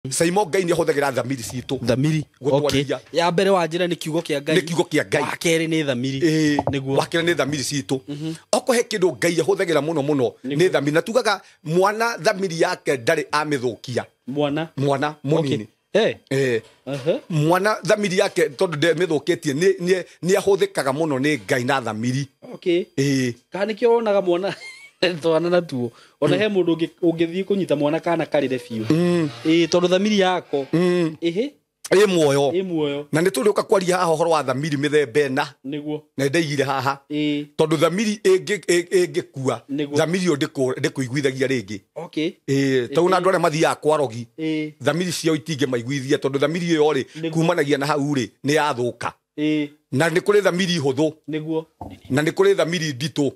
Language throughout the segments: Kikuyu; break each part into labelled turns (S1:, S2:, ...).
S1: Saimo Ngai nĩ ahũthagĩra thamiri citũ.
S2: Thamiri.
S1: Gũtwarithia.
S2: Okay. Ya mbere wa njĩra nĩ kiugo kĩa Ngai.
S1: Nĩ kiugo kĩa Ngai.
S2: Wa kerĩ nĩ thamiri.
S1: Ĩĩ,
S2: Nĩguo.
S1: wa kerĩ nĩ thamiri citũ. Okorwo he kĩndũ Ngai ahũthagĩra mũno mũno nĩ thamiri, na tugaga mwana thamiri yake ndarĩ amĩthũkia.
S2: Mwana.
S1: Mwana mũnini.
S2: Okay.
S1: Eh.
S2: Uh-huh.
S1: Mwana thamiri yake tondũ ndemĩthũkĩtie nĩ ahũthĩkaga mũno nĩ Ngai na thamiri.
S2: Okay.
S1: Ĩĩ.
S2: Kana nĩkĩo wonaga mwana twana natuo ona he mũndũ ũngĩthiĩ kũnyita mwana kana karĩre biũ. Ĩĩ, tondũ thamiri yako ĩhĩ
S1: Ĩ muoyo.
S2: Ĩ muoyo.
S1: Na nĩ tũrĩũka kwaria haha ũhoro wa thamiri mĩthemba ĩna.
S2: Nĩguo.
S1: Na nĩndaigire haha.
S2: Ĩĩ.
S1: Tondũ thamiri ĩngĩkua,
S2: Nĩguo.
S1: thamiri ĩyo ndĩkũiguithagia rĩngĩ.
S2: Okay.
S1: Ĩĩ, tondũ na andũ arĩa mathiaga kwarogi,
S2: Ĩĩ.
S1: thamiri ciao itingĩmaiguithia tondũ thamiri ĩyo rĩ,
S2: Nĩguo.
S1: kumanagia na hau rĩ, nĩ yathũka.
S2: Ĩĩ.
S1: Na nĩ kũrĩ thamiri hũthũ.
S2: Nĩguo.
S1: Na nĩ kũrĩ thamiri nditũ.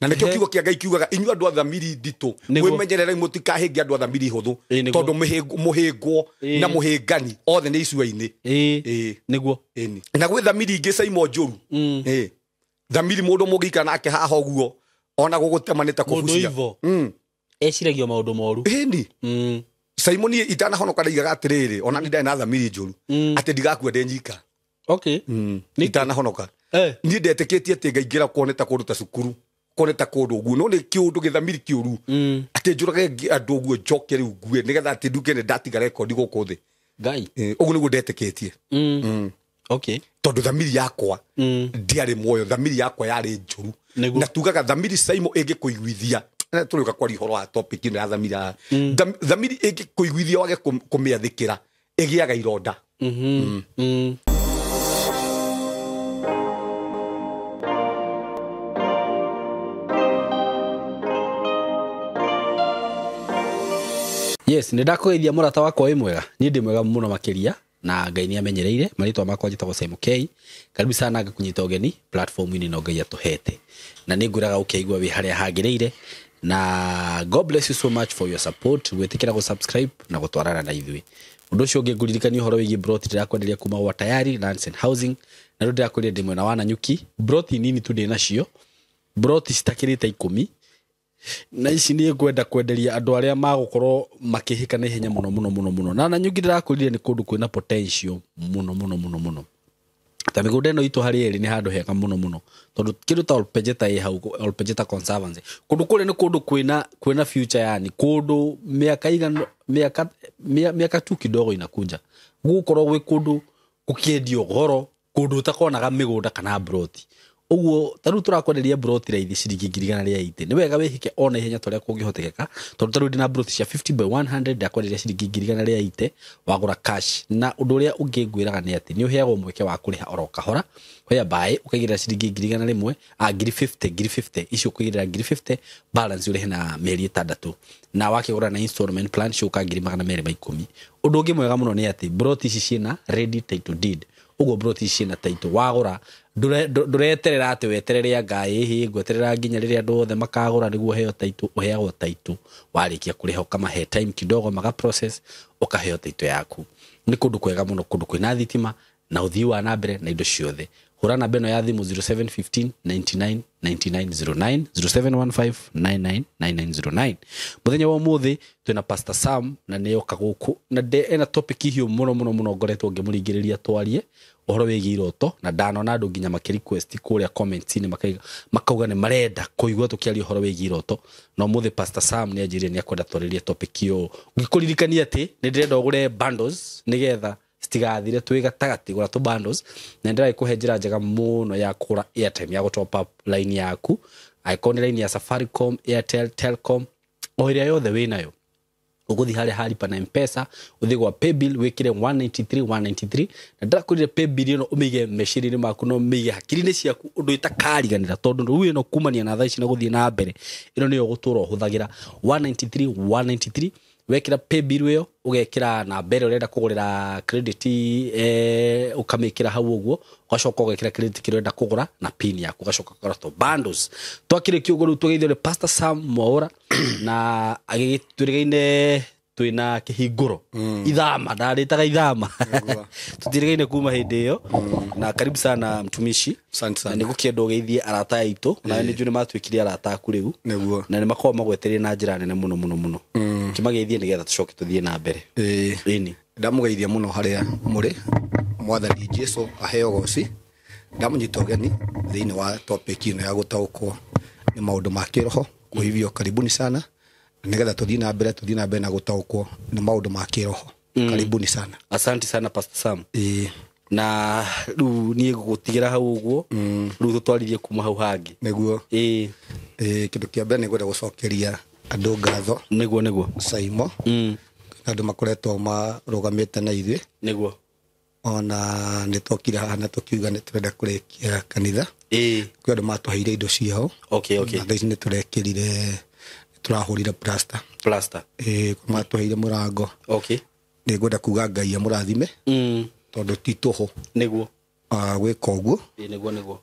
S1: Na nĩkĩo kiugo kĩa Ngai kiugaga inyuĩ andũ a thamiri nditũ,
S2: Nĩguo.
S1: mwĩmenyererei mũtikahĩnge andũ a thamiri hũthũ.
S2: Ĩĩ, nĩguo.
S1: Tondũ mũhĩngwo
S2: Ĩĩ.
S1: na mũhĩngani othe nĩ icua-inĩ.
S2: Ĩĩ.
S1: Ĩĩ.
S2: Nĩguo.
S1: Ĩni. Na gwĩ thamiri ingĩ Saimo njũru. Ĩĩ. Thamiri mũndũ mũngĩikara nake haha ũguo ona gũgũtema nĩ ta
S2: Mũndũ
S1: kũbucia.
S2: ivo. Eciragio maũndũ moru.
S1: Ĩni. Saimo niĩ itanahonoka ndaigaga atĩrĩrĩ, ona nĩ ndarĩ na thamiri njũru, atĩ ndigakua ndĩ nyika.
S2: Okay.
S1: Itanahonoka. Niĩ ndetĩkĩtie atĩ ngaingĩra kuo nĩ ta kũndũ ta cukuru, kuo nĩ ta kũndũ ũguo, no nĩ kĩũndũ gĩthamiri kĩũru. Atĩ njũrage andũ ũguo njoke rĩu ngue nĩgetha atĩ nduke nĩ ndatiga rekondi gũkũ thĩ.
S2: Ngai.
S1: Ũguo nĩguo ndetĩkĩtie.
S2: Okay.
S1: Tondũ thamiri yakwa ndiarĩ muoyo, thamiri yakwa yarĩ njũru.
S2: Nĩguo.
S1: Na tugaga thamiri Saimo ĩngĩkũiguithia, na tũrĩũka kwaria ũhoro wa topic ĩno ya thamiri haha. Thamiri ĩngĩkũiguithia wage kũmĩathĩkĩra, ĩgĩaga ironda.
S2: Yes, nĩ ndakũgeithia mũrata wakwa wĩ mwega. Niĩ ndĩ mwega mũno makĩria na Ngai nĩ amenyereire. Marĩtwa makwa njĩtagwo Saimo K. Karibu sana ngakũnyita ũgeni platform-inĩ ĩno Ngai atũhete. Na nĩ ngwĩraga ũkeigua wĩ harĩa hagĩrĩire. Na God bless you so much for your support, gwĩtĩkĩra gũ-subscribe na gũtwarana na ithuĩ. Ũndũ ũcio ũngĩ ngũririkania ũhoro wĩgiĩ broti ndĩrakwenderia kuma gwa Tayari Lands and Housing. Na rĩu ndĩrakwĩrire ndĩ mwena wa Nanyuki. Broti nini tu ndĩ nacio, broti citakĩrĩte 10. Na ici nĩ ngwenda kwenderia andũ arĩa magũkorwo makĩhĩka na ihenya mũno mũno mũno mũno. Na Nanyuki ndĩrakwĩrire nĩ kũndũ kwĩna potential mũno mũno mũno mũno. Ta mĩgũnda ĩno itũ harĩ ĩrĩ nĩ handũ hega mũno mũno. Tondũ kĩndũ ta Olpejeta ĩ hau, Olpejeta Conservancy. Kũndũ kũrĩa nĩ kũndũ kwĩna future, yani kũndũ mĩaka igana, mĩaka, mĩaka tu kidogo inakuja. Gũgũkorwo gwĩ kũndũ gũkĩendio goro, kũndũ ũtakonaga mĩgũnda kana broti. Ũguo ta rĩu tũrakwenderia broti raithi ciringi ngiri igana rĩa eighty. Nĩ wega wĩhĩke ona ihenya ta ũrĩa kũngĩhotekeka, tondũ ta rĩu ndĩna broti cia 50 by 100 ndakwenderia ciringi ngiri igana rĩa eighty, wagũra cash. Na ũndũ ũrĩa ũngĩ ngwĩraga nĩ atĩ nĩ ũheagwo mweke wa kũrĩha oro kahora, whereby ũkaigĩrĩra ciringi ngiri igana rĩmwe, ngiri fifty, ngiri fifty, icio ũkũigĩrĩra ngiri fifty, balance ũrĩhe na mĩeri ĩtandatũ. Na wakĩgũra na installment plan ciũka ngiri magana merĩ ma ikũmi. Ũndũ ũngĩ mwega mũno nĩ atĩ broti ici ciĩna ready title deed. Ũguo broti ici ciĩna title, wagũra ndũreterera atĩ weterere anga ĩhĩ, ngweterera nginya rĩrĩa andũ othe makagũra nĩguo ũheo title. Ũheagwo title warĩkia kũrĩha, ũkamahe time kidogo maga process, ũkaheo title yaku. Nĩ kũndũ kwega mũno, kũndũ kwĩna thitima na ũthii wa na mbere na indo ciothe. Hũra namba ĩno ya thimũ zero seven fifteen ninety nine ninety nine zero nine, zero seven one five nine nine nine nine zero nine. Mũthenya wa ũmũthĩ twĩna Pastor Sam na nĩ oka gũkũ na ena topic hiũ mũno mũno mũno ngoretwo ngĩmũringĩrĩria twarie ũhoro wĩgiĩ iroto, na ndanona andũ nginya makĩ request kũrĩa comments-inĩ makauga nĩ marenda kũigua tũkĩaria ũhoro wĩgiĩ iroto. Na ũmũthĩ Pastor Sam nĩ anjĩrire nĩ akwenda twarĩrie topic ĩyo. Ngĩkũririkania atĩ nĩ ndĩrenda ũgũre bundles nĩgetha citigathire twĩ gatagatĩ, gũra tũ bundles, na ndĩragĩkũhe njĩra njega mũno ya kũgũra airtime ya gũ top up line yaku, angĩkorwo nĩ line ya Safaricom, Airtel, Telcom, o ĩrĩa yothe wĩnayo. Ũgũthiĩ harĩa ha Lipa na M-Pesa, ũthiĩ gwa Paybill wĩkĩre 193, 193, na ndĩrakwĩrire Paybill ĩno ũmĩige meciria-inĩ maku na ũmĩige hakiri-inĩ ciaku ũndũ ĩtakariganĩra, tondũ rĩu ĩno kumania na thaa ici na gũthiĩ na mbere, ĩno nĩyo ũgũtũra ũhũthagĩra. 193, 193, wekĩra Paybill ĩyo, ũgekĩra namba ĩrĩa ũrenda kũgũrĩra credit, ũkamĩkĩra hau ũguo, ũgacoka ũgekĩra credit kĩrĩa ũrenda kũgũra na pin yaku, ũgacoka ũkagũra tũ bundles. Twakĩrĩkia ũguo rĩu tũgeithio nĩ Pastor Sam Mwaura, na agĩtwĩrĩgaine Twina kihinguro ithama ndaritaga ithama tutirigaine kuma hindi iyo. Na karibu sana mtumishi.
S1: Asante sana.
S2: Na nigukienda ugeithie arata aitu na ni njui ni matuikire arata aku riu
S1: Niguo.
S2: Na ni makorwo magwetereire na njira nene muno muno muno. Kimageithie nigetha tucoke tuthie na mbere. Ĩni.
S1: Ndamugeithia muno haria muri Mwathani Jesu aheo goci. Ndamunyita ũgeni thĩinĩ wa topic ĩno ya gũtaũkwo nĩ maũndũ ma kĩroho. Kwa hivyo karibuni sana nigetha tuthiĩ na mbere, tuthiĩ na mbere na gũtaũkwo nĩ maũndũ ma kĩroho. Karibuni sana.
S2: Asante sana Pastor Sam. Na rĩu niĩ ngũgũtigĩra hau ũguo, rĩu tũtwarithie kuma hau hangĩ.
S1: Nĩguo. Kĩndũ kĩa mbere nĩ ngwenda gũcokeria andũ ngatho.
S2: Nĩguo, nĩguo.
S1: Saimo. Andũ makoretwo marũgamĩte na ithuĩ.
S2: Nĩguo.
S1: Ona nĩ twokire haha na tũkiuga nĩ tũrenda kũrĩkia kanitha. Kwĩ andũ matũheire indo ciao.
S2: Okay, okay.
S1: Na thaa ici nĩ tũrekĩrire, tũrahũrire plaster.
S2: Plaster.
S1: Matũheire mũrango.
S2: Okay.
S1: Nĩ ngwenda kuga Ngai amũrathime. Tondũ ti tũhũ.
S2: Nĩguo.
S1: Gwĩka ũguo.
S2: Nĩguo, nĩguo.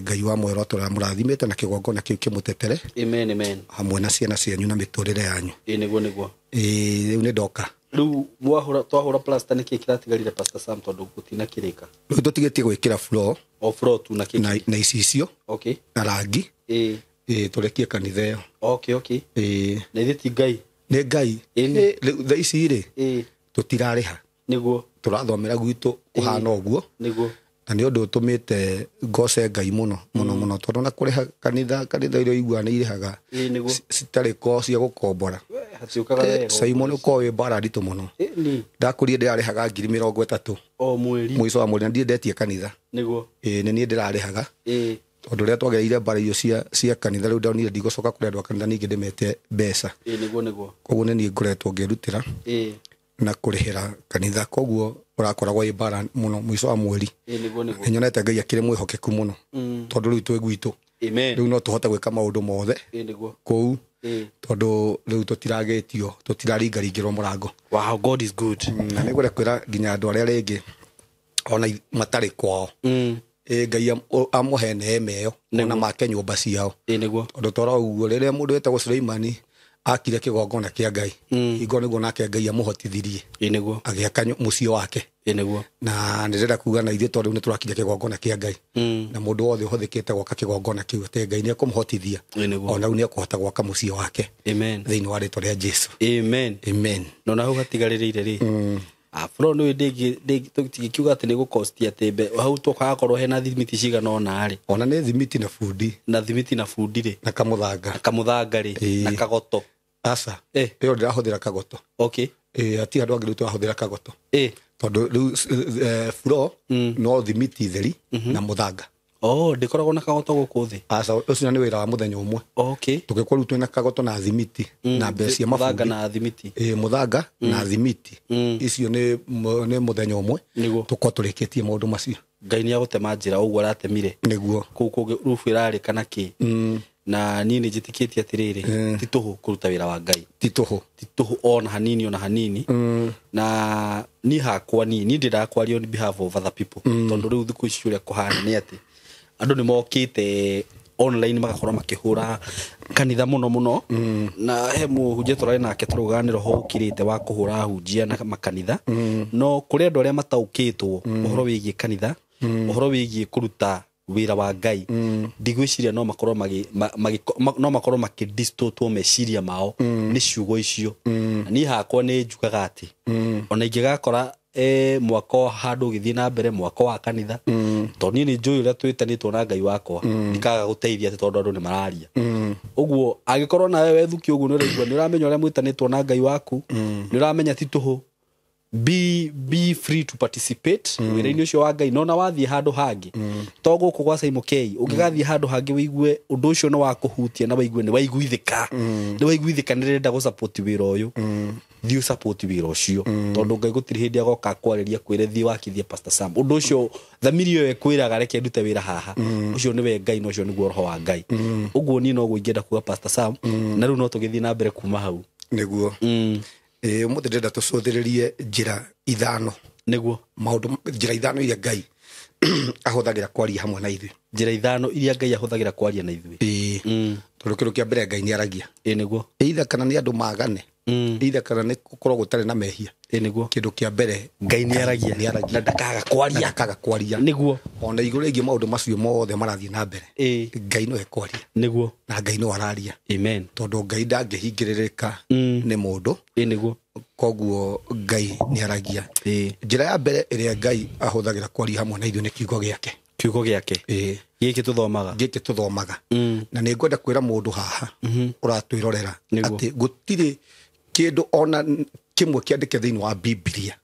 S1: Ngai wa mwero tũramũrathimĩte na kĩgongona kĩu kĩmũtetere.
S2: Amen, amen.
S1: Hamwe na ciana cianyu na mĩtũrĩre yanyu.
S2: Nĩguo, nĩguo.
S1: Rĩu nĩ ndoka.
S2: Rĩu twahũra plaster nĩkĩ kĩratigarire Pastor Sam tondũ gũtinakĩrĩka?
S1: Rĩu tũtigĩtie gwĩkĩra floor.
S2: O floor tu na kĩki.
S1: Na icicio.
S2: Okay.
S1: Na rangi. Tũrekie kanitha ĩyo.
S2: Okay, okay. Na ithuĩ ti Ngai.
S1: Nĩ Ngai. Rĩu thaa ici rĩ, tũtirarĩha.
S2: Nĩguo.
S1: Tũrathomera gwitũ kũhana ũguo.
S2: Nĩguo.
S1: Na nĩ ũndũ ũtũmĩte ngoce Ngai mũno, mũno, mũno. Tondũ ona kũrĩha kanitha, kanitha iria ũiguaga nĩ irĩhaga citarĩ ko cia gũkombora.
S2: We, hatiũkaga wega.
S1: Saimo nĩ ũkoragwo wĩ mbara nditũ mũno. Ndakũrire ndĩrarĩhaga ngiri mĩrongo ĩtatũ.
S2: O mweri.
S1: Mũico wa mweri, na ndirĩ ndetie kanitha.
S2: Nĩguo.
S1: Nĩ niĩ ndĩrarĩhaga. Tondũ rĩrĩa twagereire mbara icio cia kanitha, rĩu ndonire ndigũcoka kũrĩ andũ a kanitha ningĩ ndĩmete mbeca.
S2: Nĩguo, nĩguo.
S1: Koguo nĩ niĩ ngoretwo ngĩrutĩra na kũrĩhĩra kanitha. Koguo ũrakoragwo wĩ mbara mũno mũico wa mweri.
S2: Nĩguo, nĩguo.
S1: Nĩ nyonete Ngai akĩrĩ mwĩhokeku mũno. Tondũ rĩu twĩ gwitũ.
S2: Amen.
S1: Rĩu no tũhote gwĩka maũndũ mothe.
S2: Nĩguo.
S1: Kũu. Tondũ rĩu tũtiragĩtio, tũtiraringaringĩrwo mũrango.
S2: Wow, God is good.
S1: Na nĩ ngwenda kwĩra nginya andũ arĩa rĩngĩ ona matarĩ kwao. Ngai amũhe neema ĩyo, ona make nyũmba ciao.
S2: Nĩguo.
S1: Tondũ tora ũguo rĩrĩa mũndũ wetagwo Suleimani akire kĩgongona kĩa Ngai, hingo nĩguo nake Ngai amũhotithirie.
S2: Nĩguo.
S1: Agĩaka mũciĩ wake.
S2: Nĩguo.
S1: Na nĩndĩrenda kuga na ithuĩ tondũ rĩu nĩtũrakinya kĩgongona kĩa Ngai. Na mũndũ wothe ũhũthĩkĩte gwaka kĩgongona kĩu atĩ Ngai nĩekũmũhotithia.
S2: Nĩguo.
S1: Ona rĩu nĩekũhota gwaka mũciĩ wake.
S2: Amen.
S1: Thĩinĩ wa rĩtwa rĩa Jesu.
S2: Amen.
S1: Amen.
S2: No na hau hatigarĩrĩire rĩ. Floor nĩ ndĩngĩkiuga atĩ nĩ gũkosti atĩ hau tũgakorwo hena thimiti cigana ũna rĩ.
S1: Ona nĩ thimiti na bundi.
S2: Na thimiti na bundi rĩ.
S1: Na kamũthanga.
S2: Na kamũthanga rĩ. Na kagoto.
S1: Aca. Ĩyo ndĩrahũthĩra kagoto.
S2: Okay.
S1: Hatirĩ andũ angĩ rĩu tũrahũthĩra kagoto. Tondũ rĩu floor no thimiti theri na mũthanga.
S2: Oh, ndĩkoragwo na kagoto gũkũ thĩ.
S1: Aca, ũcio nĩ wĩra wa mũthenya ũmwe.
S2: Okay.
S1: Tũngĩkorwo rĩu twĩna kagoto na thimiti na mbeca cia
S2: Mũthanga
S1: mabundi.
S2: na thimiti.
S1: Mũthanga na thimiti. Icio nĩ mũthenya ũmwe.
S2: Nĩguo.
S1: Tũkorwo tũrĩkĩtie maũndũ macio.
S2: Ngai nĩ agũtema njĩra ũguo aratemire.
S1: Nĩguo.
S2: Kũu kũngĩ rubu ĩrarĩka na kĩ. Na niĩ nĩ njĩtĩkĩtie atĩrĩrĩ, ti tũhũ kũruta wĩra wa Ngai.
S1: Ti tũhũ.
S2: Ti tũhũ ona hanini, ona hanini. Na niĩ hakwa niĩ, niĩ ndĩraga kwaria on behalf of other people. Tondũ rĩu thikũ ici ũrĩa kũhana nĩ atĩ andũ nĩ mokĩte online magakorwo makĩhũra kanitha mũno mũno. Na he mũhunjia tũrarĩ nake tũraugaga nĩ roho ũkĩrĩte wa kũhũra ahunjia na makanitha. No kũrĩ andũ arĩa mataũkĩtwo ũhoro wĩgiĩ kanitha, ũhoro wĩgiĩ kũruta wĩra wa Ngai, ndigwĩciria no makorwo no makorwo makĩdistotwo meciria mao nĩ ciugo icio. Na niĩ hakwa nĩ njugaga atĩ ona ingĩgakora mwako handũ ũgĩthiĩ na mbere, mwako wa kanitha, tondũ niĩ nĩ njũĩ ũrĩa twĩtanĩtwo na Ngai wakwa, ndikaga gũteithia atĩ tondũ andũ nĩ mararia. Ũguo angĩkorwo nawe wethukia ũguo nĩ ũraigua, nĩ ũramenya ũrĩa mwĩtanĩtwo na Ngai waku, nĩ ũramenya ti tũhũ. Be free to participate wĩra-inĩ ũcio wa Ngai. No na wathiĩ handũ hangĩ, to gũkũ gwa Saimo K, ũngĩgathiĩ handũ hangĩ wĩigue ũndũ ũcio nĩ wa kũhutia na wĩigue nĩ waiguithĩka, nĩ waiguithĩka nĩ ndĩrenda gũ-support wĩra ũyũ, thiĩ ũ-support wĩra ũcio. Tondũ Ngai gũtirĩ hĩndĩ agoka akwarĩria kwĩre thiĩ wakithie Pastor Sam. Ũndũ ũcio thamiri ĩyo ĩkwĩraga reke ndute wĩra haha, ũcio nĩwe Ngai na ũcio nĩguo roho wa Ngai. Ũguo niĩ noguo ingĩenda kuga Pastor Sam, na rĩu no tũgĩthiĩ na mbere kuma hau.
S1: Nĩguo. Ũmũthĩ ndĩrenda tũcũthĩrĩrie njĩra ithano.
S2: Nĩguo.
S1: Maũndũ, njĩra ithano iria Ngai ahũthagĩra kwaria hamwe na ithuĩ.
S2: Njĩra ithano iria Ngai ahũthagĩra kwaria na ithuĩ.
S1: Tondũ kĩndũ kĩa mbere Ngai nĩ aragia.
S2: Ĩĩ nĩguo.
S1: Either kana nĩ andũ magane, either kana nĩ gũkorwo gũtarĩ na mehia.
S2: Ĩĩ nĩguo.
S1: Kĩndũ kĩa mbere
S2: Ngai nĩ aragia.
S1: Nĩ aragia.
S2: Na ndakaga kwaria.
S1: Na ndakaga kwaria.
S2: Nĩguo.
S1: Ona igũrũ rĩgiĩ maũndũ macio mothe marathiĩ na mbere.
S2: Ĩĩ.
S1: Ngai no ekwaria.
S2: Nĩguo.
S1: Na Ngai no araria.
S2: Amen.
S1: Tondũ Ngai ndangĩhingĩrĩrĩka nĩ mũndũ.
S2: Ĩĩ nĩguo.
S1: Koguo Ngai nĩ aragia.
S2: Ĩĩ.
S1: Njĩra ya mbere ĩrĩa Ngai ahũthagĩra kwaria hamwe na ithuĩ nĩ kiugo gĩake.
S2: Kiugo gĩake.
S1: Ĩĩ.
S2: Gĩkĩ tũthomaga.
S1: Gĩkĩ tũthomaga. Na nĩ ngwenda kwĩra mũndũ haha ũratwĩrorera atĩ gũtirĩ kĩndũ ona kĩmwe kĩandĩke thĩinĩ wa Bibilia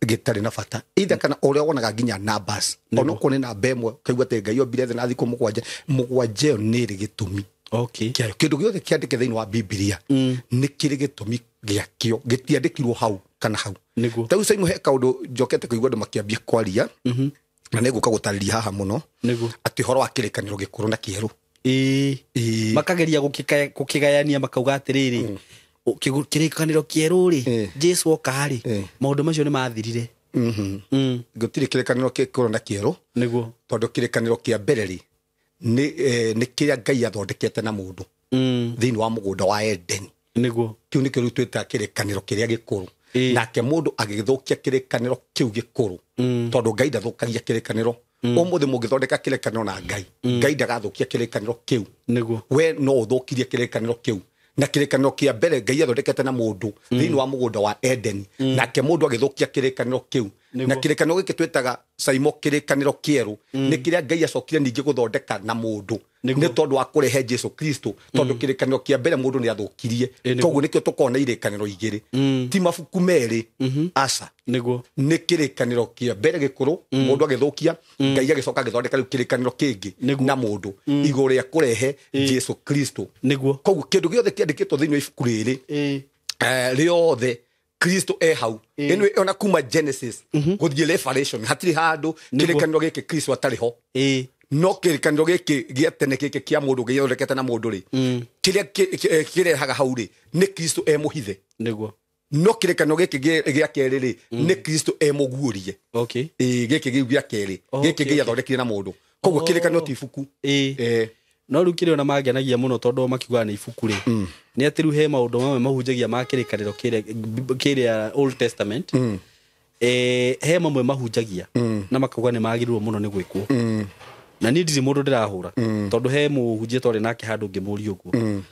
S1: gĩtarĩ na bata. Either kana ũrĩa wonaga nginya numbers. Onokorwo nĩ namba ĩmwe ũkaigua atĩ Ngai ombire thĩ na thikũ mũgwanja. Mũgwanja ĩyo nĩ ĩrĩ gĩtũmi.
S2: Okay.
S1: Kĩayo. Kĩndũ gĩothe kĩandĩke thĩinĩ wa Bibilia nĩ kĩrĩ gĩtũmi gĩakĩo. Gĩtiandĩkirwo hau kana hau.
S2: Nĩguo.
S1: Ta rĩu Simon, he kaũndũ njokete kũigua andũ makĩambia kwaria. Na nĩ ngũka gũtarĩria haha mũno.
S2: Nĩguo.
S1: Atĩ ũhoro wa kĩrĩkanĩro gĩkũrũ na kĩerũ.
S2: Ĩĩ.
S1: Ĩĩ.
S2: Makageria gũkĩgayania makauga atĩrĩrĩ, kĩrĩkanĩro kĩerũ rĩ, Jesu oka rĩ, maũndũ macio nĩ mathirire.
S1: Gũtirĩ kĩrĩkanĩro gĩkũrũ na kĩerũ.
S2: Nĩguo.
S1: Tondũ kĩrĩkanĩro kĩa mbere rĩ, nĩ kĩrĩa Ngai athondekete na mũndũ thĩinĩ wa mũgũnda wa Edeni.
S2: Nĩguo.
S1: Kĩu nĩkĩo rĩu twĩtaga kĩrĩkanĩro kĩrĩa gĩkũrũ. Nake mũndũ agĩthũkia kĩrĩkanĩro kĩu gĩkũrũ, tondũ Ngai ndathũkagia kĩrĩkanĩro. Ũmũthĩ mũngĩthondeka kĩrĩkanĩro na Ngai, Ngai ndagathũkia kĩrĩkanĩro kĩu.
S2: Nĩguo.
S1: We no ũthũkirie kĩrĩkanĩro kĩu. Na kĩrĩkanĩro kĩa mbere Ngai athondekete na mũndũ thĩinĩ wa mũgũnda wa Edeni. Nake mũndũ agĩthũkia kĩrĩkanĩro kĩu. Na kĩrĩkanĩro gĩkĩ twĩtaga Saimo kĩrĩkanĩro kĩerũ, nĩ kĩrĩa Ngai acokire ningĩ gũthondeka na mũndũ. Nĩ tondũ wa kũrehe Jesu Kristo, tondũ kĩrĩkanĩro kĩa mbere mũndũ nĩ athũkirie. Koguo nĩkĩo tũkoragwo na irĩkanĩro igĩrĩ. Ti mabuku merĩ, aca.
S2: Nĩguo.
S1: Nĩ kĩrĩkanĩro kĩa mbere gĩkũrũ, mũndũ agĩthũkia, Ngai agĩcoka agĩthondeka rĩu kĩrĩkanĩro kĩngĩ na mũndũ igũrũ rĩa kũrehe Jesu Kristo.
S2: Nĩguo.
S1: Koguo kĩndũ gĩothe kĩandĩkĩtwo thĩinĩ wa ibuku rĩrĩ, rĩothe Kristo e hau. Ĩno ona kuma Genesis gũthiĩ Revelation hatirĩ handũ kĩrĩkanĩro gĩkĩ Kristo atarĩ ho. No kĩrĩkanĩro gĩkĩ gĩa tene gĩkĩ kĩa mũndũ gĩthondekete na mũndũ rĩ, kĩrĩa kĩrehaga hau rĩ, nĩ Kristo e mũhithe.
S2: Nĩguo.
S1: No kĩrĩkanĩro gĩkĩ gĩa kerĩ rĩ, nĩ Kristo e mũguũrie.
S2: Okay.
S1: Gĩkĩ gĩu gĩa kerĩ, gĩkĩ Ngai athondekire na mũndũ. Koguo kĩrĩkanĩro ti ibuku.
S2: No rĩu kĩrĩa ona mangenagia mũno tondũ makiugaga nĩ ibuku rĩ, nĩ atĩ rĩu he maũndũ mamwe mahunjagia ma kĩrĩkanĩro kĩrĩa Old Testament. He mamwe mahunjagia na makauga nĩ magĩrĩirwo mũno nĩ gwĩkwo. Na niĩ ndirĩ mũndũ ndĩrahũra, tondũ he mũhunjia twarĩ nake handũ ngĩmũria ũguo.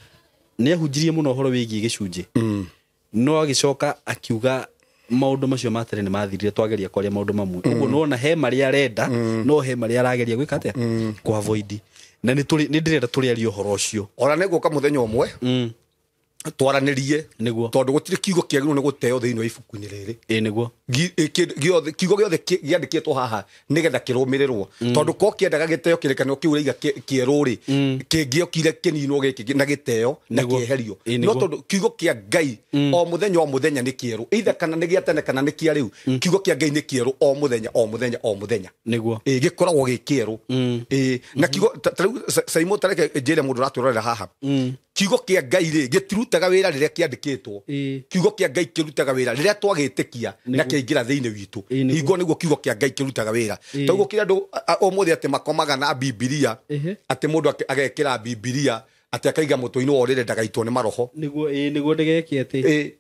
S2: Nĩ ahunjirie mũno ũhoro wĩgiĩ gĩcunjĩ. No agĩcoka akiuga maũndũ macio ma tene nĩ mathirire, twageria kwaria maũndũ mamwe. Ũguo nĩwona he marĩa arenda, no he marĩa arageria gwĩka atĩa? Kũ avoid. Na nĩ ndĩrenda tũrĩarie ũhoro ũcio.
S1: Ona nĩ ngũka mũthenya ũmwe twaranĩrie.
S2: Nĩguo.
S1: Tondũ gũtirĩ kiugo kĩagĩrĩirwo nĩ gũteo thĩinĩ wa ibuku-inĩ rĩrĩ.
S2: Ĩĩ nĩguo.
S1: Kiugo gĩothe kĩandĩkĩtwo haha nĩgetha kĩrũmĩrĩrwo. Tondũ ko kĩendaga gĩteo kĩrĩkanĩro kĩu ũraiga kĩerũ rĩ, kĩngĩokire kĩninwo gĩkĩ na gĩteo na kĩeherio. No tondũ kiugo kĩa Ngai o mũthenya o mũthenya nĩ kĩerũ. Either kana nĩ gĩa tene kana nĩ kĩa rĩu, kiugo kĩa Ngai nĩ kĩerũ o mũthenya o mũthenya o mũthenya.
S2: Nĩguo.
S1: Gĩkoragwo gĩ kĩerũ. Na kiugo ta rĩu Saimo, ta reke njĩre mũndũ ũratwĩrorera haha. Kiugo kĩa Ngai rĩ, gĩtirutaga wĩra rĩrĩa kĩandĩkĩtwo. Kiugo kĩa Ngai kĩrutaga wĩra rĩrĩa twagĩtĩkia na kĩaingĩra thĩinĩ witũ. Hingo nĩguo kiugo kĩa Ngai kĩrutaga wĩra. Toguo kĩrĩa andũ ũmũthĩ atĩ makomaga na Bibilia, atĩ mũndũ agekĩra Bibilia atĩ akaiga mũtwe-inĩ wa ũrĩrĩ ndagaitwo nĩ maroho.
S2: Nĩguo, nĩguo ndĩgeke atĩ.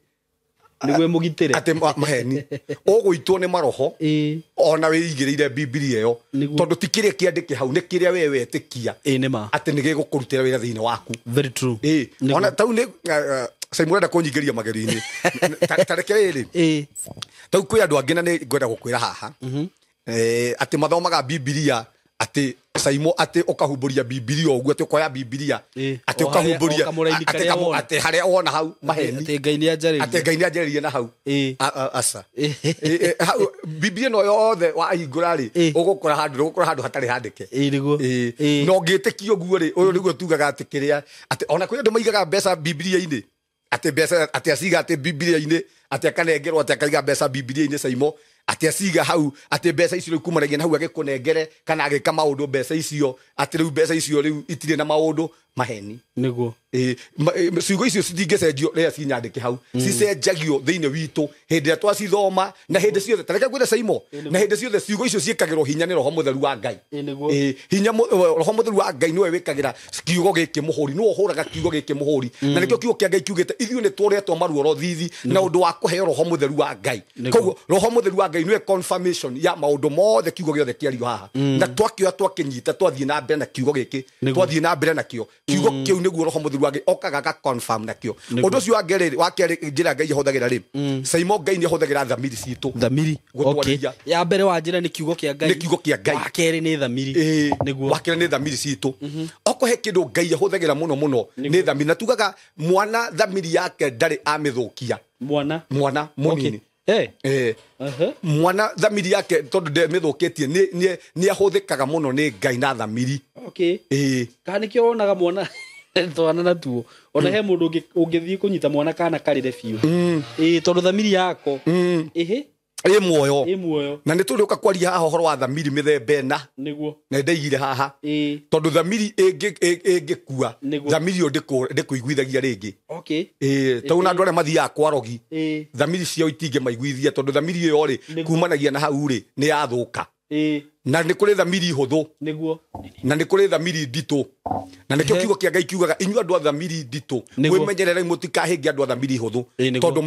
S2: Nĩguo mũgitĩre.
S1: Atĩ maheni. Ũgũitwo nĩ maroho ona wĩigĩrĩire Bibilia ĩyo. Tondũ ti kĩrĩa kĩandĩke hau, nĩ kĩrĩa we wetĩkia.
S2: Nĩ ma.
S1: Atĩ nĩ gĩgũkũrutĩra wĩra thĩinĩ waku.
S2: Very true.
S1: Ona tau nĩ Saimo ũrenda kũnyingĩria magerio-inĩ. Ta reke rĩrĩ. Tau kwĩ andũ angĩ na nĩ ngwenda gũkwĩra haha. Atĩ mathomaga Bibilia atĩ Saimo atĩ ũkahumbũria Bibilia ũguo, atĩ ũkoya Bibilia atĩ ũkahumbũria atĩ harĩa wona hau maheni.
S2: Atĩ Ngai nĩ anjarĩrie.
S1: Atĩ Ngai nĩ anjarĩrie na hau. Aca. Bibilia no yothe wahingũra rĩ, ũgũkora handũ hatarĩ handĩke.
S2: Nĩguo.
S1: No ngĩtĩkia ũguo rĩ, ũyũ nĩguo tugaga atĩ kĩrĩa atĩ ona kwĩ andũ maigaga mbeca Bibilia-inĩ. Atĩ mbeca atĩ aciga atĩ Bibilia-inĩ, atĩ akanengerwo atĩ akaiga mbeca Bibilia-inĩ Saimo, atĩ aciga hau, atĩ mbeca icio rĩu kumanagia na hau agĩkũnengere kana agĩka maũndũ mbeca icio, atĩ rĩu mbeca icio rĩu itirĩ na maũndũ. Maheni.
S2: Nĩguo.
S1: Ciugo icio citingĩcenjio rĩrĩa cinyandĩke hau, cicenjagio thĩinĩ witũ hĩndĩ ĩrĩa twacithoma na hĩndĩ ciothe. Tareke ngwĩre Saimo, na hĩndĩ ciothe ciugo icio ciĩkagĩrwo hinya nĩ Roho Mũtheru wa Ngai. Hinya Roho Mũtheru wa Ngai nĩwe wĩkagĩra kiugo gĩkĩ mũhũri, nĩwe ũhũraga kiugo gĩkĩ mũhũri. Na nĩkĩo kiugo kĩa Ngai kiugĩte ithuĩ nĩ tworetwo maruoro thithi na ũndũ wa kũheo Roho Mũtheru wa Ngai. Koguo Roho Mũtheru wa Ngai nĩwe confirmation ya maũndũ mothe kiugo gĩothe kĩario haha. Na twakĩoya twakĩnyita twathiĩ na mbere na kiugo gĩkĩ, twathiĩ na mbere nakĩo kiugo kĩu nĩguo Roho Mũtheru wa Ngai okaga aga confirm nakĩo. Ũndũ ũcio wa kerĩ njĩra Ngai ahũthagĩra rĩ, Saimo, Ngai nĩ ahũthagĩra thamiri citũ.
S2: Thamiri. Okay.
S1: Gũtwarithia.
S2: Ya mbere wa njĩra nĩ kiugo kĩa Ngai.
S1: Nĩ kiugo kĩa Ngai.
S2: Wa kerĩ nĩ thamiri. Nĩguo.
S1: Wa kerĩ nĩ thamiri citũ. Okorwo he kĩndũ Ngai ahũthagĩra mũno mũno nĩ thamiri. Na tugaga mwana thamiri yake ndarĩ amĩthũkia.
S2: Mwana.
S1: Mwana mũnini.
S2: Okay.
S1: Mwana thamiri yake tondũ ndemĩthũkĩtie nĩ ahũthĩkaga mũno nĩ Ngai na thamiri.
S2: Okay. Kana nĩkĩo wonaga mwana twana natuo ona he mũndũ ũngĩthiĩ kũnyita mwana kana karĩre biũ. Tondũ thamiri yako ĩhĩ
S1: ĩ muoyo.
S2: Ĩ muoyo.
S1: Na nĩ tũrĩũka kwaria haha ũhoro wa thamiri mĩthemba ĩna.
S2: Nĩguo.
S1: Na nĩndaigire haha. Tondũ thamiri ĩngĩkua, thamiri ĩyo ndĩkũiguithagia rĩngĩ.
S2: Okay.
S1: Tondũ na andũ arĩa mathiaga kwa rogi, thamiri ciao itingĩmaiguithia tondũ thamiri ĩyo rĩ, kumanagia na hau rĩ, nĩ yathũka. Na nĩ kũrĩ thamiri hũthũ.
S2: Nĩguo.
S1: Na nĩ kũrĩ thamiri nditũ. Na nĩkĩo kiugo kĩa Ngai kiugaga inyuĩ andũ a thamiri nditũ mwĩmenyererei mũtikahĩnge andũ a thamiri hũthũ, tondũ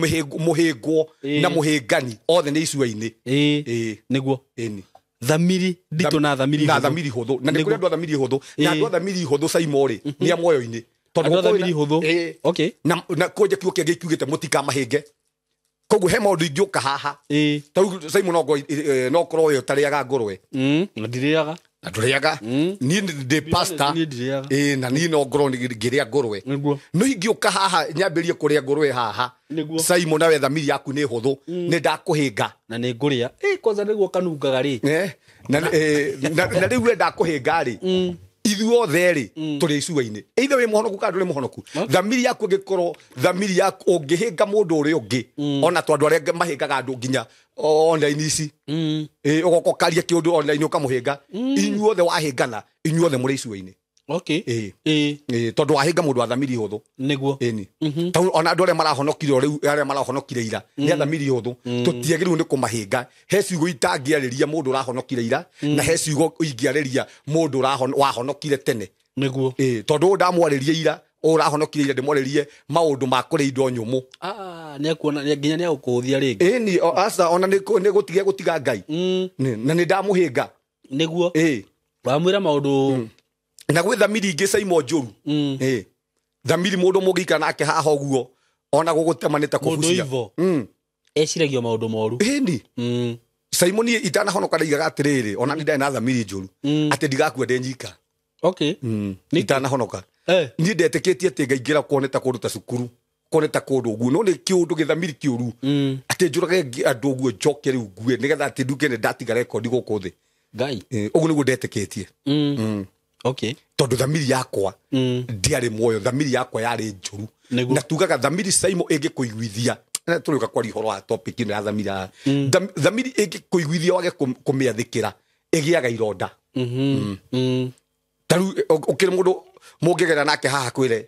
S1: mũhĩngwo na mũhĩngani othe nĩ icua-inĩ.
S2: Nĩguo. Thamiri nditũ na thamiri hũthũ.
S1: Na thamiri hũthũ. Na nĩ kũrĩ andũ a thamiri hũthũ. Na andũ a thamiri hũthũ Saimo rĩ, nĩ a muoyo-inĩ. Tondũ
S2: andũ a thamiri hũthũ. Okay.
S1: Na kũnja kiugo kĩa Ngai kiugĩte mũtikamahĩnge. Koguo he maũndũ ingĩũka haha. Tarĩu Saimo no korwo we ũtarĩaga ngũrwe.
S2: Na ndirĩaga.
S1: Na ndũrĩaga. Niĩ ndĩ pastor. Na niĩ no ngorwo ngĩrĩa ngũrwe. No ingĩũka haha nyambĩrĩrie kũrĩa ngũrwe haha. Saimo nawe thamiri yaku nĩ hũthũ, nĩ ndakũhĩnga.
S2: Na nĩ ngũrĩa. Kwanza nĩguo kanungaga rĩ.
S1: Na rĩu we ndakũhĩnga rĩ. Ithuothe rĩ tũrĩ icua-inĩ. Either wĩ mũhonoku kana ndũrĩ mũhonoku. Thamiri yaku ĩngĩkorwo thamiri yaku ũngĩhĩnga mũndũ ũrĩa ũngĩ, ona to andũ arĩa mahĩngaga andũ nginya online ici. Ũgoka ũkaria kĩũndũ online ũkamũhĩnga. Inyuothe wahĩngana, inyuothe mũrĩ icua-inĩ.
S2: Okay.
S1: Tondũ wahĩnga mũndũ wa thamiri hũthũ.
S2: Nĩguo.
S1: Tondũ ona andũ arĩa marahonokire rĩu, arĩa marahonokire ira, nĩ thamiri hũthũ. Tũtiagĩrĩirwo nĩ kũmahĩnga. He ciugo itangĩarĩria mũndũ ũrahonokire ira, na he ciugo ingĩarĩria mũndũ wahonokire tene.
S2: Nĩguo.
S1: Tondũ ũyũ ndamwarĩrie ira, ũyũ ũrahonokire ira ndĩmwarĩrie maũndũ ma kũrĩa indo nyũmũ.
S2: Nĩ akuona nginya nĩ agũkũhũthia rĩngĩ.
S1: Ĩni, aca ona nĩ gũtiga gũtiga Ngai. Na nĩ ndamũhĩnga.
S2: Nĩguo. Wamwĩra maũndũ.
S1: Na gwĩ thamiri ingĩ Saimo njũru. Thamiri mũndũ mũngĩikara nake haha ũguo ona gũgũtema nĩ ta kũbucia.
S2: Eciragia maũndũ moru.
S1: Ĩni. Saimo niĩ itanahonoka ndaigaga atĩrĩrĩ, ona nĩ ndarĩ na thamiri njũru, atĩ ndigakua ndĩ nyika.
S2: Okay.
S1: Itanahonoka. Niĩ ndetĩkĩtie atĩ ngaingĩra kuo nĩ ta kũndũ ta cukuru, kuo nĩ ta kũndũ ũguo, no nĩ kĩũndũ gĩthamiri kĩũru. Atĩ njũrage andũ ũguo njoke rĩu ngue nĩgetha atĩ nduke nĩ ndatiga rekondi gũkũ thĩ.
S2: Ngai.
S1: Ũguo nĩguo ndetĩkĩtie.
S2: Okay.
S1: Tondũ thamiri yakwa ndiarĩ muoyo, thamiri yakwa yarĩ njũru. Na tugaga thamiri Saimo ĩngĩkũiguithia, tũrĩũka kwaria ũhoro wa topic ĩno ya thamiri haha. Thamiri ĩngĩkũiguithia wage kũmĩathĩkĩra, ĩgĩaga ironda. Ta rĩu ũkĩrĩ mũndũ mũngĩgera nake haha kwĩre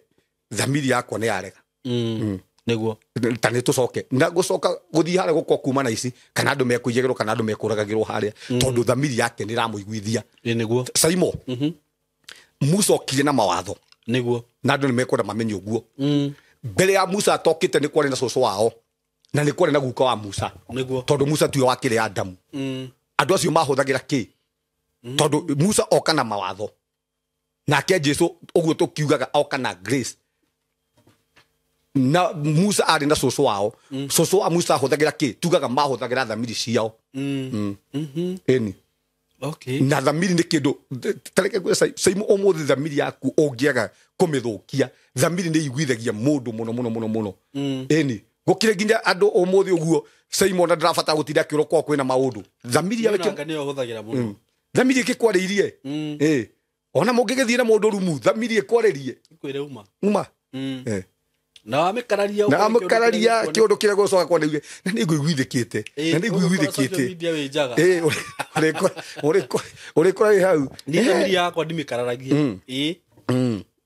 S1: thamiri yakwa nĩ yarega.
S2: Nĩguo.
S1: Ta nĩ tũcoke na gũcoka gũthiĩ harĩa gũkorwo kuma na ici, kana andũ mekũiyagĩrwo kana andũ mekũragagĩrwo harĩa, tondũ thamiri yake nĩ ĩramũiguithia.
S2: Nĩguo.
S1: Saimo, Musa okire na mawatho.
S2: Nĩguo.
S1: Na andũ nĩ mekwenda mamenye ũguo. Mbere ya Musa atokĩte nĩ kwarĩ na cũcũ wao, na nĩ kwarĩ na guka wa Musa.
S2: Nĩguo.
S1: Tondũ Musa tiwe wakĩrĩ Adamu. Andũ acio mahũthagĩra kĩ? Tondũ Musa oka na mawatho. Nake Jesu ũguo tũkiugaga oka na grace. Na Musa arĩ na cũcũ wao. Cũcũ wa Musa ahũthagĩra kĩ? Tugaga mahũthagĩra thamiri ciao. Ĩni.
S2: Okay.
S1: Na thamiri nĩ kĩndũ tareke ngwĩre Saimo, ũmũthĩ thamiri yaku ũngĩaga kũmĩthũkia, thamiri nĩ iguithagia mũndũ mũno mũno mũno mũno. Ĩni, gũkĩrĩ nginya andũ ũmũthĩ ũguo Saimo na ndĩrabatara gũtinda akĩũrwo kwao kwĩna maũndũ. Thamiri yawe
S2: nĩyo hũthagĩra mũno.
S1: Thamiri ĩkĩkwarĩirie. Ona mũngĩgĩthiĩ na mũndũ rumu, thamiri ĩkwarĩrie.
S2: Ĩkwĩre uma.
S1: Uma.
S2: Na wamĩkararia
S1: Na wamĩkararia kĩũndũ kĩrĩa gũcoka kwa nĩuge, na nĩ ngũiguithĩkĩte. Na nĩ ngũiguithĩkĩte. Ũrĩkora wĩ hau.
S2: Niĩ thamiri yakwa ndimĩkararagia.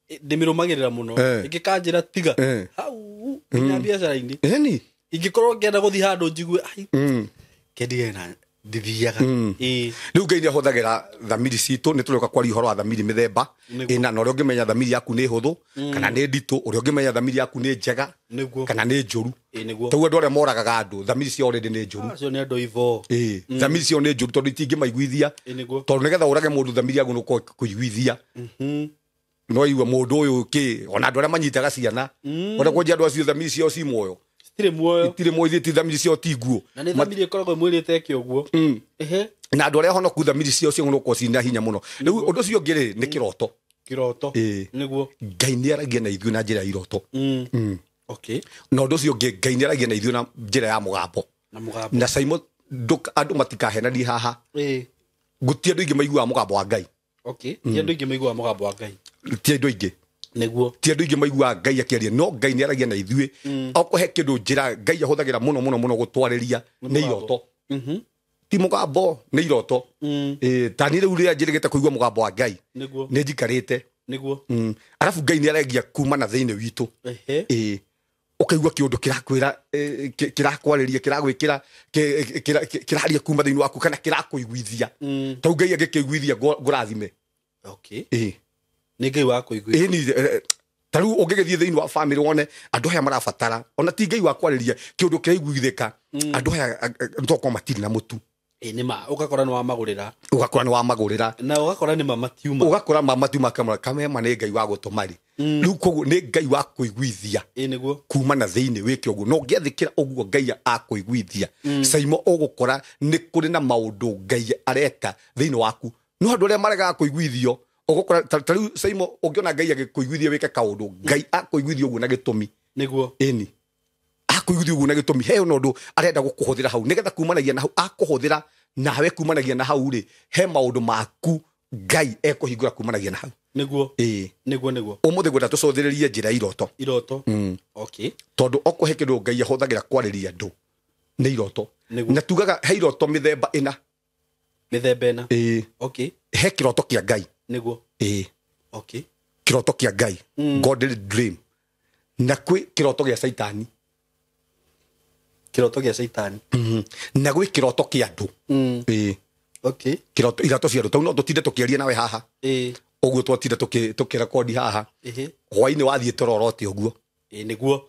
S2: Ndĩmĩrũmagĩrĩra mũno. Ĩngĩkanjĩra tiga hau nginya biacara-inĩ.
S1: Ĩni.
S2: Ingĩkorwo ngĩenda gũthiĩ handũ njigue ai kendige na ndithiaga.
S1: Rĩu Ngai nĩ ahũthagĩra thamiri citũ, nĩ tũrĩũka kwaria ũhoro wa thamiri mĩthemba ĩna, na ũrĩa ũngĩmenya thamiri yaku nĩ hũthũ kana nĩ nditũ, ũrĩa ũngĩmenya thamiri yaku nĩ njega kana nĩ njũru. Tau andũ arĩa moragaga andũ thamiri ciao already nĩ njũru.
S2: Acio nĩ andũ ivo.
S1: Thamiri ciao nĩ njũru tondũ itingĩmaiguithia. Tondũ nĩgetha ũrage mũndũ thamiri yaku nĩ ũkorwo kũiguithia. No iwe mũndũ ũyũ kĩ ona andũ arĩa manyitaga ciana ona kwanjia andũ acio thamiri ciao ci muoyo.
S2: Citirĩ muoyo.
S1: Itirĩ muoyo, ti thamiri ciao ti nguo.
S2: Na nĩ thamiri ĩkoragwo ĩmwĩrĩte eke ũguo.
S1: Na andũ arĩa honoku thamiri ciao ciagũrwo cina hinya mũno. Rĩu ũndũ ũcio ũngĩ rĩ nĩ kĩroto.
S2: Kĩroto. Nĩguo.
S1: Ngai nĩ aragia na ithuĩ na njĩra ya iroto.
S2: Okay.
S1: Na ũndũ ũcio ũngĩ Ngai nĩ aragia na ithuĩ na njĩra ya mũgambo.
S2: Na mũgambo.
S1: Na Simon andũ matikahenanie haha. Gũtirĩ andũ aingĩ maiguaga mũgambo wa Ngai.
S2: Okay. Ti andũ aingĩ maiguaga mũgambo wa Ngai.
S1: Ti andũ aingĩ.
S2: Nĩguo.
S1: Ti andũ aingĩ maiguaga Ngai akĩaria, no Ngai nĩ aragia na ithuĩ. Okorwo he kĩndũ njĩra Ngai ahũthagĩra mũno mũno mũno gũtwarĩria nĩ iroto. Ti mũgambo, nĩ iroto. Ta niĩ rĩu rĩrĩa njĩrĩgĩte kũigua mũgambo wa Ngai nĩ njikarĩte.
S2: Nĩguo.
S1: Arabu Ngai nĩ aragia kuma na thĩinĩ witũ. Ũkaigua kĩũndũ kĩrakwĩra, kĩrakwarĩria, kĩragwĩkĩra, kĩraria kuma thĩinĩ waku kana kĩrakũiguithia. Tau Ngai angĩkĩiguithia ngũrathime.
S2: Okay. Nĩ Ngai wa kũiguithia.
S1: Ta rĩu ũngĩgĩthiĩ thĩinĩ wa family wone andũ aya marabatara, ona ti Ngai wa kwarĩria kĩũndũ kĩraiguithĩka, andũ aya nĩtokorwo matirĩ na mũtu.
S2: Nĩ ma, ũgakora nĩ wamagũrĩra.
S1: Ũgakora nĩ wamagũrĩra.
S2: Na ũgakora nĩ ma matiuma.
S1: Ũgakora ma matiuma kamwe kamema nĩ Ngai wa gũtũma rĩ. Rĩu koguo nĩ Ngai wa kũiguithia.
S2: Nĩguo.
S1: Kuma na thĩinĩ wĩke ũguo. No ũngĩathĩkĩra ũguo Ngai akũiguithia. Saimo ũgũkora nĩ kũrĩ na maũndũ Ngai areka thĩinĩ waku. No andũ arĩa maregaga kũiguithio, ũgũkora ta rĩu Saimo ũngĩona Ngai agĩkũiguithia wĩke kaũndũ, Ngai akũiguithia ũguo na gĩtũmi.
S2: Nĩguo.
S1: Ĩni. Akũiguithia ũguo na gĩtũmi, he ona ũndũ arenda gũkũhũthĩra hau nĩgetha kumanagia na hau akũhũthĩra nawe kumanagia na hau rĩ, he maũndũ maku Ngai ekũhingũra kumanagia na hau.
S2: Nĩguo. Nĩguo nĩguo.
S1: Ũmũthĩ ngwenda tũcũthĩrĩrie njĩra iroto.
S2: Iroto. Okay.
S1: Tondũ okorwo he kĩndũ Ngai ahũthagĩra kwarĩria andũ nĩ iroto. Na tugaga he iroto mĩthemba ĩna.
S2: Mĩthemba ĩna. Okay.
S1: He kĩroto kĩa Ngai.
S2: Nĩguo. Okay.
S1: Kĩroto kĩa Ngai. Godly dream. Na kwĩ kĩroto gĩa Caitani.
S2: Kĩroto gĩa Caitani.
S1: Na gwĩ kĩroto kĩa andũ.
S2: Okay.
S1: Kĩroto iroto cia andũ. Tau no tũtinde tũkĩaria nawe haha. Ũguo twatinde tũkĩrekondi haha. Hwainĩ wathiĩ toro ũrote ũguo.
S2: Nĩguo.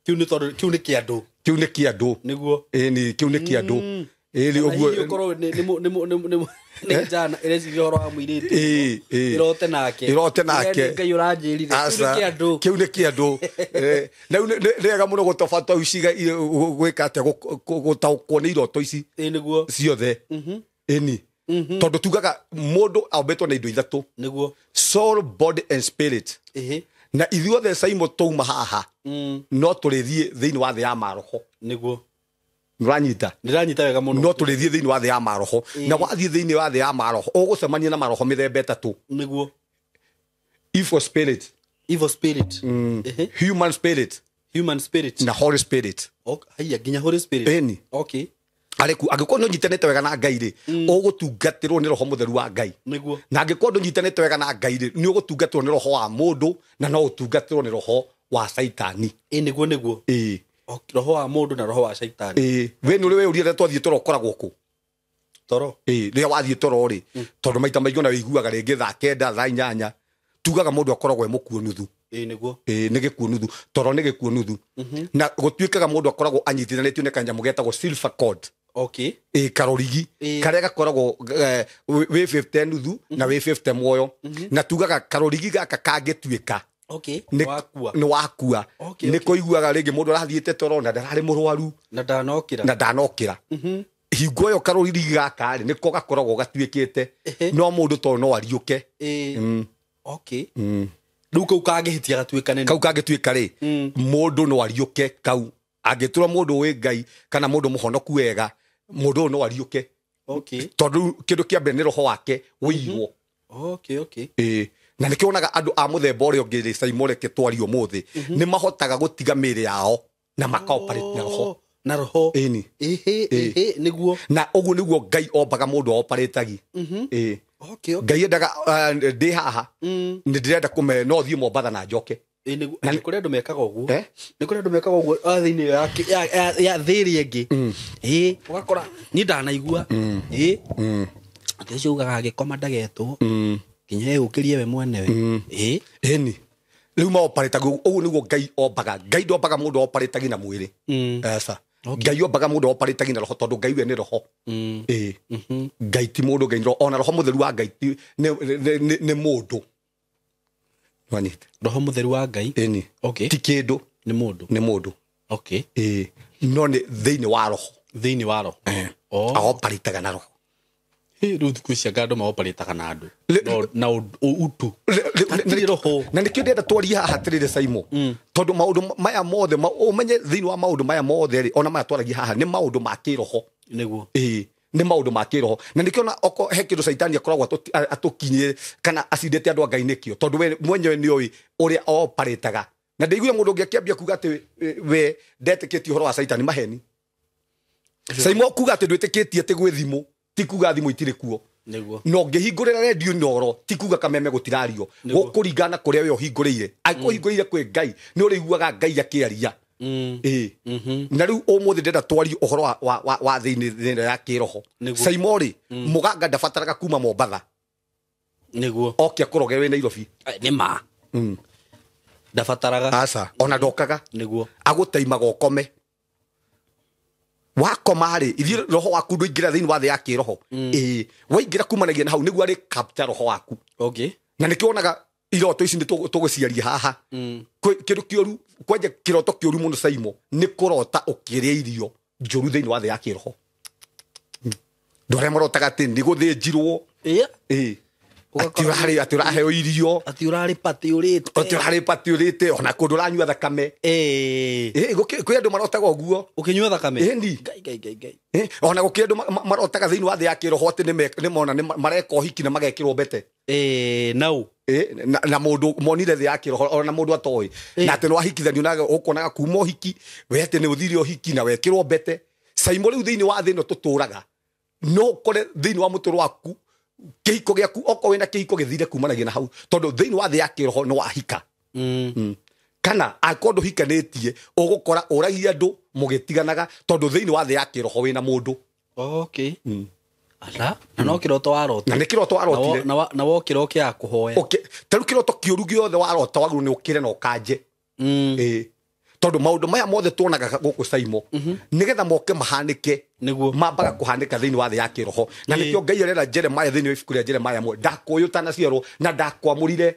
S2: Kĩu nĩ tondũ kĩu nĩ kĩa andũ.
S1: Kĩu nĩ kĩa andũ.
S2: Nĩguo.
S1: Nĩ kĩu nĩ kĩa andũ. Ũguo
S2: ũkorwo nĩ njana ĩreciria ũhoro wa mũirĩtu. Ĩrote nake.
S1: Ĩrote nake.
S2: Ngai ũranjĩrire. Kĩu nĩ kĩa andũ.
S1: Kĩu nĩ kĩa andũ. Na rĩu nĩ wega mũno gũtobata ici gwĩka atĩa gũtaũkwo nĩ iroto ici.
S2: Nĩguo.
S1: Ciothe. Ĩni. Tondũ tugaga mũndũ ombĩtwo na indo ithatũ.
S2: Nĩguo.
S1: Soul, body and spirit. Na ithuothe Saimo twauma haha no tũrĩthiĩ thĩinĩ wa thĩ ya maroho.
S2: Nĩguo.
S1: Nĩũranyita?
S2: Ndĩranyita wega mũno.
S1: No tũrĩthiĩ thĩinĩ wa thĩ ya maroho. Na wathiĩ thĩinĩ wa thĩ ya maroho ũgũcemania na maroho mĩthemba ĩtatũ.
S2: Nĩguo.
S1: Evil spirit.
S2: Evil spirit.
S1: Human spirit.
S2: Human spirit.
S1: Na Holy Spirit.
S2: Haiya nginya Holy Spirit.
S1: Ĩni.
S2: Okay.
S1: Arĩku angĩkorwo nĩ ũnyitanĩte wega na Ngai rĩ, ũgũtungatĩrwo nĩ roho mũtheru wa Ngai.
S2: Nĩguo.
S1: Na angĩkorwo ndũnyitanĩte wega na Ngai rĩ, nĩ ũgũtungatĩrwo nĩ roho wa mũndũ na no ũtungatĩrwo nĩ roho wa Caitani.
S2: Nĩguo nĩguo. Roho wa mũndũ na roho wa Caitani.
S1: We nĩ ũrĩ weyũria rĩrĩa twathiĩ toro ũkoragwo kũ?
S2: Toro.
S1: Rĩrĩa wathiĩ toro rĩ, tondũ maita maingĩ ona wĩiguaga rĩngĩ thaa 9 thaa 8, tugaga mũndũ akoragwo e mũkuo nuthu.
S2: Nĩguo.
S1: Nĩ gĩkuo nuthu. Toro nĩ gĩkuo nuthu. Na gũtuĩkaga mũndũ akoragwo anyitithanĩtio nĩ kanyamũ getagwo silver cord.
S2: Okay.
S1: Karorigi karĩa gakoragwo wĩ 50 nuthu na wĩ 50 muoyo. Na tugaga karorigi gaka kangĩtuĩka
S2: Okay.
S1: Nĩ wakua. Nĩ kũiguaga rĩngĩ mũndũ arathiĩte toro na ndararĩ mũrwaru
S2: na ndanokĩra.
S1: Na ndanokĩra. Hingo ĩyo karorigi gaka rĩ nĩko gakoragwo gatuĩkĩte no mũndũ to no ariũke.
S2: Okay. Rĩu kau kangĩhĩtia gatuĩka nĩ
S1: kau kangĩtuĩka rĩ mũndũ no ariũke kau. Angĩtura mũndũ wĩ Ngai kana mũndũ mũhonoku wega, mũndũ ũyũ no ariũke.
S2: Okay.
S1: Tondũ kĩndũ kĩa mbere nĩ roho wake wĩirwo.
S2: Okay, okay.
S1: Na nĩkĩo wonaga andũ a mũthemba ũrĩa ũngĩ rĩ, Saimo reke twarie ũmũthĩ, nĩ mahotaga gũtiga mĩĩrĩ yao na makaoperate na roho.
S2: Na roho.
S1: Ĩni.
S2: Ĩhĩ, nĩguo.
S1: Na ũguo nĩguo Ngai ombaga mũndũ aoperatagi.
S2: Okay, okay.
S1: Ngai endaga ndĩ haha nĩ ndĩrenda kũme no thiĩ Mombatha na njoke.
S2: Nĩ kũrĩ andũ mekaga ũguo. Nĩ kũrĩ andũ mekaga ũguo thĩinĩ ya thĩ ĩrĩa ĩngĩ. Ĩĩ, ũgakora niĩ ndanaigua. Ĩĩ. Atĩ ũcio ugaga agĩkoma ndagetwo. Nginya eyũkĩrie we mwenewe. Ĩĩ.
S1: Ĩni. Rĩu maoparĩtagio ũguo nĩguo Ngai ombaga. Ngai ndombaga mũndũ oparĩtagi na mwĩrĩ. Aca. Ngai ombaga mũndũ oparĩtagi na roho tondũ Ngai we nĩ roho. Ĩĩ. Ngai ti mũndũ, Ngai nĩ roho. Ona roho mũtheru wa Ngai nĩ mũndũ. Nĩwanyita?
S2: Roho mũtheru wa Ngai.
S1: Ĩni.
S2: Okay.
S1: Ti kĩndũ.
S2: Nĩ mũndũ.
S1: Nĩ mũndũ.
S2: Okay.
S1: Ĩĩ. No nĩ thĩinĩ wa roho.
S2: Thĩinĩ wa roho.
S1: Aoparĩtaga na roho.
S2: Rĩu thikũ ici anga andũ maoparĩtaga na andũ. Na utu. Roho.
S1: Na nĩkĩo ndĩrenda twarie haha atĩrĩrĩ Saimo. Tondũ maũndũ maya mothe, ũmenye thĩinĩ wa maũndũ maya mothe rĩ, ona maya twaragia haha nĩ maũndũ ma kĩroho.
S2: Nĩguo.
S1: Ĩĩ, nĩ maũndũ ma kĩroho. Na nĩkĩo ona oko he kĩndũ Caitani akoragwo atũkinyĩre kana acindĩte andũ a Ngai nĩkĩo, tondũ we mwenyewe nĩoĩ ũrĩa oparĩtaga. Na ndĩiguire mũndũ ũngĩ akĩambia kuga atĩ we ndetĩkĩtie ũhoro wa Caitani, maheni. Saimo kuga atĩ ndwĩtĩkĩtie atĩ gwĩ thimũ, ti kuga thimũ itirĩ kuo.
S2: Nĩguo.
S1: Na ũngĩhingũrĩra redio Inooro, ti kuga kameme gũtirario. Gũkũringana na kũrĩa we ũhingũrĩire. Angĩkorwo ũhingũrĩire kwĩ Ngai, nĩ ũrĩiguaga Ngai akĩaria. Ĩĩ. Na rĩu ũmũthĩ ndĩrenda twarie ũhoro wa thĩinĩ ya kĩroho. Saimo rĩ, mũganga ndabataraga kuma Mombatha.
S2: Nĩguo.
S1: Oke akũroge wĩ Nairobi.
S2: Nĩ ma. Ndabataraga.
S1: Aca, ona ndokaga.
S2: Nĩguo.
S1: Agũtaimaga ũkome. Wakoma rĩ, ithuĩ roho waku ndũingĩra thĩinĩ wa thĩ ya kĩroho. Ĩĩ, waingĩra kumanagia na hau nĩguo arĩ capture roho waku.
S2: Okay.
S1: Na nĩkĩo wonaga iroto ici nĩ tũgũciaria haha. Kĩndũ kĩũru, kwanja kĩroto kĩũru mũno Saimo, nĩ kũrota ũkĩrĩa irio njũru thĩinĩ wa thĩ ya kĩroho. Andũ arĩa marotaga atĩ nĩ gũthĩnjirwo. Ĩĩ. Atĩ ũraheo irio.
S2: Atĩ ũrarĩ pati ũrĩte.
S1: Atĩ ũrarĩ pati ũrĩte, ona kũndũ ũranyua thakame.
S2: Ĩĩ.
S1: Ĩĩ, kwĩ andũ marotaga ũguo.
S2: Ũkĩnyua thakame?
S1: Ĩni.
S2: Ngai, Ngai, Ngai, Ngai.
S1: Ĩĩ, ona gũkĩrĩ andũ marotaga thĩinĩ wa thĩ ya kĩroho atĩ nĩ mona nĩ mareka ũhiki na magekĩrwo mbete.
S2: Ĩĩ, nau.
S1: Ĩĩ, na mũndũ monire thĩ ya kĩroho, ona mũndũ atoĩ. Na atĩ nĩwahikithanio na ũkonaga kuma ũhiki, we atĩ nĩ ũthire ũhiki na wekĩrwo mbete. Saimo rĩu thĩinĩ wa thĩ ĩno tũtũraga, no ũkore thĩinĩ wa mũtũrĩre waku kĩhiko gĩaku, okorwo wĩna kĩhiko gĩthire kumanagia na hau, tondũ thĩinĩ wa thĩ ya kĩroho nĩ wahika. Kana angĩkorwo ndũhikanĩtie, ũgũkora ũragia andũ mũgĩtiganaga, tondũ thĩinĩ wa thĩ ya kĩroho wĩna mũndũ.
S2: Okay. Ala, na no kĩroto warota.
S1: Na nĩ kĩroto warotire.
S2: Na wokĩra ũkĩaga kũhoya.
S1: Okay. Ta rĩu kĩroto kĩũru gĩothe warota wagĩrĩirwo nĩ ũkĩre na ũkanje. Ĩĩ. Tondũ maũndũ maya mothe tuonaga gũkũ Saimo, nĩgetha moke mahanĩke,
S2: Nĩguo.
S1: mambaga kũhanĩka thĩinĩ wa thĩ ya kĩroho. Na nĩkĩo Ngai arera Jeremiah thĩinĩ wa ibuku rĩa Jeremiah mwe, ndakũũĩ ũtanaciarwo na ndakwamũrire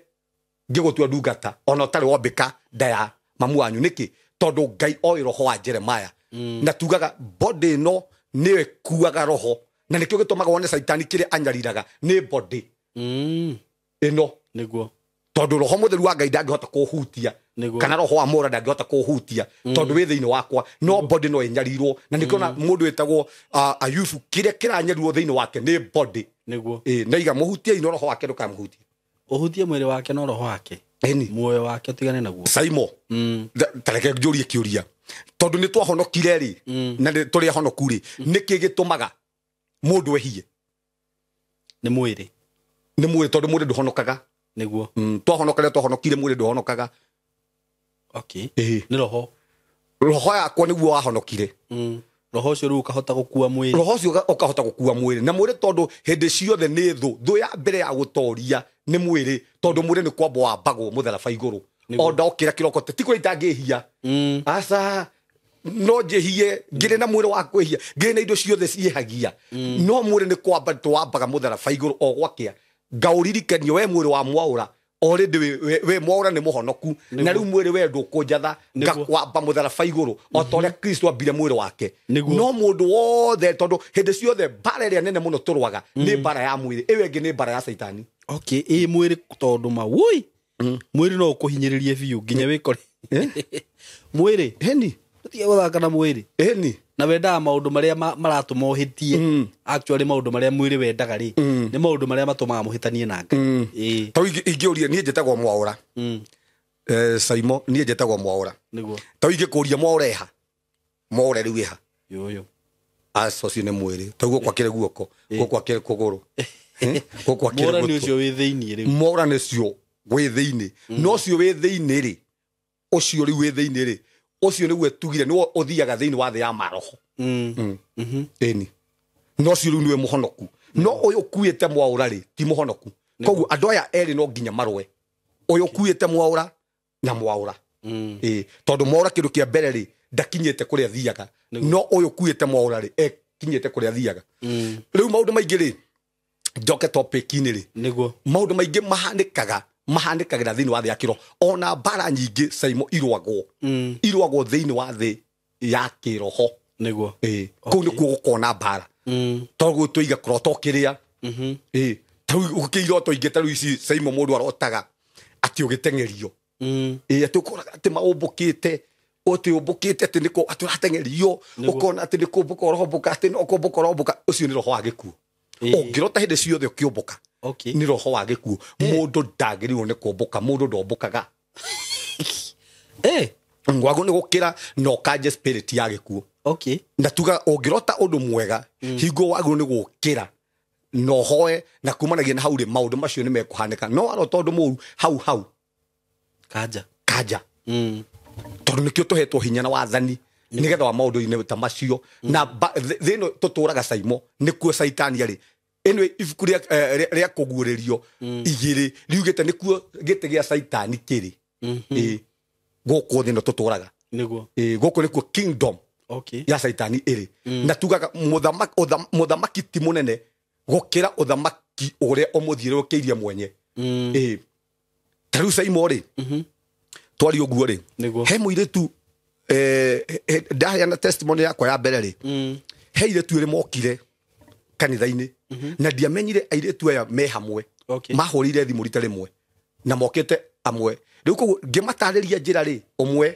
S1: ngĩgũtua ndungata ona ũtarĩ wombĩka nda ya mamu wanyu. Nĩkĩ? Tondũ Ngai oĩ roho wa Jeremiah. Na tugaga body ĩno nĩyo ĩkuaga roho. Na nĩkĩo gĩtũmaga wone Caitani kĩrĩa anyariraga nĩ body ĩno.
S2: Nĩguo.
S1: Tondũ roho mũtheru wa Ngai ndangĩhota kũhutia. Kana roho wa Mũra ndangĩhota kũhutia, tondũ wĩ thĩinĩ wakwa. No body no ĩnyarirwo. Na nĩkĩo na mũndũ wĩtagwo Ayubu, kĩrĩa kĩranyarirwo thĩinĩ wake nĩ body.
S2: Nĩguo.
S1: Ĩĩ, na iga mũhutie no roho wake ndũkamũhutie.
S2: Ũhutie mwĩrĩ wake no roho wake.
S1: Ĩni.
S2: Muoyo wake ũtigane naguo.
S1: Saimo. Ta reke njũrie kĩũria. Tondũ nĩ twahonokire rĩ, na nĩ tũrĩ ahonoku rĩ, nĩkĩ gĩtũmaga mũndũ ehie?
S2: Nĩ mwĩrĩ.
S1: Nĩ mwĩrĩ, tondũ mwĩrĩ ndũhonokaga.
S2: Nĩguo.
S1: Twahonokire, twahonokire, mwĩrĩ ndũhonokaga.
S2: Okay.
S1: Ĩĩ.
S2: Nĩ roho.
S1: Roho yakwa nĩguo wahonokire.
S2: Roho ũcio rĩu ũkahota gũkua mwĩrĩ.
S1: Roho ũcio ũkahota gũkua mwĩrĩ. Na mwĩrĩ tondũ hĩndĩ ciothe nĩ thũ. Thũ ya mbere ya gũtoria nĩ mwĩrĩ, tondũ mwĩrĩ nĩ kwambwo wambagwo mũtharaba igũrũ. O ndokĩra kĩroko, ti kũrĩa itangĩhia. Aca, no njĩhie, ngĩrĩ na mwĩrĩ wa kwĩhia, ngĩrĩ na indo ciothe ciĩhagia. No mwĩrĩ nĩ kwamba twambaga mũtharaba igũrũ o gwakĩa. Ngaũririkania we mwĩrĩ wa mwaũra, already we mwaũra nĩ mũhonoku. Na rĩu mwĩrĩ we ndũkũnjatha, ngakwamba mũtharaba igũrũ, o ta ũrĩa Kristo ambire mwĩrĩ wake. No mũndũ wothe, tondũ hĩndĩ ciothe mbara ĩrĩa nene mũno tũrũaga nĩ mbara ya mwĩrĩ, ĩyo ĩngĩ nĩ mbara ya Caitani.
S2: Okay, ĩ mwĩrĩ tondũ ma, woi, mwĩrĩ no ũkũhinyĩrĩrie biũ nginya wĩkore. Mwĩrĩ.
S1: Ĩni.
S2: Tũtige gũthaka na mwĩrĩ.
S1: Ĩni.
S2: Na wendaga maũndũ marĩa maratũma ũhĩtie. Actually maũndũ marĩa mwĩrĩ wendaga rĩ, nĩ maũndũ marĩa matũmaga mũhĩtanie na Ngai. Ĩĩ.
S1: Ta ingĩũria, niĩ njĩtagwo Mwaũra. Saimo, niĩ njĩtagwo Mwaũra.
S2: Nĩguo.
S1: Ta ingĩkũria Mwaũra ĩha? Mwaũra rĩu ĩha?
S2: Yũyũ.
S1: Aca ũcio nĩ mwĩrĩ. Ta guoko akĩrĩ guoko, guoko akĩrĩ kũgũrũ. Guoko akĩrĩ
S2: Mwaũra nĩ
S1: gũtũ.
S2: ũcio wĩ thĩinĩ rĩu.
S1: Mwaũra nĩ ũcio wĩ thĩinĩ. No ũcio wĩ thĩinĩ rĩ, ũcio rĩu wĩ thĩinĩ rĩ, ũcio nĩguo tugire nĩwe ũthiaga thĩinĩ wa thĩ ya maroho. Ĩni. No ũcio rĩu nĩwe mũhonoku. No ũyũ ũkuĩte mwaũra rĩ, ti mũhonoku. Koguo andũ aya erĩ no nginya marũe. Ũyũ ũkuĩte mwaũra na mwaũra. Ĩĩ, tondũ mwaũra kĩndũ kĩa mbere rĩ, ndakinyĩte kũrĩa athiaga. No ũyũ ũkuĩte mwaũra rĩ, ekinyĩte kũrĩa athiaga. Rĩu maũndũ maingĩ rĩ, njoke topic-inĩ rĩ,
S2: Nĩguo.
S1: maũndũ maingĩ mahanĩkagĩra thĩinĩ wa thĩ ya kĩroho. Ona mbara nyingĩ Saimo irũagwo. Irũagwo thĩinĩ wa thĩ ya kĩroho.
S2: Nĩguo.
S1: Ĩĩ, kũu nĩkuo gũkoragwo na mbara. Tondũ tũiga kũrota ũkĩrĩa. Ĩĩ, ta rĩu gũkĩ iroto ingĩ ta rĩu ici Saimo mũndũ arotaga atĩ ũgĩteng'erio. Ĩĩ, atĩ ũkoraga atĩ maũmbũkĩte, atĩ ũmbũkĩte atĩ nĩkũ, atĩ ũrateng'erio, ũkona atĩ nĩ kũmbũka ũrombũka, atĩ no kũmbũka ũrombũka, ũcio nĩ roho wa gĩkuũ. Ũngĩrota hĩndĩ ciothe ũkĩũmbũka, nĩ roho wa gĩkuũ. Mũndũ ndagĩrĩirwo nĩ kũmbũka, mũndũ ndombũkaga. Ngwago nĩ gũkĩra na ũkanje spirit ya gĩkuũ. Na tuga ũngĩrota ũndũ mwega, hingo wagĩrĩirwo nĩ gũkĩra na ũhoe, na kumanagia na hau rĩ, maũndũ macio nĩ mekũhanĩka. No warota ũndũ mũũru hau hau,
S2: Kanja.
S1: Kanja. Tondũ nĩkĩo tũhetwo hinya na wathani nĩgetha wa maũndũ-inĩ ta macio. Na thĩ ĩno tũtũraga Saimo, nĩkuo Caitani arĩ. Ĩno ibuku rĩa kũguũrĩrio igĩrĩ riugĩte nĩkuo gĩtĩ gĩa Caitani kĩrĩ. Ĩĩ, gũkũ thĩ ĩno tũtũraga.
S2: Nĩguo.
S1: Ĩĩ, gũkũ nĩkuo kingdom ya Caitani ĩrĩ. Na tugaga mũthamaki ti mũnene gũkĩra ũthamaki ũrĩa ũmũthiũrũrũkĩirie mwenye. Ĩĩ. Ta rĩu Saimo rĩ, twaria ũguo rĩ, he mũirĩtu, ndaheana testimony yakwa ya mbere rĩ, he airĩtu erĩ mokire kanitha-inĩ, na ndiamenyire airĩtu aya me hamwe. Mahũrĩire thimũ rita rĩmwe na mokĩte amwe. Rĩu koguo ngĩmatarĩria njĩra rĩ, ũmwe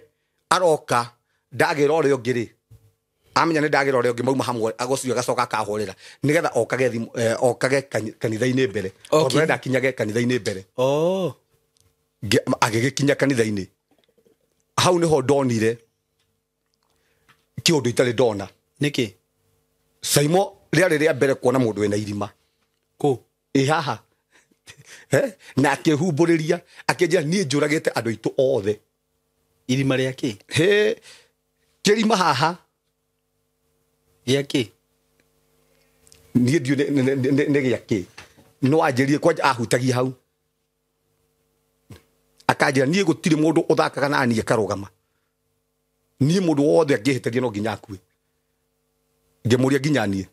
S1: aroka ndagĩra ũrĩa ũngĩ rĩ, amenya nĩ ndagĩra ũrĩa ũngĩ mauma hamwe, agũcio agacoka akahũrĩra nĩgetha okage thimũ, okage kanitha-inĩ mbere. Tondũ arenda akinyage kanitha-inĩ mbere. Agĩgĩkinya kanitha-inĩ. Hau nĩho ndonire kĩũndũ itarĩ ndona.
S2: Nĩkĩ?
S1: Saimo rĩarĩ rĩa mbere kuona mũndũ wĩna irima.
S2: Kũ?
S1: Ĩ haha. Na akĩhumbũrĩria, akĩnjĩra niĩ njũragĩte andũ aitũ othe.
S2: Irima rĩa kĩ?
S1: He, kĩrima haha.
S2: Gĩa kĩ?
S1: Niĩ ndiũĩ nĩ gĩa kĩ. No anjĩrire kwanja ahutagia hau. Akanjĩra niĩ gũtirĩ mũndũ ũthakaga na niĩ akarũgama. Niĩ mũndũ wothe angĩhĩtĩria no nginya akue. Ngĩmũria nginya niĩ.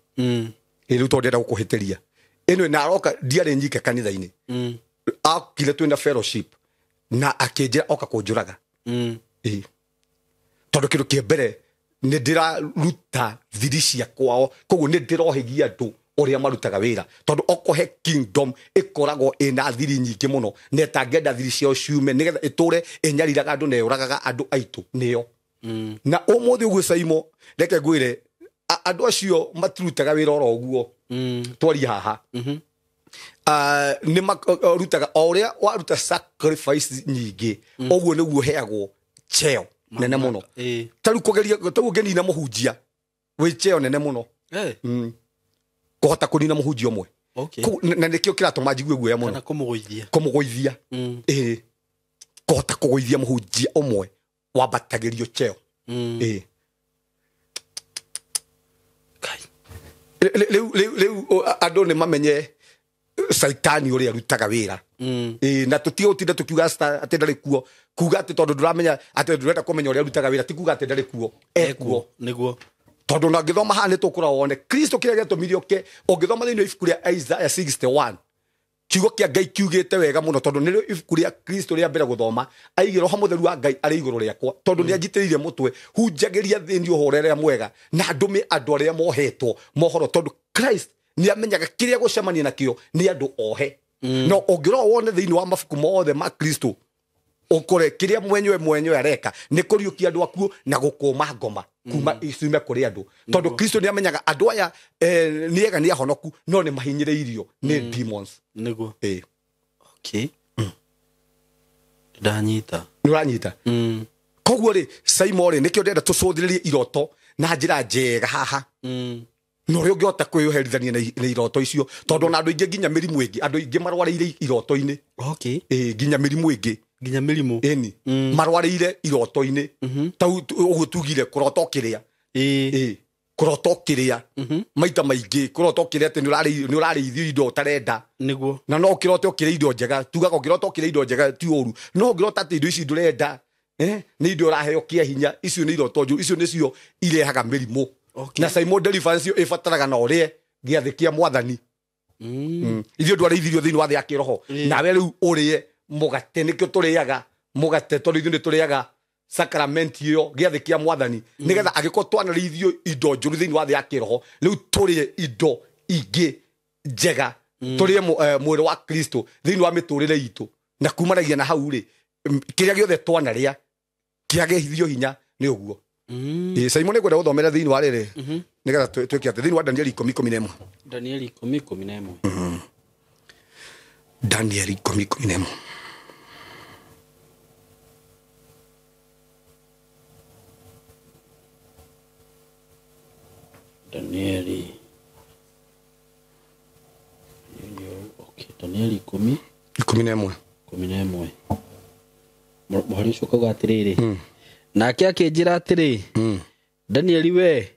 S1: Ĩ rĩu tondũ ndĩrenda gũkũhĩtĩria. Ĩno na aroka ndiarĩ nyike kanitha-inĩ. Akire twĩna fellowship na akĩnjĩra oka kũnjũraga. Ĩ. Tondũ kĩndũ kĩa mbere nĩ ndĩraruta thiri cia kwao, koguo nĩ ndĩrohĩgia andũ ũrĩa marutaga wĩra. Tondũ okorwo he kingdom ĩkoragwo ĩna thiri nyingĩ mũno, na ĩtangĩenda thiri ciao ciume nĩgetha ĩtũre ĩnyariraga andũ na ĩũragaga andũ aitũ nĩyo. Na ũmũthĩ ũguo Saimo, reke ngwĩre, andũ acio matirutaga wĩra oro ũguo. Twaria haha. Nĩ marutaga o ũrĩa waruta sacrifice nyingĩ, ũguo nĩguo ũheagwo cheo nene mũno. Ta rĩu kũgeria, ta rĩu ũngĩnina mũhunjia, wĩ cheo nene mũno. Kũhota kũnina mũhunjia ũmwe. Na nĩkĩo kĩratũma njigue guoya mũno.
S2: Kana kũmũgũithia.
S1: Kũmũgũithia. Ĩĩ. Kũhota kũgũithia mũhunjia ũmwe wambatagĩrio cheo. Ĩĩ.
S2: Kai.
S1: Rĩu, andũ nĩ mamenye Caitani ũrĩa arutaga wĩra. Ĩĩ, na tũtige gũtinda tũkiuga atĩ ndarĩ kuo. Kuga atĩ tondũ ndũramenya, atĩ ndũrenda kũmenya ũrĩa arutaga wĩra, ti kuga atĩ ndarĩ kuo. Ekuo.
S2: Nĩguo.
S1: Tondũ ona ũngĩthoma haha nĩ tũkũrora wone Kristo kĩrĩa gĩatũmire oke, ũngĩthoma thĩinĩ wa ibuku rĩa Isaiah 61, kiugo kĩa Ngai kiugĩte wega mũno, tondũ nĩrĩo ibuku rĩa Kristo rĩa mbere gũthoma, aigire Roho Mũtheru wa Ngai arĩ igũrũ rĩakwa, tondũ nĩ anjitĩrĩire mũtwe, hunjagĩria thĩinĩ ũhoro ũrĩa mwega, na ndũme andũ arĩa mohetwo mohoro, tondũ Christ nĩ amenyaga kĩrĩa gũcemania nakĩo nĩ andũ ohe. No ũngĩrora wone thĩinĩ wa mabuku mothe ma Kristo, ũkore kĩrĩa mwenyewe mwenyewe areka nĩ kũriũkia andũ akuũ na gũkũma ngoma kuma iciume kũrĩ andũ, tondũ Kristo nĩ amenyaga andũ aya, nĩ ega nĩ ahonoku, no nĩ mahinyĩrĩirio nĩ demons.
S2: Nĩguo.
S1: Ĩĩ.
S2: Ndanyita.
S1: Nĩ ũranyita? Koguo rĩ, Saimo rĩ, nĩkĩo ndĩrenda tũcũthĩrĩrie iroto na njĩra njega haha. Na ũrĩa ũngĩhota kwĩyoherithania na iroto icio tondũ ona andũ aingĩ nginya mĩrimũ ĩngĩ andũ aingĩ marwarĩire iroto-inĩ.
S2: Okay.
S1: Nginya mĩrimũ ĩngĩ.
S2: Nginya mĩrimũ.
S1: Ĩni. Marwarĩire iroto-inĩ. Ta ũguo tugire kũrota ũkĩrĩa. Kũrota ũkĩrĩa. Maita maingĩ kũrota ũkĩrĩa atĩ nĩ ũrarĩithio indo ũtarenda.
S2: Nĩguo.
S1: Na no ũkĩrote ũkĩrĩa indo njega. Tugaga ũngĩrota ũkĩrĩa indo njega ti ũru. No ũngĩrota atĩ indo ici ndũrenda, nĩ indo ũraheo kĩa hinya, icio nĩ iroto njũru, icio nĩcio irehaga mĩrimũ.
S2: Okay.
S1: Na Simon deliverance ĩyo ĩbataraga na ũrĩe gĩathĩ kĩa mwathani. Ithuĩ ndwarĩithirio thĩinĩ wa thĩ ya kĩroho. Nawe rĩu ũrĩe mũgate, nĩkĩo tũrĩaga mũgate tondũ ithuĩ nĩ tũrĩaga sacrament ĩyo gĩathĩ kĩa mwathani nĩgetha angĩkorwo twanarĩithio indo njũru thĩinĩ wa thĩ ya kĩroho rĩu tũrĩe indo ingĩ njega, tũrĩe mwĩrĩ wa Kristo thĩinĩ wa mĩtũrĩre itũ, na kumanagia na hau rĩ kĩrĩa gĩothe twanarĩa kĩagĩithio hinya nĩ ũguo. Simon nĩngwenda gũthomera thĩinĩ wa rĩrĩ nĩgetha twĩke atĩ thĩinĩ wa Danieli 10:11.
S2: Danieli 10:11.
S1: Danieli 10:11.
S2: Danieli. Okay, Danieli 10
S1: 11.
S2: 11. Mũhari ũcio ũkauga atĩrĩrĩ. Nake akĩnjĩra atĩrĩ, Danieli we,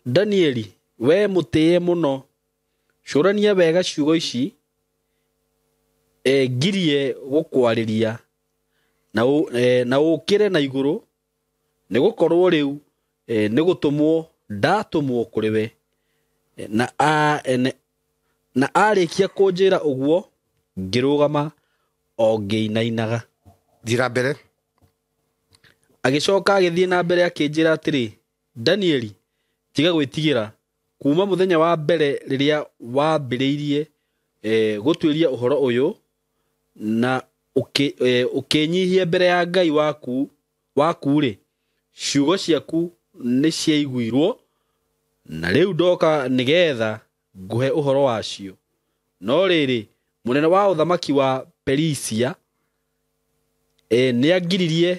S2: Danieli we mũtĩe mũno, cũrania wega ciugo ici, ngirie gũkwarĩria na ũkĩre na igũrũ, nĩgũkorwo rĩu nĩgũtũmwo ndatũmwo kũrĩ we. Na arĩkia kũnjĩra ũguo ngĩrũgama o ngĩinainaga.
S1: Thiĩ mbere.
S2: Agĩcoka agĩthiĩ na mbere akĩnjĩra atĩrĩ, Danieli, tiga gwĩtigĩra, kuma mũthenya wa mbere rĩrĩa wambĩrĩirie gũtuĩria ũhoro ũyũ na ũkĩnyihia mbere ya Ngai waku-rĩ, ciugo ciaku nĩ ciaiguirwo, na rĩu ndoka nĩgetha ngũhe ũhoro wacio. No rĩrĩ, mũnene wa ũthamaki wa Perisia nĩangiririe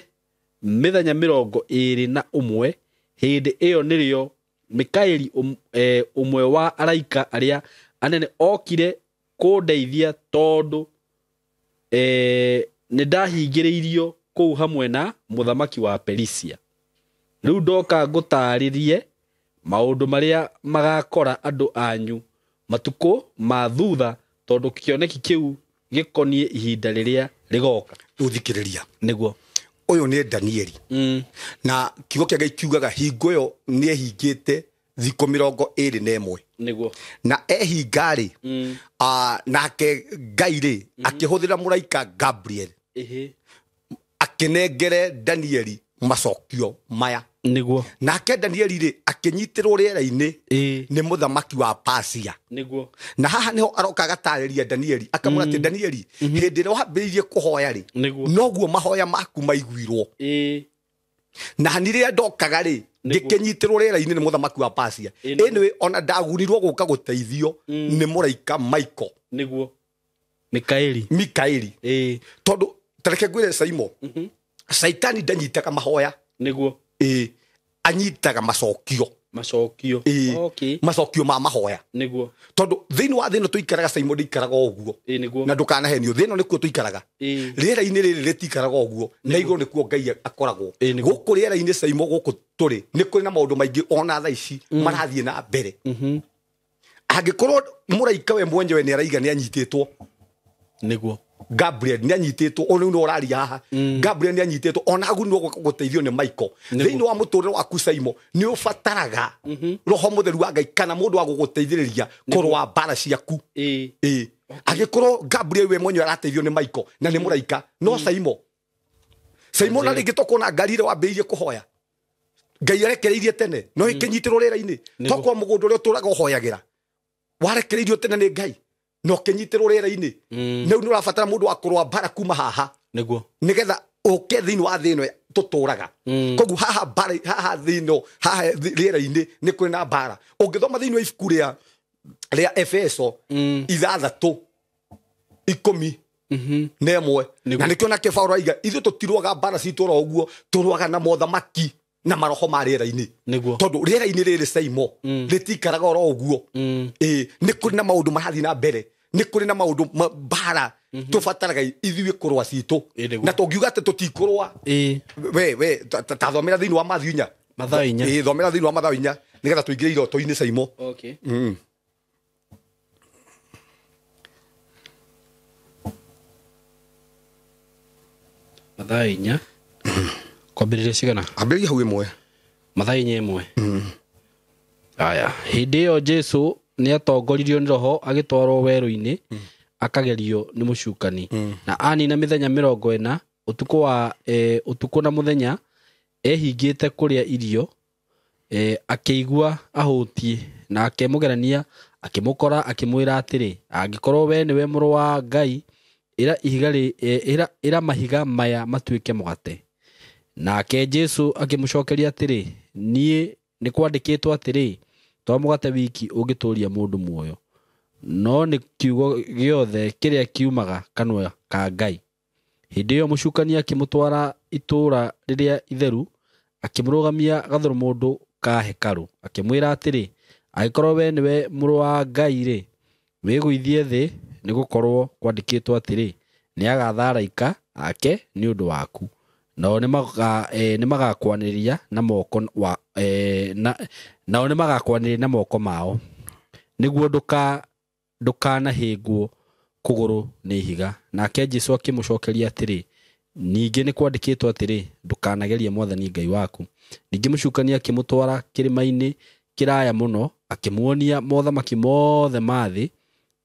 S2: mĩthenya 21. Hĩndĩ ĩyo nĩrĩo Mikaeli ũmwe wa araika arĩa anene okire kũndeithia, tondũ nĩndahingĩrĩirio kũu hamwe na mũthamaki wa Perisia. Rĩu ndoka ngũtaarĩrie maũndũ marĩa magakora andũ anyu matukũ ma thutha, tondũ kĩoneki kĩu gĩkoniĩ ihinda rĩrĩa rĩgoka.
S1: Ũthikĩrĩria.
S2: Nĩguo.
S1: Ũyũ nĩ Danieli. Na kiugo kĩa Ngai kiugaga hingo ĩyo nĩ ehingĩte thikũ 21.
S2: Nĩguo.
S1: Na ehinga rĩ, nake Ngai rĩ akĩhũthĩra mũraika Gabriel. Akĩnengere Danieli macokio maya.
S2: Nĩguo.
S1: Nake Danieli rĩ akĩnyitĩrwo rĩera-inĩ nĩ mũthamaki wa Persia.
S2: Nĩguo.
S1: Na haha nĩho aroka agatarĩria Danieli akamwĩra atĩ Danieli hĩndĩ ĩrĩa wambĩrĩirie kũhoya rĩ noguo mahoya maku maiguirwo. Na rĩrĩa ndokaga rĩ ngĩkĩnyitĩrwo rĩera-inĩ nĩ mũthamaki wa Persia. Anyway, ona ndagunirwo gũka gũteithio nĩ mũraika Michael.
S2: Nĩguo. Mikaeli.
S1: Mikaeli. Tondũ tareke ngwĩre Simon, Saitani ndanyitaga mahoya.
S2: Nĩguo.
S1: Anyitaga macokio.
S2: Macokio. Okay.
S1: Macokio ma mahoya.
S2: Nĩguo.
S1: Tondũ thĩinĩ wa thĩ ĩno tũikaraga Simon ndĩikaraga o ũguo.
S2: Nĩguo.
S1: Na ndũkanahenio, thĩ ĩno nĩkuo tũikaraga. Rĩera-inĩ rĩrĩ rĩtikaraga ũguo, na igũrũ nĩkuo Ngai akoragwo. Gũkũ rĩera-inĩ Simon gũkũ tũrĩ nĩ kũrĩ na maũndũ maingĩ ona thaa ici marathiĩ na mbere. Angĩkorwo mũraika we mwenyewe nĩ araiga nĩ anyitĩtwo.
S2: Nĩguo.
S1: Gabriel nĩ anyitĩtwo, o rĩu no ũraria haha. Gabriel nĩ anyitĩtwo, ona agunirwo gũteithio nĩ Michael. Thĩinĩ wa mũtũrĩre waku Simon nĩ ũbataraga roho mũtheru wa Ngai kana mũndũ wa gũgũteithĩrĩria kũrũa mbara ciaku. Angĩkorwo Gabriel we mwenyewe arateithio nĩ Michael na nĩ mũraika, no Simon. Simon na rĩngĩ tokuona ngari ĩrĩa wambĩrĩirie kũhoya Ngai arekereirie tene, no ĩkĩnyitĩrwo rĩera-inĩ. Tokorwo mũgũnda ũrĩa ũtũraga ũhoyagĩra warekereirio tene nĩ Ngai, no kĩnyitĩrwo rĩera-inĩ. Rĩu nĩ ũrabatara mũndũ wa kũrũa mbara kuma haha.
S2: Nĩguo.
S1: Nĩgetha ũke thĩinĩ wa thĩ ĩno tũtũraga. Koguo haha mbara, haha thĩ ĩno, haha rĩera-inĩ nĩ kũrĩ na mbara. Ũngĩthoma thĩinĩ wa ibuku rĩa Efeso 6:11. Na nĩkĩo nake Paũlũ aiga ithuĩ tũtirũaga mbara citũ oro ũguo, tũrũaga na mothamaki na maroho ma rĩera-inĩ.
S2: Nĩguo.
S1: Tondũ rĩera-inĩ rĩrĩ Saimo rĩtikaraga oro ũguo. Nĩ kũrĩ na maũndũ marathiĩ na mbere, nĩ kũrĩ na maũndũ mbara tũbataraga ithuĩ kũrũa citũ. Na tũngiuga atĩ tũtikũrũa, we ta thomera thĩinĩ wa Mathayo 4.
S2: Mathayo 4.
S1: Thomera thĩinĩ wa Mathayo 4 nĩgetha tũingĩre iroto-inĩ Saimo.
S2: Okay. Mathayo 4. Kwambĩrĩria cigana?
S1: Ambĩrĩria hau ĩmwe.
S2: Mathayo 4 ĩmwe. Aya, hĩndĩ ĩyo Jesũ nĩatongoririo nĩ Roho agĩtwarwo werũ-inĩ akagerio nĩ mũcukani. Na anina mĩthenya 40 ũtukũ na mũthenya ehingĩte kũrĩa irio, akĩigua ahũtiĩ, na akĩmũgerania akĩmũkora akĩmwĩra atĩrĩ, angĩkorwo we nĩwe mũrũ wa Ngai, ĩra mahiga maya matuĩke mũgate. Nake Jesũ akĩmũcokeria atĩrĩ, niĩ nĩ kwandĩkĩtwo atĩrĩ, to mũgate wiki ũngĩtũũria mũndũ muoyo, no nĩ kiugo gĩothe kĩrĩa kiumaga kanua ka Ngai. Hĩndĩ ĩyo mũcukani akĩmũtwara itũũra rĩrĩa itheru, akĩmũrũgamia gathũrũmũndũ ka hekarũ, akĩmwĩra atĩrĩ, angĩkorwo we nĩwe mũrũ wa Ngai rĩ, wĩgũithie thĩ, nĩgũkorwo kwandĩkĩtwo atĩrĩ, nĩagatha araika ake nĩ ũndũ waku, nao nĩmagakwanĩria na moko wa nao nĩmagakwanĩria na moko mao, nĩguo ndũkanahĩngwo kũgũrũ nĩ ihiga. Nake Jesũ akĩmũcokeria atĩrĩ, ningĩ nĩ kwandĩkĩtwo atĩrĩ, ndũkanagerie Mwathani Ngai waku. Ningĩ mũcukani akĩmũtwara kĩrĩma-inĩ kĩraya mũno, akĩmuonia mothamaki mothe ma thĩ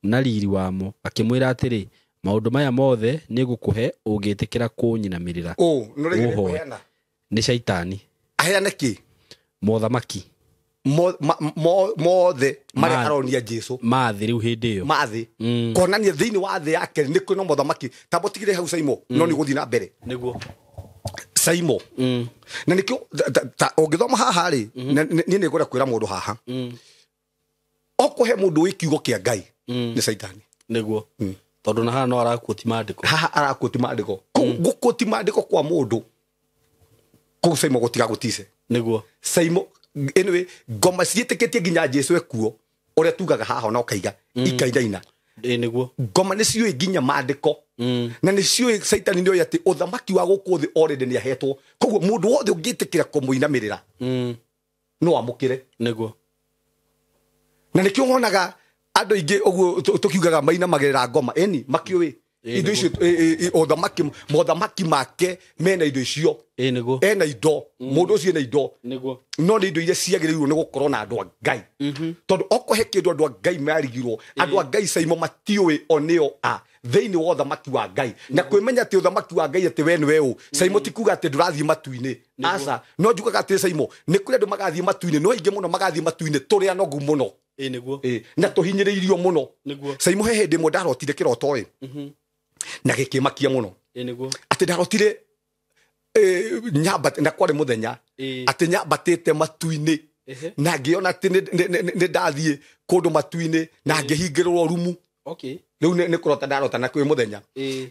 S2: na riri wamo, akĩmwĩra atĩrĩ, maũndũ maya mothe nĩngũkũhe ũngĩtĩkĩra kũnyinamĩrĩra.
S1: Nĩ
S2: Shaitani.
S1: Aheane kĩ?
S2: Mothamaki
S1: mothe marĩa aronia Jesũ
S2: ma thĩ rĩu hĩndĩ ĩyo
S1: ma thĩ, konania thĩinĩ wa thĩ yake nĩ kwĩna mothamaki. Tambo tigire hau Saimo, no nĩ gũthiĩ na mbere.
S2: Nĩguo
S1: Saimo. Na nĩkĩo ũngĩthoma haha rĩ, niĩ nĩngwenda kwĩra mũndũ haha, okũhe mũndũ wĩ kiugo kĩa Ngai nĩ Shaitani.
S2: Nĩguo. Tondũ na haha no arakuoti maandĩko.
S1: Haha arakuoti maandĩko. Gũkuoti maandĩko kwa mũndũ kũu Saimo gũtigagũtice.
S2: Nĩguo.
S1: Saimo anyway, ngoma ciĩtĩkĩtie nginya Jesũ ekuo, ũrĩa tugaga haha na ũkaiga ikainaina.
S2: Nĩguo.
S1: Ngoma nĩ ciũĩ nginya maandĩko. Na nĩ ciũĩ Shaitani nĩoĩ atĩ ũthamaki wa gũkũ thĩ already nĩahetwo. Koguo mũndũ wothe ũngĩtĩkĩra kũmũinamĩrĩra no amũkĩre.
S2: Nĩguo.
S1: Na nĩkĩo wonaga andũ aingĩ ũguo tũkiugaga mainamagĩrĩra ngoma, ĩni makĩũĩ indo icio, ũthamaki, mothamaki make mena indo icio.
S2: Nĩguo.
S1: Ena indo, mũndũ ũcio ena indo.
S2: Nĩguo.
S1: No nĩ indo iria ciagĩrĩirwo nĩ gũkorwo na andũ a Ngai. Tondũ okohe kĩndũ andũ a Ngai marigirwo, andũ a Ngai Saimo matiũĩ o nĩo a thĩinĩ wa ũthamaki wa Ngai. Na kwĩmenya atĩ ũthamaki wa Ngai atĩ we nĩwe ũ, Saimo ti kuga atĩ ndũrathiĩ matu-inĩ. Aca, no njugaga atĩ Saimo nĩ kũrĩ andũ magathiĩ matu-inĩ, no aingĩ mũno magathiĩ matu-inĩ tũrĩ anogu mũno.
S2: Nĩguo.
S1: Na tũhinyĩrĩirio mũno.
S2: Nĩguo.
S1: Saimo he hĩndĩ ĩmwe ndarotire kĩroto ĩ, na gĩkĩmakia mũno.
S2: Nĩguo.
S1: Atĩ ndarotire nyamba, na kwarĩ mũthenya, atĩ nyambatĩte matu-inĩ, na ngĩona atĩ nĩ ndathiĩ kũndũ matu-inĩ, na ngĩhingĩrwo rumu.
S2: Okay.
S1: Rĩu nĩ kũrota ndarota na kwĩ mũthenya.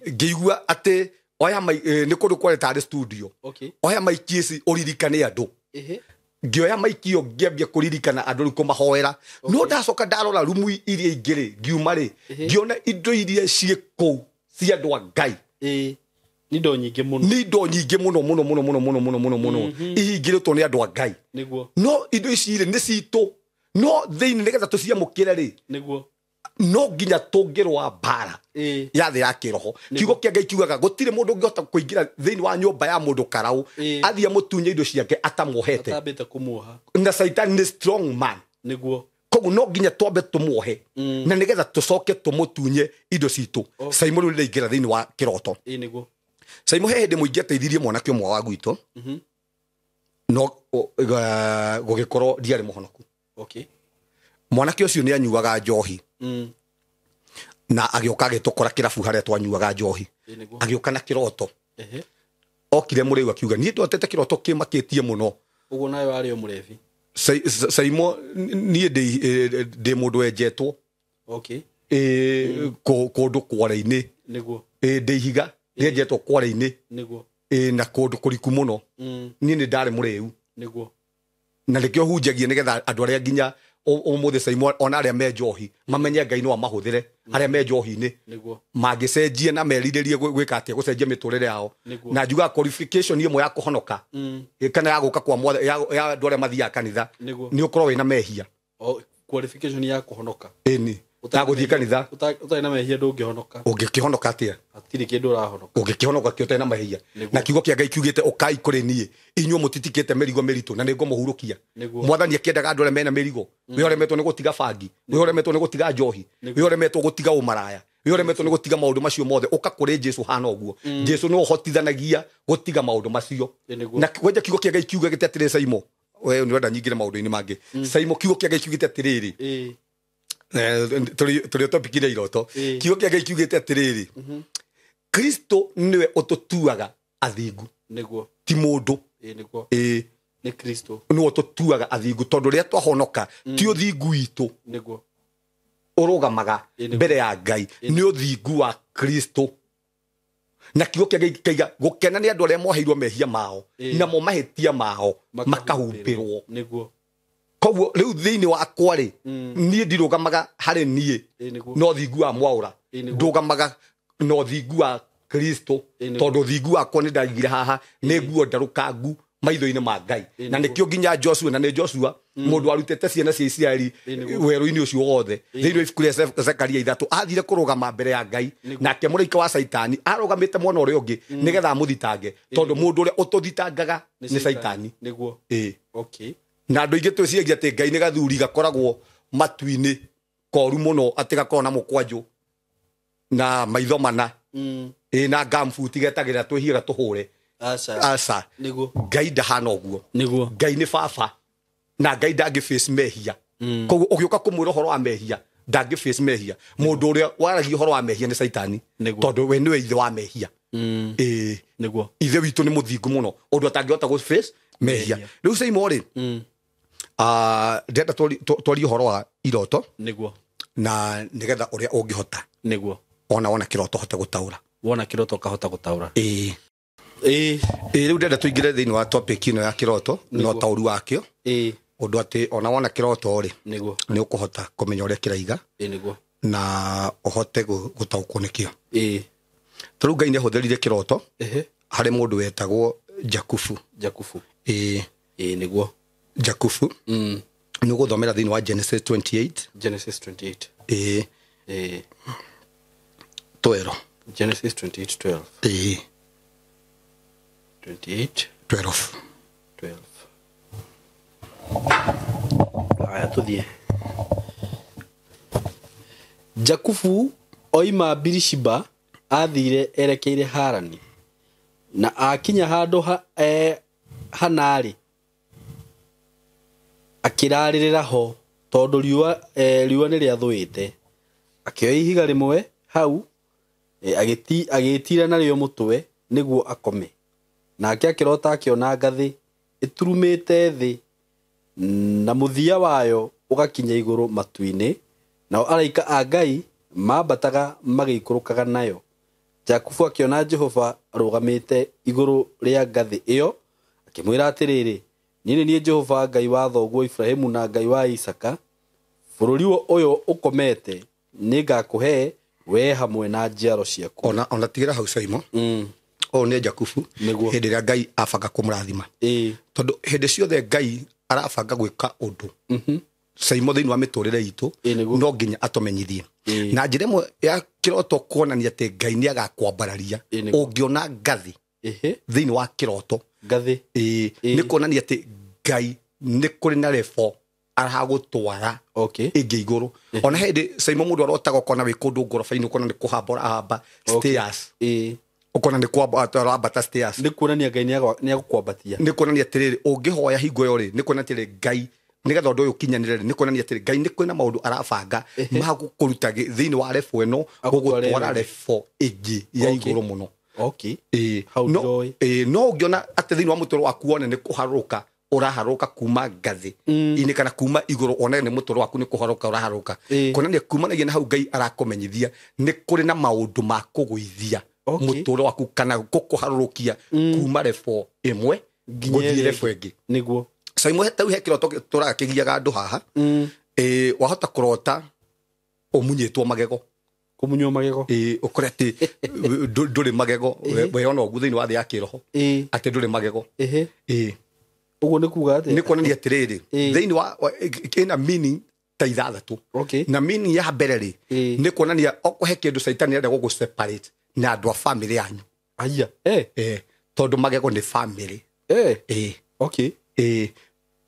S1: Ngĩigua atĩ oya nĩ kũndũ kwarĩ tarĩ studio.
S2: Okay.
S1: Oya maiki ici ũririkane andũ. Ngĩoya maiki ĩyo ngĩambia kũririkana andũ rĩu kũmahoera. No ndacoka ndarora rumu iria ingĩ rĩ, ngiuma rĩ, ngĩona indo iria ciĩ kũu cia andũ a Ngai.
S2: Nĩ indo nyingĩ mũno.
S1: Nĩ indo nyingĩ mũno mũno mũno mũno mũno mũno mũno mũno. Ihingĩrĩtwo nĩ andũ a Ngai.
S2: Nĩguo.
S1: No indo ici rĩ nĩ citũ. No thĩinĩ nĩgetha tũciamũkĩre rĩ,
S2: Nĩguo.
S1: no nginya tũngĩrũa mbara ya thĩ ya kĩroho. Kiugo kĩa Ngai kiugaga gũtirĩ mũndũ ũngĩhota kũingĩra thĩinĩ wa nyũmba ya mũndũ karaũ, athiĩ amũtunye indo ciake atamuohete.
S2: Atambĩte kũmuoha.
S1: Na Shaitani nĩ strong man.
S2: Nĩguo.
S1: Koguo no nginya twambe tũmuohe, na nĩgetha tũcoke tũmũtunye indo citũ. Saimo rĩu nĩraingĩra thĩinĩ wa kĩroto.
S2: Nĩguo.
S1: Saimo he hĩndĩ mũingĩ ateithirie mwanake ũmwe wa gwitũ, no gũgĩkorwo ndiarĩ mũhonoku.
S2: Okay.
S1: Mwanake ũcio nĩ anyuaga njohi. Na agĩũka agĩtũkora kĩrabu harĩa twanyuaga njohi. Agĩũka na kĩroto. Okire mũrĩu akiuga niĩ ndotete kĩroto kĩmakĩtie mũno.
S2: Ũguo nawe warĩ o mũrebi.
S1: Saimo niĩ ndĩ mũndũ wenjetwo.
S2: Okay.
S1: Kũndũ kware-inĩ.
S2: Nĩguo.
S1: Ndĩ ihiga rĩenjetwo kware-inĩ.
S2: Nĩguo.
S1: Na kũndũ kũriku mũno. Niĩ nĩ ndarĩ mũrĩu.
S2: Niguo.
S1: Na nĩkĩo hunjagia nĩgetha andũ arĩa nginya ũmũthĩ Saimo ona arĩa me njohi mamenye Ngai no amahũthĩre arĩa me njohi-inĩ mangĩcenjie na merirĩrie gwĩka atĩa gũcenjia mĩtũrĩre yao. Na njugaga qualification ĩmwe ya kũhonoka kana ya gũka kwa mwathani ya andũ arĩa mathiaga kanitha nĩ ũkorwo wĩna mehia.
S2: Qualification ya kũhonoka
S1: ĩni ya gũthiĩ kanitha
S2: ũtarĩ na mehia ndũngĩhonoka.
S1: Ũngĩkĩhonoka atĩa?
S2: Hatirĩ kĩndũ ũrahonoka.
S1: Ũngĩkĩhonoka kĩ ũtarĩ na mehia? Na kiugo kĩa Ngai kiugĩte ũkai kũrĩ niĩ inyuĩ mũtitikĩte mĩrigo mĩritũ na nĩngũmũhurũkia. Mwathani akĩendaga andũ arĩa mena mĩrigo, wĩ ũremetwo nĩ gũtiga bangi, wĩ ũremetwo nĩ gũtiga njohi, wĩ ũremetwo gũtiga ũmaraya, wĩ ũremetwo nĩ gũtiga maũndũ macio mothe, ũka kũrĩ Jesu hana ũguo. Jesu nĩwe ũhotithanagia gũtiga maũndũ macio. Na kwenja kiugo kĩa Ngai kiugĩte atĩrĩ Saimo, we nĩ ũrenda nyingĩre maũndũ-inĩ mangĩ. Saimo kiugo kĩa Ngai kiugĩte atĩrĩrĩ, tũrĩ topic ya iroto. Kiugo kĩa Ngai kiugĩte atĩrĩrĩ, Kristo nĩwe ũtũtuaga athingu.
S2: Nĩguo.
S1: Ti mũndũ.
S2: Nĩguo. Nĩ Kristo
S1: nĩwe ũtũtuaga athingu tondũ rĩrĩa twahonoka ti ũthingu witũ.
S2: Nĩguo.
S1: Ũrũgamaga mbere ya Ngai nĩ ũthingu wa Kristo. Na kiugo kĩa Ngai kĩiga gũkena nĩ andũ arĩa moheirwo mehia mao namo mahĩtia mao makahumbĩrwo.
S2: Nĩguo.
S1: Koguo rĩu thĩinĩ wakwa rĩ niĩ ndirũgamaga harĩ niĩ no thingu wa mwaũra, ndũgamaga no thingu wa Kristo tondũ thingu wakwa nĩ ndaigire haha nĩ nguo ndarũkangu maitho-inĩ ma Ngai. Na nĩkĩo nginya Joshua, na nĩ Joshua mũndũ warutĩte ciana cia Isiraeli werũ-inĩ ũcio wothe thĩinĩ wa ibuku rĩa Zekaria 3 athire kũrũgama mbere ya Ngai nake mũraika wa Caitani arũgamĩte mwena ũrĩa ũngĩ nĩgetha amũthitange tondũ mũndũ ũrĩa ũtũthitangaga nĩ Caitani.
S2: Nĩguo. Okay.
S1: Na andũ aingĩ twĩciragia atĩ Ngai nĩ gathuri gakoragwo matu-inĩ koru mũno atĩ gakoragwo na mũkwanjũ na maitho mana na gambuti getagĩrĩra twĩhie gatũhũre. Aca.
S2: Nĩguo.
S1: Ngai ndahana ũguo.
S2: Nĩguo.
S1: Ngai nĩ baba na Ngai ndangĩ face mehia. Koguo ũgĩũka kũmwĩra ũhoro wa mehia ndangĩ face mehia. Mũndũ ũrĩa waragia ũhoro wa mehia nĩ Caitani tondũ we nĩwe ithe wa mehia.
S2: Nĩguo.
S1: Ithe witũ nĩ mũthingu mũno ũndũ atangĩhota gũ face mehia. Rĩu Saimo rĩ, ndĩrenda twarie ũhoro wa iroto.
S2: Nĩguo.
S1: Na nĩgetha ũrĩa ũngĩhota.
S2: Nĩguo.
S1: Ona wona kĩroto ũhote gũtaũra.
S2: Wona kĩroto ũkahota gũtaũra.
S1: Rĩu ndĩrenda tũingĩre thĩinĩ wa topic ĩno ya kĩroto na ũtaũri wakĩo. Ũndũ atĩ ona wona kĩroto rĩ,
S2: Nĩguo.
S1: nĩ ũkũhota kũmenya ũrĩa kĩraiga.
S2: Nĩguo.
S1: Na ũhote gũtaũkwo nĩkĩo. Tarĩu Ngai nĩahũthĩrire kĩroto harĩ mũndũ wetagwo Jakubu.
S2: Jakubu. Nĩguo.
S1: Jakubu. Nĩ ũgũthomera thĩinĩ wa Genesis 28.
S2: Genesis 28.
S1: 12.
S2: Genesis 28:12. 28
S1: 12.
S2: 12. Aya tũthiĩ. Jakubu oima Birishiba athire erekeire Harani na akinya handũ hanarĩ akĩrarĩrĩra ho tondũ riũa nĩ rĩathũĩte. Akĩoya ihiga rĩmwe hau agĩtira narĩo mũtwe nĩguo akome. Nake akĩrota akĩona ngathĩ ĩturumĩte thĩ na mũthia wayo ũgakinya igũrũ matu-inĩ, nao araika a Ngai mambataga magĩikũrũkaga nayo. Jakubu akĩona Jehova arũgamĩte igũrũ rĩa ngathĩ ĩyo akĩmwĩra atĩrĩrĩ, niĩ nĩ niĩ Jehova Ngai wa thoguo Ibrahimu na Ngai wa Isaka. Bũrũri ũyũ ũkomete nĩngakũhe we hamwe na njiaro ciaku.
S1: Ona tigĩra hau Saimo. Ũyũ nĩ Jakubu hĩndĩ ĩrĩa Ngai abanga kũmũrathima. Tondũ hĩndĩ ciothe Ngai arabanga gwĩka ũndũ Saimo thĩinĩ wa mĩtũrĩre itũ no nginya atũmenyithie. Na njĩra ĩmwe ya kĩroto kuonania atĩ Ngai nĩ agakwambararia ũngĩona ngathĩ thĩinĩ wa kĩroto.
S2: Ngathĩ.
S1: Nĩ kuonania atĩ Ngai nĩ kũrĩ na level aragũtwara ĩngĩ igũrũ. Ona hĩndĩ Saimo mũndũ arotaga ũkona wĩ kũndũ ngoroba-inĩ ũkona nĩ kũhamba ũrahamba stairs. Ũkona nĩ kũambata stairs.
S2: Nĩ kuonania Ngai nĩ agũkwambatia.
S1: Nĩ kuonania atĩrĩrĩ ũngĩhoya hingo ĩyo rĩ, nĩ kuonania atĩrĩrĩ Ngai nĩgetha ũndũ ũyũ ũkinyanĩre rĩ, nĩ kuonania atĩrĩ Ngai nĩ kwĩna maũndũ arabanga ma gũkũruta thĩinĩ wa level ĩno gũgũtwara level ĩngĩ ya igũrũ mũno. No ũngĩona atĩ thĩinĩ wa mũtũrĩre waku wone nĩ kũharũrũka ũraharũrũka kuma ngathĩ inĩ kana kuma igũrũ one nĩ mũtũrĩre waku nĩ kũharũrũka ũraharũrũka, kuonania kumanagia na hau Ngai arakũmenyithia nĩ kũrĩ na maũndũ ma kũgũithia mũtũrĩre waku kana gũkũharũrũkia kuma level ĩmwe Gũthiĩ level ĩngĩ.
S2: Nĩguo.
S1: Saimo tau he kĩroto tũrakĩgiaga andũ haha. Wahota kũrota ũmunyĩtwo magego.
S2: Kũmunywo magego.
S1: Ũkore atĩ ndũrĩ magego, we ona ũguo thĩinĩ wa thĩ ya kĩroho. Atĩ ndũrĩ magego.
S2: Ũguo nĩ kuga atĩa?
S1: Nĩ kuonania atĩrĩrĩ, thĩinĩ wa ĩna meaning ta ithathatũ. Na meaning ya mbere rĩ, nĩ kuonania okorwo he kĩndũ Caitani arenda gũgũ separate na andũ a family yanyu.
S2: Aya.
S1: Tondũ magego nĩ family.
S2: Okay.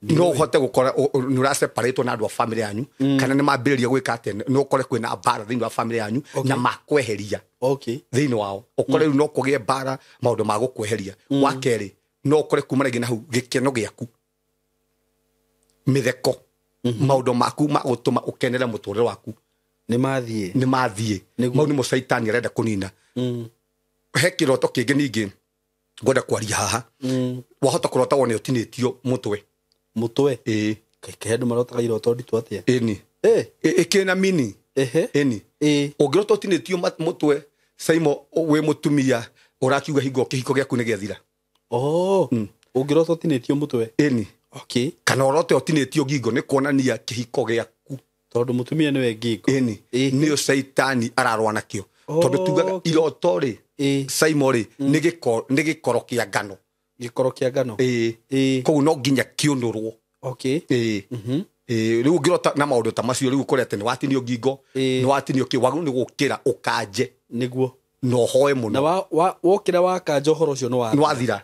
S1: No ũhote gũkora nĩ ũraseparatwo na andũ a family yanyu, kana nĩ mambĩrĩria gwĩka atĩa, no ũkore kwĩna mbara thĩinĩ wa family yanyu na makweheria thĩinĩ wao. Ũkore rĩu no kũgĩe mbara, maũndũ ma gũkweheria. Wa kerĩ, no ũkore kumanagia na hau gĩkeno gĩaku, mĩtheko, maũndũ maku ma gũtũma ũkenere mũtũrĩre waku
S2: nĩ mathiĩ.
S1: Nĩ mathiĩ. Mau nĩmo Caitani arenda kũnina. He kĩroto kĩngĩ ningĩ ngwenda kwaria haha. Wahota kũrota wone ũtinĩtio mũtwe.
S2: Mũtwe? Kaĩ andũ marotaga iroto nditũ atĩa?
S1: Ĩni. Ĩkĩna mini. Ĩni. Ũngĩrota ũtinĩtio mũtwe, Saimo, wĩ mũtumia ũrakiuga hingo kĩhiko gĩaku nĩ gĩathira.
S2: Ũngĩrota ũtinĩtio mũtwe?
S1: Ĩni. Kana ũrote ũtinĩtio ngingo nĩ kuonania kĩhiko gĩaku.
S2: Tondũ mũtumia nĩwe ngingo.
S1: Ĩni. Nĩyo Caitani ararũa nakĩo. Tondũ tugaga iroto rĩ, Saimo rĩ, nĩ gĩkoro kĩa ngano.
S2: Gĩkoro kĩa ngano.
S1: Koguo no nginya kĩũnũrwo. Rĩu ũngĩrota na maũndũ ta macio, rĩu ũkore atĩ nĩ watinio ngingo, nĩ watinio kĩ, wagĩrĩirwo nĩ gũkĩra ũkanje.
S2: Nĩguo.
S1: Na ũhoe mũno.
S2: Na wokĩra wakanja ũhoro ũcio nĩ
S1: wathira.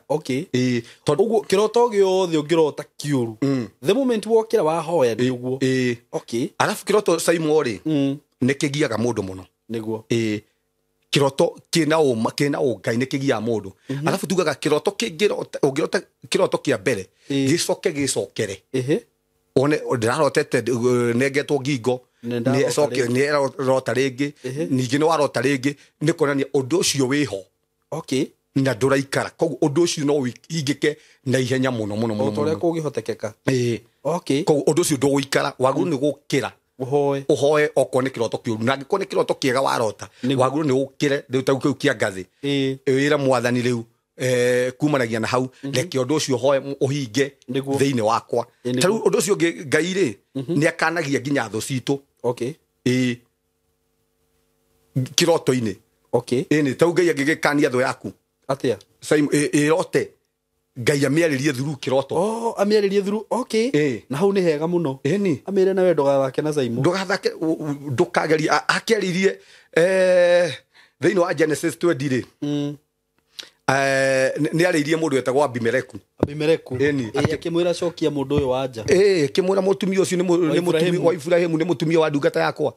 S2: Tondũ ũguo kĩroto gĩothe ũngĩrota kĩũru, the moment wokĩra wahoya nĩ ũguo.
S1: Arabu kĩroto Saimo rĩ, nĩ kĩgiaga mũndũ mũno.
S2: Nĩguo.
S1: Kĩroto kĩna ũma, kĩna ũngai nĩ kĩgiaga mũndũ. Arabu tugaga kĩroto kĩngĩrota, ũngĩrota kĩroto kĩa mbere, gĩcoke gĩcokere. One ndĩrarotete nengetwo ngingo, nĩ rĩngĩ, ningĩ nĩ warota rĩngĩ, nĩ kuonania ũndũ ũcio wĩho. Na ndũraikara. Koguo ũndũ ũcio no ũhingĩke na ihenya mũno mũno mũno.
S2: O ta ũrĩa kũngĩhotekeka.
S1: Koguo ũndũ ũcio ndũgũikara, wagĩrĩirwo nĩ gũkĩra. Ũhoe okorwo nĩ kĩroto kĩũru. Na angĩkorwo nĩ kĩroto kĩega warota, wagĩrĩirwo nĩ ũkĩre rĩu ta kĩu kĩa ngathĩ. Wĩre mwathani rĩu, kumanagia na hau, reke ũndũ ũcio ũhoe ũhinge thĩinĩ wakwa. Ta rĩu ũndũ ũcio ũngĩ Ngai rĩ, nĩ akanagia nginya thũ citũ. Kĩroto-inĩ. Ĩni, ta rĩu Ngai angĩgĩkania thũ yaku.
S2: Atĩa?
S1: Ĩrote Ngai amĩarĩrie through kĩroto.
S2: Amĩarĩrie through. Na hau nĩ hega mũno.
S1: Ĩni.
S2: Amĩre na we ndũgathake na Saimo.
S1: Ndũgathake, ndũkagerie. Akĩarĩrie, thĩinĩ wa Genesis 20 rĩ. Nĩ arĩirie mũndũ wetagwo Abimeleku.
S2: Abimeleku.
S1: Ĩni.
S2: Akĩmwĩra cokia mũndũ ũyũ wa nja.
S1: Akĩmwĩra mũtumia ũcio nĩ mũtumia wa Ibrahimu, nĩ mũtumia wa ndungata yakwa.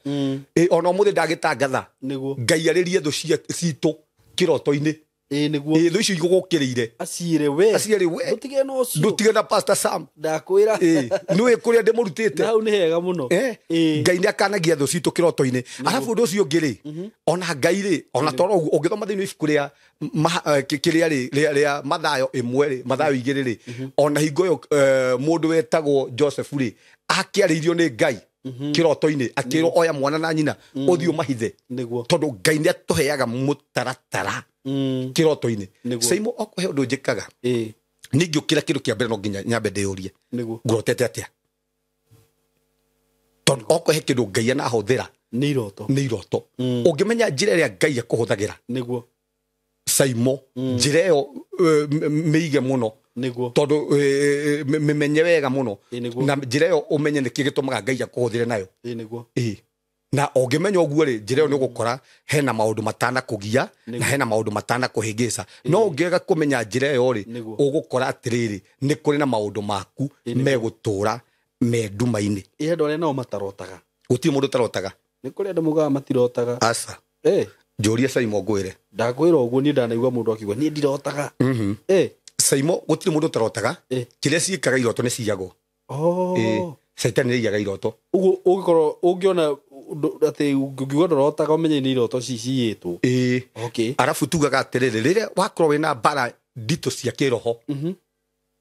S1: Ona ũmũthĩ ndagĩtangatha.
S2: Nĩguo.
S1: Ngai arĩrie thũ citũ kĩroto-inĩ.
S2: Nĩguo.
S1: Thũ icio igũgũkĩrĩire.
S2: Aciĩre we.
S1: Aciĩre we.
S2: Ndũtige na ũcio.
S1: Ndũtige na Pastor Sam.
S2: Ndakwĩra.
S1: Nĩũĩ kũrĩa ndĩmũrutĩte.
S2: Na hau nĩ hega mũno.
S1: Ngai nĩ akanagia thũ citũ kĩroto-inĩ. Arabu ũndũ ũcio ũngĩ rĩ, ona Ngai rĩ, ona toro ũguo, ũngĩthoma thĩinĩ wa ibuku rĩa kĩrĩa rĩ, rĩa Mathayo 1 rĩ, Mathayo 2 rĩ, ona hingo ĩyo, mũndũ wetagwo Joseph rĩ, akĩarĩirio nĩ Ngai kĩroto-inĩ, akĩrwo oya mwana na nyina, ũthiĩ ũmahithe.
S2: Nĩguo.
S1: Tondũ Ngai nĩ atũheaga mũtaratara kĩroto-inĩ. Saimo, okorwo he ũndũ njĩkaga, niĩ ngĩũkĩra kĩndũ kĩa mbere no nginya nyambe ndĩyũrie. Ngũrotete atĩa? Tondũ okorwo he kĩndũ Ngai anahũthĩra,
S2: Nĩ iroto.
S1: Nĩ iroto. Ũngĩmenya njĩra ĩrĩa Ngai akũhũthagĩra.
S2: Nĩguo.
S1: Saimo, njĩra ĩyo, mĩige mũno.
S2: Nĩguo.
S1: Tondũ, mĩmenye wega mũno.
S2: Nĩguo.
S1: Na njĩra ĩyo ũmenye nĩkĩ gĩtũmaga Ngai akũhũthĩre nayo.
S2: Nĩguo.
S1: Na ũngĩmenya ũguo rĩ, njĩra ĩyo nĩ ũgũkora hena maũndũ matanakũgia, na hena maũndũ matanakũhĩngĩca. No ũngĩaga kũmenya njĩra ĩyo rĩ, ũgũkora atĩrĩrĩ, nĩ kũrĩ na maũndũ maku megũtũra me nduma-inĩ.
S2: Ĩ, andũ arĩa nao matarotaga.
S1: Gũtirĩ mũndũ ũtarotaga.
S2: Nĩ kũrĩ andũ mugaga matirotaga.
S1: Aca. Njũrie Saimo ngwĩre.
S2: Ndakwĩra ũguo, niĩ ndanaigua mũndũ akiuga niĩ ndirotaga.
S1: Saimo, gũtirĩ mũndũ ũtarotaga. Kĩrĩa ciĩkaga iroto nĩ ciyagwo. Caitani nĩ aiyaga iroto.
S2: Ũguo ũngĩkorwo ũngĩona atĩ ũngiuga ndũrotaga ũmenye nĩ iroto ciyĩtwo.
S1: Arabu tugaga atĩrĩrĩ, rĩrĩa wakorwo wĩna mbara nditũ cia kĩroho,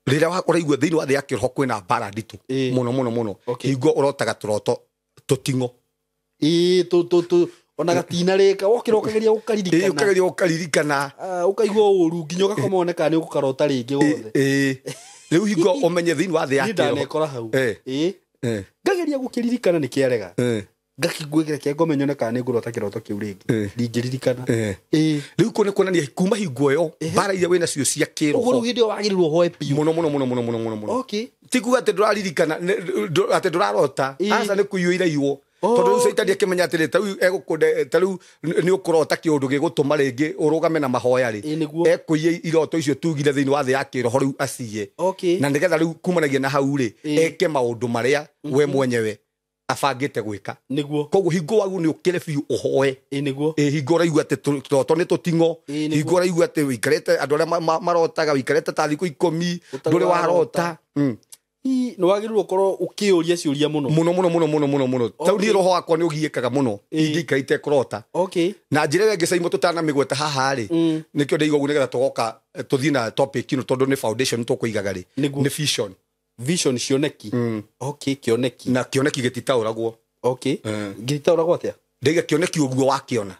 S1: rĩrĩa ũraigua thĩinĩ wa thĩ ya kĩroho kwĩna mbara nditũ mũno mũno mũno, hingo ũrotaga tũroto tũting'o.
S2: Ona gatina rĩka wokĩra ũkageria gũkaririkana.
S1: Ũkageria gũkaririkana.
S2: Ũkaigua ũru nginya ũgakoma one kana nĩ ũgũkarota rĩngĩ gothe.
S1: Rĩu hingo ũmenye thĩinĩ wa thĩ ya
S2: Niĩ ndanekora hau. Ngageria gũkĩririkana nĩ kĩarega. Ngakĩngwĩkĩra kĩa ngome nyone kana nĩ ngũrota kĩroto kĩu rĩngĩ. Ndingĩririkana.
S1: Rĩu kũ nĩ kuonania kuma hingo ĩyo mbara iria wĩna cio cia kĩroho.
S2: Ũguo rĩu hĩndĩ ĩyo wagĩrĩirwo ũhoe biũ.
S1: Mũno mũno mũno mũno mũno mũno mũno.
S2: Okay.
S1: Ti kuga atĩ ndũraririkana atĩ ndũrarota. Aca nĩ kũiyũira iwo. Tondũ rĩu Caitani akĩmenya atĩrĩ ta rĩu egũkũnde ta rĩu nĩ ũkũrota kĩũndũ gĩgũtũma rĩngĩ ũrũgame na mahoya rĩ. Ekũiye iroto icio tugire thĩinĩ wa thĩ ya kĩroho rĩu aciye.
S2: Okay.
S1: Na nĩgetha rĩu kumanagia na hau rĩ eke maũndũ marĩa we mwenyewe abangĩte gwĩka.
S2: Nĩguo.
S1: Koguo hingo wagu nĩ ũkĩre biũ ũhoe.
S2: Nĩguo.
S1: Hingo ũraigua atĩ tũroto nĩ tũting'o. Hingo ũraigua atĩ ũikarĩte andũ arĩa marotaga ũikarĩte ta thikũ 10 ndũrĩ warota.
S2: Nĩ wagĩrĩirwo ũkorwo ũkĩũria ciũria mũno.
S1: Mũno mũno mũno mũno mũno mũno. Tau niĩ roho wakwa nĩ ũgiĩkaga mũno ingĩikarĩte kũrota.
S2: Okay.
S1: Na njĩra ĩrĩa ĩngĩ Caimo tũtanamĩgweta haha rĩ nĩkĩo ndĩigua ũguo nĩgetha tũgoka tũthiĩ na topic ĩno tondũ nĩ foundation tũkũigaga rĩ. Nĩ vision.
S2: Vision cioneki. Okay, kĩoneki.
S1: Na kĩoneki gĩtitaũragwo.
S2: Okay. Gĩtitaũragwo atĩa?
S1: Ndaiga kĩoneki ũguo wakĩona.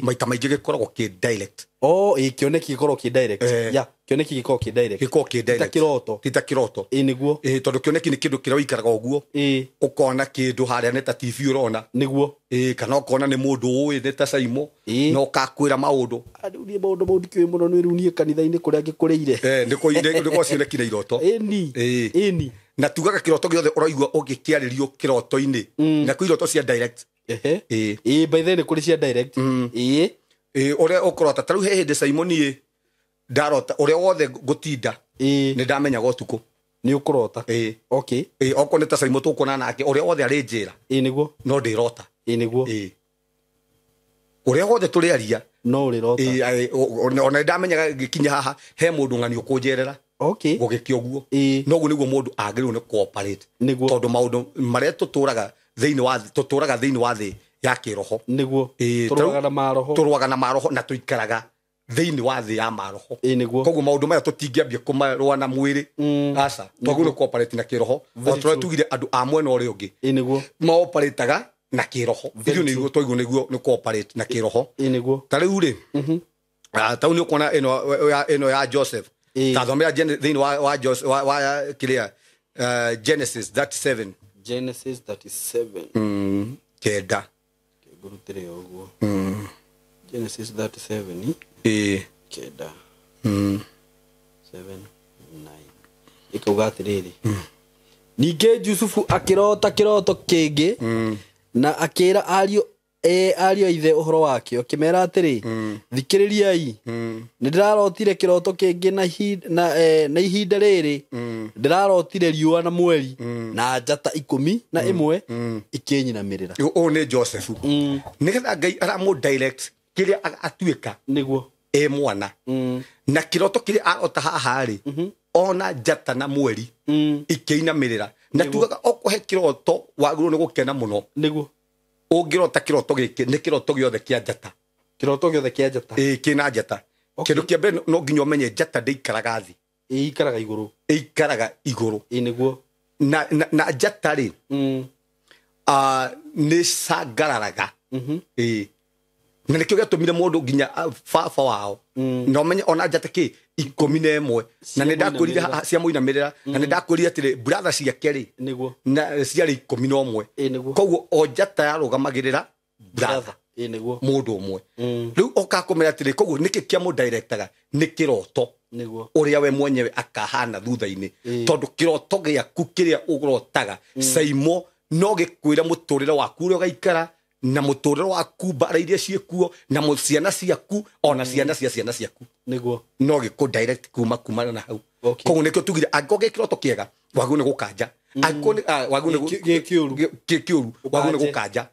S1: Maita maingĩ gĩkoragwo kĩ direct.
S2: Oh, kĩoneki gĩkoragwo kĩ direct. Yeah, kĩoneki gĩkoragwo kĩ direct.
S1: Gĩkoragwo kĩ direct.
S2: Ti ta kĩroto.
S1: Ti ta kĩroto.
S2: Nĩguo.
S1: Tondũ kĩoneki nĩ kĩndũ kĩrĩa ũikaraga ũguo. Ũkona kĩndũ harĩa nĩ ta TV ũrona.
S2: Nĩguo.
S1: Kana ũkona nĩ mũndũ ũĩ nĩ ta Caimo. Na ũkakwĩra maũndũ.
S2: Rĩu niĩ maũndũ mau ndikĩũĩ mũno nĩ rĩu niĩ kanitha-inĩ kũrĩa ngĩkũrĩire.
S1: Nĩ kwa cioneki na iroto.
S2: Ĩni. Ĩni.
S1: Na tugaga kĩroto gĩothe ũraigua ũgĩkĩarĩrio kĩroto-inĩ. Na kwĩ iroto cia direct.
S2: By the way nĩ kũrĩ cia direct.
S1: Ũrĩa ũkũrota ta rĩu he hĩndĩ Caimo niĩ ndarota ũrĩa wothe ngũtinda nĩ ndamenyaga ũtukũ.
S2: Nĩ ũkũrota. Okay.
S1: Okorwo nĩ ta Caimo tũkuonana nake ũrĩa wothe arĩ njĩra.
S2: Nĩguo.
S1: No ndĩrota.
S2: Nĩguo.
S1: Ũrĩa wothe tũrĩaria
S2: no ũrĩrota.
S1: Ona ndamenyaga ngĩkinya haha he mũndũ ng'ani ũkũnjerera.
S2: Okay.
S1: Gũgĩkĩa ũguo. No ũguo nĩguo mũndũ agĩrĩirwo nĩ cooperate.
S2: Nĩguo.
S1: Tondũ maũndũ marĩa tũtũraga thĩinĩ wa tũtũraga thĩinĩ wa thĩ ya kĩroho.
S2: Nĩguo. Tũrũaga na maroho.
S1: Tũrũaga na maroho na tũikaraga thĩinĩ wa thĩ ya maroho.
S2: Nĩguo.
S1: Koguo maũndũ maya tũtingĩambia kũmarũa na mwĩrĩ. Aca. Twagĩrĩirwo nĩ cooperate na kĩroho. O tũrĩa tugire andũ a mwena ũrĩa ũngĩ.
S2: Nĩguo.
S1: Maoperataga na kĩroho. Ithuĩ nĩguo twaigua nĩguo nĩ cooperate na kĩroho.
S2: Nĩguo.
S1: Ta rĩu rĩ. Ta rĩu nĩ ũkuona ĩno ya Joseph. Ta thomera thĩinĩ wa Joseph wa kĩrĩa Genesis 37.
S2: Genesis 37.
S1: Kenda.
S2: Ngũrutĩre ũguo. Genesis 37. Kenda. 7 9. Ĩkauga atĩrĩrĩ. Ningĩ Jusufu akĩrota kĩroto kĩngĩ na akĩra ariũ ariũ a ithe ũhoro wakĩo akĩmera atĩrĩ thikĩrĩriai nĩ ndĩrarotire kĩroto kĩngĩ na ihinda rĩrĩ ndĩrarotire riũa na mweri na njata 11 ikĩnyinamĩrĩra.
S1: Ũyũ nĩ Joseph. Nĩgetha Ngai aramũ direct kĩrĩa atuĩka.
S2: Nĩguo.
S1: Mwana. Na kĩroto kĩrĩa arota haha rĩ ona njata na mweri ikĩinamĩrĩra. Na tugaga okohe kĩroto wagĩrĩirwo nĩ gũkena mũno.
S2: Nĩguo.
S1: Ũngĩrota kĩroto gĩkĩ nĩ kĩroto gĩothe kĩa njata.
S2: Kĩroto gĩothe kĩa njata.
S1: Kĩna njata. Kĩndũ kĩa mbere no nginya ũmenye njata ndĩikaraga thĩ.
S2: Ĩikaraga igũrũ.
S1: Ĩikaraga igũrũ.
S2: Nĩguo.
S1: Na njata rĩ nĩ cangararaga. Na nĩkĩo gĩatũmire mũndũ nginya baba wao. Na ũmenye ona njata kĩ 11 na nĩ ndakwĩrire cia mũinamĩrĩra na nĩ ndakwĩrire atĩrĩ brother ciake rĩ
S2: nĩguo
S1: na ciarĩ 11.
S2: Nĩguo.
S1: Koguo o njata yarũgamagĩrĩra brother.
S2: Nĩguo.
S1: Mũndũ ũmwe. Rĩu ũkakũmera atĩrĩ koguo nĩkĩ kĩa mũdirectaga nĩ kĩroto.
S2: Nĩguo.
S1: Ũrĩa we mwenyewe akahana thutha-inĩ. Tondũ kĩroto gĩaku kĩrĩa ũrotaga Caimo no gĩkwĩre mũtũrĩre waku ũrĩa ũgaikara na mũtũrĩre waku mbara iria ciĩkuo na ciana ciaku ona ciana cia ciana ciaku.
S2: Nĩguo.
S1: No gĩkũ direct kuma kumana na hau. Koguo nĩkĩo tugire angĩkorwo gĩ kĩroto kĩega wagĩrĩirwo nĩ gũkanja. Angĩkorwo wagĩrĩirwo nĩ
S2: gĩkĩũru.
S1: Gĩkĩũru wagĩrĩirwo nĩ gũkanja.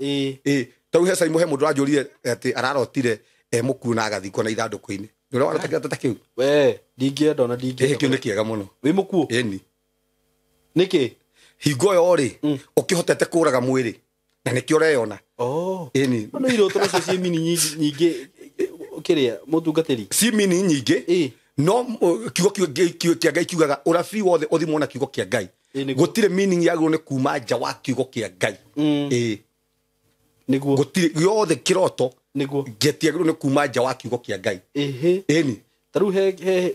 S1: Ta rĩu he Caimo he mũndũ ũranjũrire atĩ ararotire mũkuũ na agathikwo na ithandũkũ-inĩ. Nĩ ũrĩa warota kĩroto ta kĩu?
S2: We, ndingĩenda ona ndingĩenda.
S1: Kĩu nĩ kĩega mũno.
S2: Wĩ mũkuũ?
S1: Ĩni.
S2: Nĩkĩ?
S1: Hingo ĩyo rĩ ũkĩhotete kũraga mwĩrĩ na nĩkĩo ũreyona. Ĩni.
S2: No iroto nacio ciĩ mini nyingĩ kĩrĩa mũtungatĩri.
S1: Ci mini nyingĩ. No kiugo kĩa Ngai kiugaga ũrabii wothe ũthimwo na kiugo kĩa Ngai. Gũtirĩ meaning yagĩrĩirwo nĩ kuma nja wa kiugo kĩa Ngai.
S2: Nĩguo.
S1: Gũtirĩ gĩothe kĩroto
S2: Nĩguo.
S1: gĩtiagĩrĩirwo nĩ kuma nja wa kiugo kĩa Ngai.
S2: Ĩhĩ.
S1: Ĩni.
S2: Ta rĩu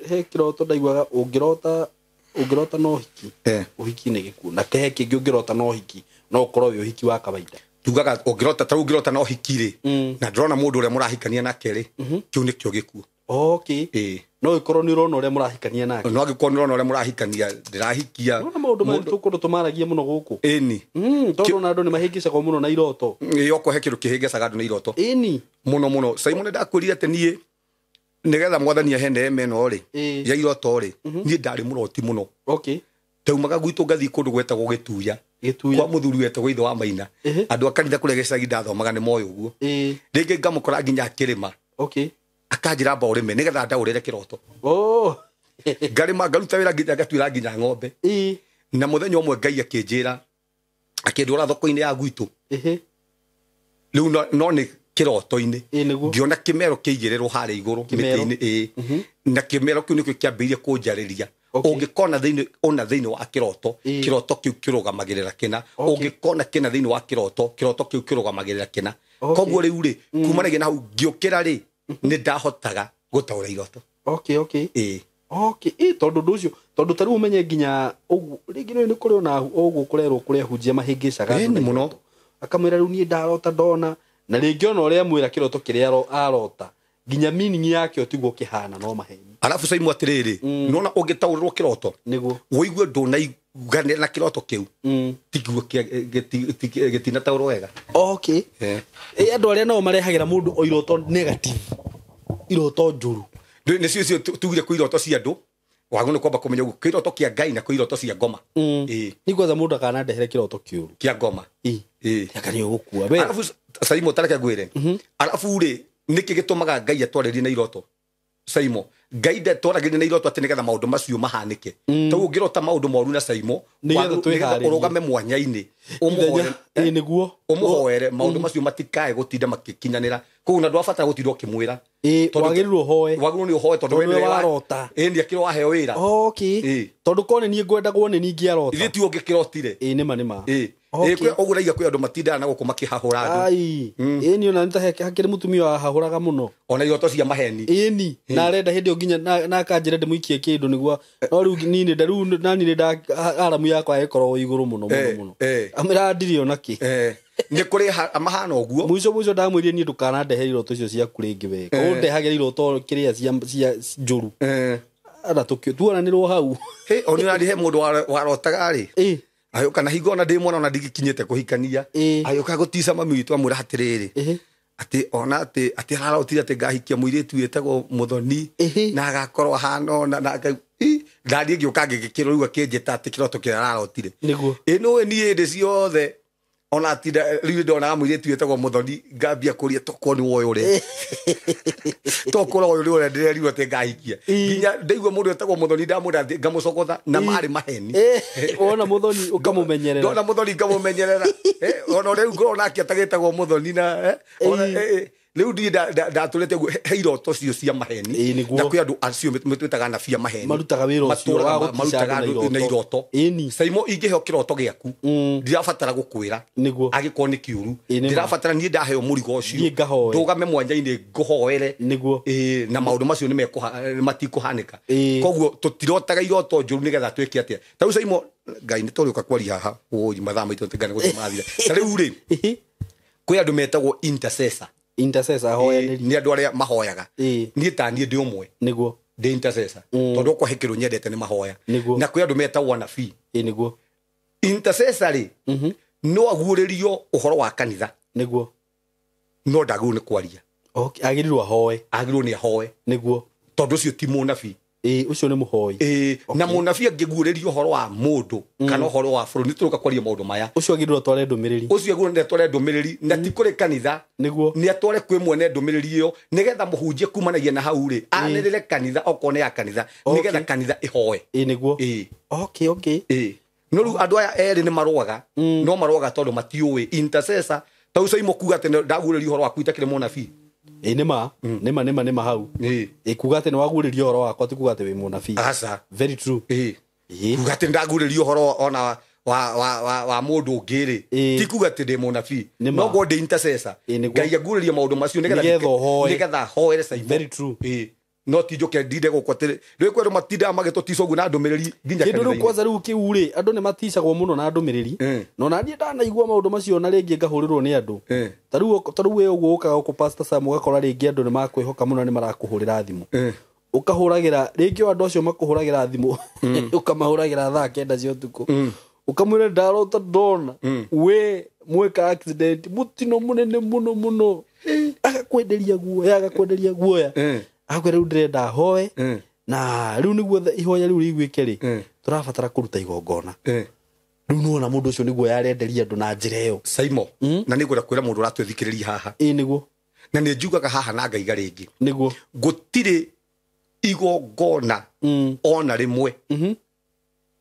S2: he kĩroto ndaiguaga ũngĩrota no ũhiki.
S1: Eh.
S2: Ũhiki nĩ gĩkuũ. Na he kĩngĩ ũngĩrota no ũhiki no ũkorwo wĩ ũhiki wa kawaida.
S1: Tugaga ũngĩrota ta rĩu ũngĩrota na ũhiki rĩ, na ndĩrona mũndũ ũrĩa mũrahikania nake rĩ, kĩu nĩkĩo gĩkuũ.
S2: Okay.
S1: Ĩĩ.
S2: No ĩkorwo nĩ ũrona ũrĩa mũrahikania nake.
S1: No angĩkorwo nĩ ũrona ũrĩa mũrahikania ndĩrahikia.
S2: Nona maũndũ maya tũkũndũ tũmaragia mũno gũkũ.
S1: Ĩni.
S2: Tondũ ona andũ nĩ mahĩngĩcagwo mũno na iroto.
S1: Ĩĩ, okorwo he kĩndũ kĩhĩngĩcaga andũ nĩ iroto.
S2: Ĩni.
S1: Mũno mũno. Simon ndakwĩrire atĩ niĩ nĩgetha mwathani ahe neema ĩno rĩ,
S2: Ĩĩ.
S1: ya iroto rĩ, niĩ ndarĩ mũroti mũno.
S2: Okay.
S1: Ndaumaga gwitũ ngathiĩ kũndũ gwetagwo Gĩtuya.
S2: Gĩtuya.
S1: Kwa mũthuri wetagwo ithe wa Maina.
S2: Ĩhĩ.
S1: Andũ a kanitha kũrĩa gĩcagi ndathomaga nĩ moĩ ũguo.
S2: Ĩĩ.
S1: Rĩngĩ ngamũkora nginya akĩrĩma.
S2: Okay.
S1: Akanjĩra amba ũrĩme nĩgetha ndaũrĩre kĩroto.
S2: Oh.
S1: Ngarĩma ngaruta wĩra nginya ngatuĩra nginya ng'ombe.
S2: Ĩĩ.
S1: Na mũthenya ũmwe Ngai akĩnjĩra akĩndwara thoko-inĩ ya gwitũ.
S2: Ĩhĩ.
S1: Rĩu no nĩ kĩroto-inĩ.
S2: Ĩĩ nĩguo.
S1: Ngĩona kĩmero kĩigĩrĩrwo harĩa igũrũ
S2: Kĩmero.
S1: mĩtĩ-inĩ. Ĩĩ. Na kĩmero kĩu nĩkĩo kĩambĩrĩirie kũnjarĩria.
S2: Okay.
S1: Ũngĩkona thĩinĩ ona thĩinĩ wa kĩroto,
S2: Ĩĩ.
S1: kĩroto kĩu kĩrũgamagĩrĩra kĩna.
S2: Okay.
S1: Ũngĩkona kĩna thĩinĩ wa kĩroto, kĩroto kĩu kĩrũgamagĩrĩra kĩna.
S2: Okay.
S1: Koguo rĩu rĩ, kumanagia na hau ngĩũkĩra rĩ, nĩ ndahotaga gũtaũra iroto.
S2: Okay, okay.
S1: Ĩĩ.
S2: Okay, ĩ tondũ ũndũ ũcio tondũ ta rĩu ũmenye nginya ũguo rĩngĩ nĩ kũrĩ ona ũguo kũrerwo kũrĩa hunjia mahĩngĩcaga andũ
S1: Ĩni
S2: na
S1: mũno.
S2: iroto. Akamwĩra rĩu niĩ ndarota ndona na rĩngĩ ona ũrĩa amwĩra kĩroto kĩrĩa arota nginya meaning yakĩo tiguo kĩhana no maheni.
S1: Arabu Saimu atĩrĩrĩ, nĩwona ũngĩtaũrĩrwo kĩroto
S2: Nĩguo.
S1: ũigue ndũnaiganĩra na kĩroto kĩu, tiguo gĩtinataũrwo wega.
S2: Okay.
S1: Eh.
S2: Ĩ andũ arĩa nao marehagĩra mũndũ o iroto negative, iroto njũru.
S1: Nĩcio icio tugire kwĩ iroto cia andũ, wagĩrĩirwo nĩ kwamba kũmenya ũguo kwĩ iroto kĩa Ngai na kwĩ iroto cia ngoma. Ĩĩ.
S2: Nĩ kwanza mũndũ akanandehere kĩroto kĩũru.
S1: Kĩa ngoma.
S2: Ĩ.
S1: Ĩĩ.
S2: Anga nĩ ũgũkua we.
S1: Arabu Saimo tareke ngwĩre. Arabu rĩ, nĩkĩ gĩtũmaga Ngai atwarĩrie na iroto? Saimo, Ngai ndatwaragĩria na iroto atĩ nĩgetha maũndũ macio mahanĩke. Tondũ ũngĩrota maũndũ moru na Saimo,
S2: Nĩgetha
S1: nĩgetha
S2: twĩharĩrie.
S1: ũrũgame mwanya-inĩ, ũmũhoere.
S2: Ĩ nĩguo.
S1: Ũmũhoere maũndũ macio matikae gũtinda makĩkinyanĩra. Koguo na ndwabatara gũtinda ũkĩmwĩra.
S2: Ĩ
S1: Tondũ-
S2: wagĩrĩirwo ũhoe.
S1: Wagĩrĩirwo nĩ ũhoe tondũ
S2: Tondũ
S1: we
S2: nĩwe
S1: nĩwe
S2: warota.
S1: Ĩ nĩ akĩrĩ waheo wĩra.
S2: Okay.
S1: Ĩ.
S2: Tondũ korwo nĩ niĩ ngwendagwo nĩ niĩ ingĩarota.
S1: Ithuĩ ti ũngĩkĩrotire.
S2: Ĩ nĩma nĩma.
S1: Ĩ.
S2: Okay.
S1: Ĩ ũguo ndaiga kwĩ andũ matindaga na gũkũ makĩhahũra andũ.
S2: Ai. Ĩ niĩ ona nĩ ta hakĩrĩ mũtumia wahahũraga mũno.
S1: Ona iroto cia maheni.
S2: Ĩni na arenda hĩndĩ ĩyo nginya na akanjĩra ndĩmũikie kĩndũ nĩguo no rĩu niĩ nĩ rĩu nani nĩ nda aramu yakwa ĩkoragwo igũrũ mũno mũno mũno. Amĩra ndirĩ ona kĩ.
S1: Nĩ kũrĩ mahana ũguo.
S2: Mũico mũico ndamwĩrire niĩ ndũkanandehere iroto icio ciaku rĩngĩ we. Ũndehagĩra iroto kĩrĩa cia njũru. Ana tũkĩ tuonanĩrwo hau.
S1: Hĩ, ona nĩ he mũndũ warotaga rĩ.
S2: Ĩ.
S1: Agĩũka na hingo ona ndĩ mwana ona ndigĩkinyĩte kũhikania.
S2: Ĩ.
S1: Agĩũka gũtica mami witũ amwĩra atĩrĩrĩ.
S2: Ĩhĩ.
S1: Atĩ ona atĩ ararotire atĩ ngahikia mũirĩtu wĩtagwo Mũthoni
S2: Ĩhĩ.
S1: na agakorwo ahana ona na ndathiĩ ngĩũka ngĩgĩkĩrwo rĩu akĩnjĩta atĩ kĩroto kĩrĩa ararotire.
S2: Nĩguo.
S1: Ĩ nĩũĩ niĩ hĩndĩ ciothe ona tinda rĩu ndonaga mũirĩtu wĩtagwo Mũthoni ngambia kũria tokorwo nĩ woĩ ũrĩa. Tokorwo ũyũ nĩ ũrĩa ndĩrerirwo atĩ ngahikia. Nginya ndaigua mũndũ wĩtagwo Mũthoni ndamwĩra atĩ ngamũcogotha na marĩ maheni.
S2: Wona Mũthoni ũkamũmenyerera.
S1: Ndona Mũthoni ngamũmenyerera. Ona rĩu ngorwo nake atagĩtagwo Mũthoni na rĩu ndiĩ ndatũrĩte ũguo he iroto cio cia maheni.
S2: Ĩ, nĩguo.
S1: Na kwĩ andũ acio metwĩtaga anabii a maheni.
S2: Marutaga wĩra ũcio wa
S1: Matũraga
S2: gũtica
S1: marutaga
S2: andũ
S1: andũ na iroto.
S2: Ĩni.
S1: Saimo ingĩheo kĩroto gĩaku, ndirabatara gũkwĩra.
S2: Nĩguo.
S1: Angĩkorwo nĩ kĩũru.
S2: Ĩ, nĩ ma.
S1: Ndirabatara niĩ ndaheo mũrigo ũcio.
S2: Niĩ ngahoe.
S1: Ndũgame mwanya-inĩ ngũhoere.
S2: Nĩguo.
S1: Ĩ, na maũndũ macio nĩ matikũhanĩka.
S2: Ĩ.
S1: Koguo tũtirotaga iroto njũru nĩgetha twĩke atĩa. Ta rĩu Saimo, Ngai nĩ tũrĩũka kwaria haha. Ũi, mathaa maitũ nĩ gũthiĩ mathira. Ta rĩu rĩ,
S2: Ĩhĩ.
S1: kwĩ andũ metagwo intercessor.
S2: Intercessor ahoyanĩri.
S1: Nĩ andũ arĩa mahoyaga.
S2: Ĩ.
S1: Niĩ ta niĩ ndĩ ũmwe.
S2: Nĩguo.
S1: Ndĩ intercessor. Tondũ okorwo he kĩndũ nyendete nĩ mahoya.
S2: Nĩguo.
S1: Na kwĩ andũ metagwo anabii.
S2: Ĩ nĩguo.
S1: Intercessor rĩ, no aguũrĩrio ũhoro wa kanitha.
S2: Nĩguo.
S1: No ndagĩrĩirwo nĩ kwaria.
S2: Okay, agĩrĩirwo ahoe.
S1: Agĩrĩirwo nĩ ahoe.
S2: Nĩguo.
S1: Tondũ ũcio ti mũnabii.
S2: Ĩ ũcio nĩ mũhoi.
S1: Ĩ, na mũnabii angĩguũrĩrio ũhoro wa mũndũ kana ũhoro wa bũrũri, nĩ tũrũka kwaria maũndũ maya.
S2: Ũcio agĩrĩirwo atware ndũmĩrĩri.
S1: Ũcio agĩrĩirwo nĩ atware ndũmĩrĩri na ti kũrĩ kanitha.
S2: Nĩguo.
S1: Nĩ atware kwĩ mwene ndũmĩrĩri ĩyo nĩgetha mũhunjie kumanagia na hau rĩ, anĩrĩre kanitha okorwo nĩ ya kanitha, nĩgetha kanitha ĩhoe.
S2: Ĩ nĩguo.
S1: Ĩ.
S2: Okay, okay.
S1: Ĩ. No rĩu andũ aya erĩ nĩ marũaga, no marũaga tondũ matiũĩ. Intercessor, ta ũcio Saimo kuga atĩ ndaguũrĩrio ũhoro waku itakĩrĩ mũnabii.
S2: Ĩ nĩma. Nĩma nĩma nĩma hau.
S1: Ĩ.
S2: Ĩ kuga atĩ nĩ waguũrĩrio ũhoro wakwa ti kuga atĩ wĩ mũnabii.
S1: Aca.
S2: Very true.
S1: Ĩ.
S2: Ĩ.
S1: Kuga atĩ ndaguũrĩrio ũhoro ona wa mũndũ ũngĩ rĩ,
S2: Ĩĩ.
S1: ti kuga atĩ ndĩ mũnabii,
S2: Nĩ ma.
S1: no ngorwo ndĩ intercessor,
S2: Ĩĩ, nĩguo.
S1: Ngai anguũrĩrie maũndũ macio
S2: Nĩgetha ũhoe.
S1: nĩgetha hoere Simon.
S2: Very true.
S1: Ĩĩ. No ti njoke ndinde gũkũ atĩ rĩu kwĩ andũ matindaga magĩtũtica ũguo na ndũmĩrĩri nginya
S2: Kĩndũ rĩu
S1: kanitha-inĩ.
S2: kwanza rĩu kĩu rĩ, andũ nĩ maticagwo mũno na ndũmĩrĩri. No na niĩ ndanaigua maũndũ macio na rĩngĩ ngahũrĩrwo nĩ andũ. Ta rĩu we ũguo ũkaga gũkũ Pastor Sam, ũgakora rĩngĩ andũ nĩ makwĩhoka mũno, nĩ marakũhũrĩra thimũ. Ũkahũragĩra rĩngĩ o andũ acio makũhũragĩra thimũ, ũkamahũragĩra thaa 9 cia ũtukũ, ũkamwĩra ndarota ndona we mweka accident mũtino mũnene mũno mũno, agakwenderia guoya, agakwenderia guoya, agakwĩra rĩu ndĩrenda hoe, na rĩu nĩguo ihoya rĩu rĩiguĩke rĩ, tũrabatara kũruta igongona. Rĩu nĩwona mũndũ ũcio nĩguo yarenderia andũ na njĩra ĩyo.
S1: Simon, na nĩngwenda kwĩra mũndũ ũratwĩthikĩrĩria haha.
S2: Ĩĩ nĩguo.
S1: Na nĩ njugaga haha na ngaiga rĩngĩ.
S2: Nĩguo.
S1: Gũtirĩ igongona ona rĩmwe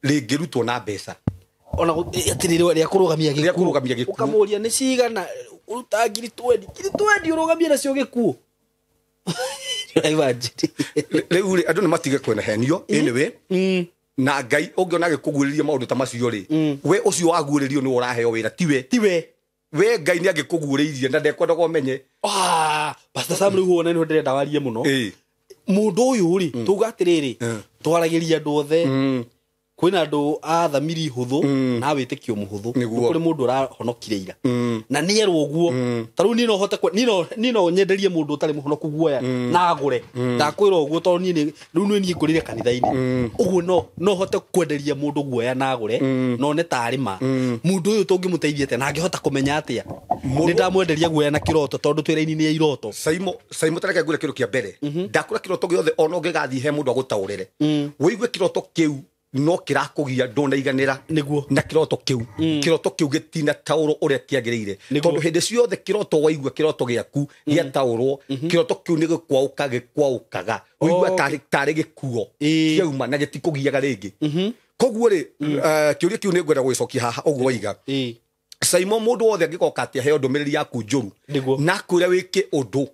S1: rĩngĩrutwo na mbeca.
S2: Ona atĩrĩrĩ, rĩa kũrũgamia gĩkuũ.
S1: Rĩa kũrũgamia gĩkuũ.
S2: Ũkamũria nĩ cigana ũruta ngiri 20, ngiri 20 ũrũgamie nacio gĩkuũ.
S1: Rĩu rĩ, andũ nĩ matige kwenehenio anyway. Na Ngai ũngĩona agĩkũguũrĩria maũndũ ta macio rĩ, we ũcio waguũrĩrio nĩwe ũraheo wĩra, tiwe.
S2: Tiwe.
S1: We Ngai nĩ angĩkũguũrĩirie na ndekwendaga ũmenye.
S2: Pastor Sam, rĩu wona nĩho ndĩrenda warie mũno. Mũndũ ũyũ rĩ, tuga atĩrĩrĩ, twaragĩria andũ othe. Kwĩna andũ a thamiri hũthũ na wĩtĩkio mũhũthũ.
S1: Nĩguo.
S2: Kũrĩ mũndũ ũrahonokire ira. Na nĩerwo ũguo. Ta rĩu niĩ no hote niĩ no nyenderie mũndũ ũtarĩ mũhonoku guoya na agũre. Ndakwĩra ũguo tondũ niĩ rĩu nĩ niĩ ngũrĩre kanitha-inĩ. Ũguo no hote kwenderia mũndũ guoya na agũre, no nĩ tarĩ ma. Mũndũ ũyũ tũngĩmũteithia atĩa na angĩhota kũmenya atĩa? Nĩ ndamwenderia guoya na kĩroto tondũ twĩ raini-inĩ ya iroto.
S1: Simon, tareke ngwĩre kĩndũ kĩa mbere. Ndakũra kĩroto gĩothe ona ũngĩgathiĩ he mũndũ agũtaũrĩre. Wĩigue kĩroto kĩu no kĩrakũgia ndũnaiganĩra.
S2: Nĩguo.
S1: Na kĩroto kĩu. Kĩroto kĩu gĩtinataũrwo ũrĩa kĩagĩrĩire.
S2: Nĩguo.
S1: Tondũ hĩndĩ ciothe kĩroto waigua kĩroto gĩaku gĩataũrwo, kĩroto kĩu nĩ gĩkwaũka gĩkwaũkaga. Ũigua tarĩ gĩkuo kĩauma na gĩtikũgiaga rĩngĩ. Koguo rĩ, kĩũria kĩu nĩ ngwenda gũgĩcokia haha ũguo waiga. Simon, mũndũ wothe angĩgoka atĩ aheo ndũmĩrĩri yaku njũru,
S2: Nĩguo.
S1: na akwĩre wĩke ũndũ,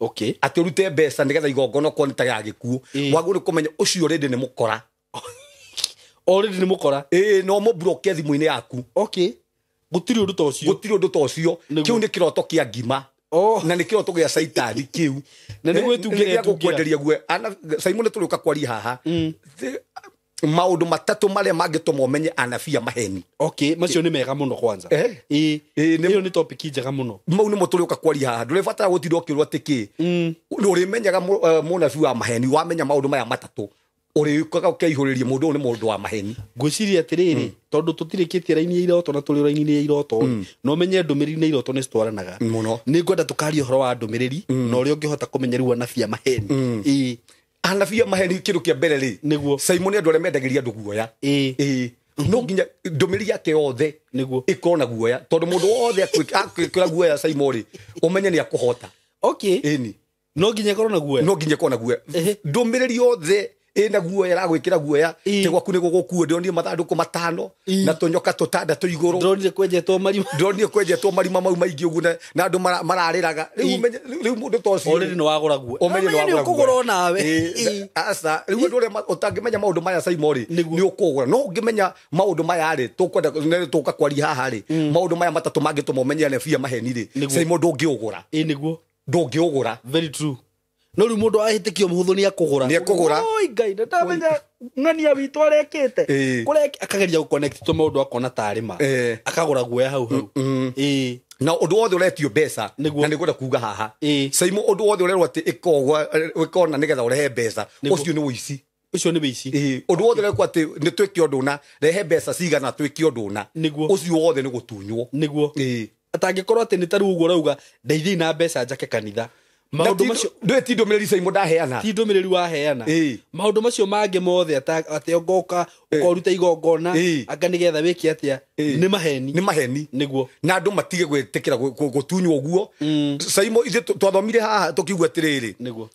S2: Okay.
S1: atĩ ũrute mbeca nĩgetha igongona okorwo nĩ ta ya gĩkuũ, wagĩrĩirwo nĩ kũmenya ũcio rĩndĩ nĩ mũkora.
S2: Already nĩ mũkora.
S1: Ĩĩ, no mũbloke thimũ-inĩ yaku.
S2: Okay. Gũtirĩ ũndũ ta ũcio.
S1: Gũtirĩ ũndũ ta ũcio.
S2: Nĩguo.
S1: Kĩu nĩ kĩroto kĩa ngima. Na nĩ kĩroto gĩa caitani kĩu.
S2: Na nĩ gwĩtungĩra
S1: Nĩ gĩa gũkwenderia guoya. Simon, nĩ tũrĩũka kwaria haha. Maũndũ matatũ marĩa mangĩtũma ũmenye anabii a maheni.
S2: Okay, macio nĩ mega mũno kwanza. Ĩĩ. Ĩyo nĩ topic njega mũno.
S1: Mau nĩmo tũrĩũka kwaria haha. Ndũrĩbatara gũtinda ũkĩũrwo atĩ kĩ. Ũrĩmenyaga mũnabii wa maheni, wamenya maũndũ maya matatũ. Ũrĩũkaga ũkeihũrĩria mũndũ ũyũ nĩ mũndũ wa maheni.
S2: Ngwĩciria atĩrĩrĩ, tondũ tũtirĩkĩtie raini ya iroto na tũrĩ raini-inĩ ya iroto, no menye ndũmĩrĩri na iroto nĩ citwaranaga.
S1: Mũno.
S2: Nĩ ngwenda tũkarie ũhoro wa ndũmĩrĩri na ũrĩa ũngĩhota kũmenya rĩu anabii a maheni. Ĩĩ.
S1: Anabii a maheni kĩndũ kĩa mbere rĩ,
S2: Nĩguo.
S1: Simon, nĩ andũ arĩa mendagĩria andũ guoya.
S2: Ĩĩ.
S1: Ĩĩ. No nginya ndũmĩrĩri yake yothe
S2: Nĩguo.
S1: ĩkorwo na guoya, tondũ mũndũ wothe akwĩkĩra guoya Simon rĩ, ũmenye nĩ akũhota.
S2: Okay.
S1: Ĩni.
S2: No nginya ĩkorwo na guoya.
S1: No nginya ĩkorwo na guoya. Ndũmĩrĩri yothe ĩna guoya, ĩragwĩkĩra guoya,
S2: Ĩĩ.
S1: tĩ gwaku nĩ gũgũkua. Ndĩronire mathandũkũ 5
S2: Ĩĩ.
S1: na tũnyoka tũtandatũ igũrũ.
S2: Ndĩronire kwenjetwo marima.
S1: Ndĩronire kwenjetwo marima mau maingĩ ũguo na andũ mararĩraga. Rĩu
S2: Ĩĩ.
S1: ũmenye, rĩu mũndũ ta ũcio
S2: Already nĩ wagũra guoya.
S1: Ũmenye nĩ
S2: Ũmenye nĩ
S1: wagũra
S2: ũkũgũra
S1: guoya.
S2: onawe.
S1: Ĩĩ,
S2: Ĩĩ.
S1: aca, rĩu ũndũ ũrĩa ũtangĩmenya maũndũ maya Simon rĩ,
S2: Nĩguo.
S1: nĩ ũkũgũra. No ũngĩmenya maũndũ maya rĩ, tũkwenda nĩ tũka kwaria haha rĩ, maũndũ maya matatũ mangĩtũma ũmenye anabii a maheni rĩ,
S2: Nĩguo.
S1: Simon, ndũngĩũgũra.
S2: Ĩĩ, nĩguo.
S1: Ndũngĩũgũra.
S2: Very true. No rĩu mũndũ ahĩtĩkio mũhũthũ nĩ akũgũra.
S1: Nĩ akũgũra.
S2: Oi Ngai, ndamenya ng'ania witũ arekĩte.
S1: Ĩĩ.
S2: Kũrĩa akageria gũconnect tũ maũndũ akona tarĩ ma.
S1: Ĩĩ.
S2: Akagũra guoya hau hau. Ĩĩ.
S1: Na ũndũ wothe ũretio mbeca,
S2: Nĩguo.
S1: na nĩngwenda kuga haha.
S2: Ĩĩ.
S1: Simon, ũndũ wothe ũrerwo atĩ ĩkona nĩgetha ũrehe mbeca,
S2: Nĩguo.
S1: ũcio nĩ ũici.
S2: Ũcio nĩ wĩici.
S1: Ĩĩ, ũndũ wothe ũrekwo atĩ nĩ twĩke ũndũ ũna, rehe mbeca cigana twĩke ũndũ ũna,
S2: Nĩguo.
S1: ũcio wothe nĩ gũtunywo.
S2: Nĩguo.
S1: Ĩĩ.
S2: Atangĩkorwo atĩ nĩ ta rĩu ũguo ũrauga, ndeithiai na mbeca njake kanitha. Maũndũ macio
S1: ndũĩ ti ndũmĩrĩri Simon ndaheana.
S2: Ti ndũmĩrĩri waheana.
S1: Ĩĩ.
S2: Maũndũ macio mangĩ mothe atĩ ngoka ũkoruta igongona,
S1: Ĩĩ.
S2: anga nĩgetha wĩke atĩa,
S1: Ĩĩ.
S2: nĩ maheni.
S1: Nĩ maheni.
S2: Nĩguo.
S1: Na andũ matige gwĩtĩkĩra gũtunywo ũguo. Simon, ithuĩ twathomire haha tũkiuga atĩrĩrĩ,
S2: Nĩguo.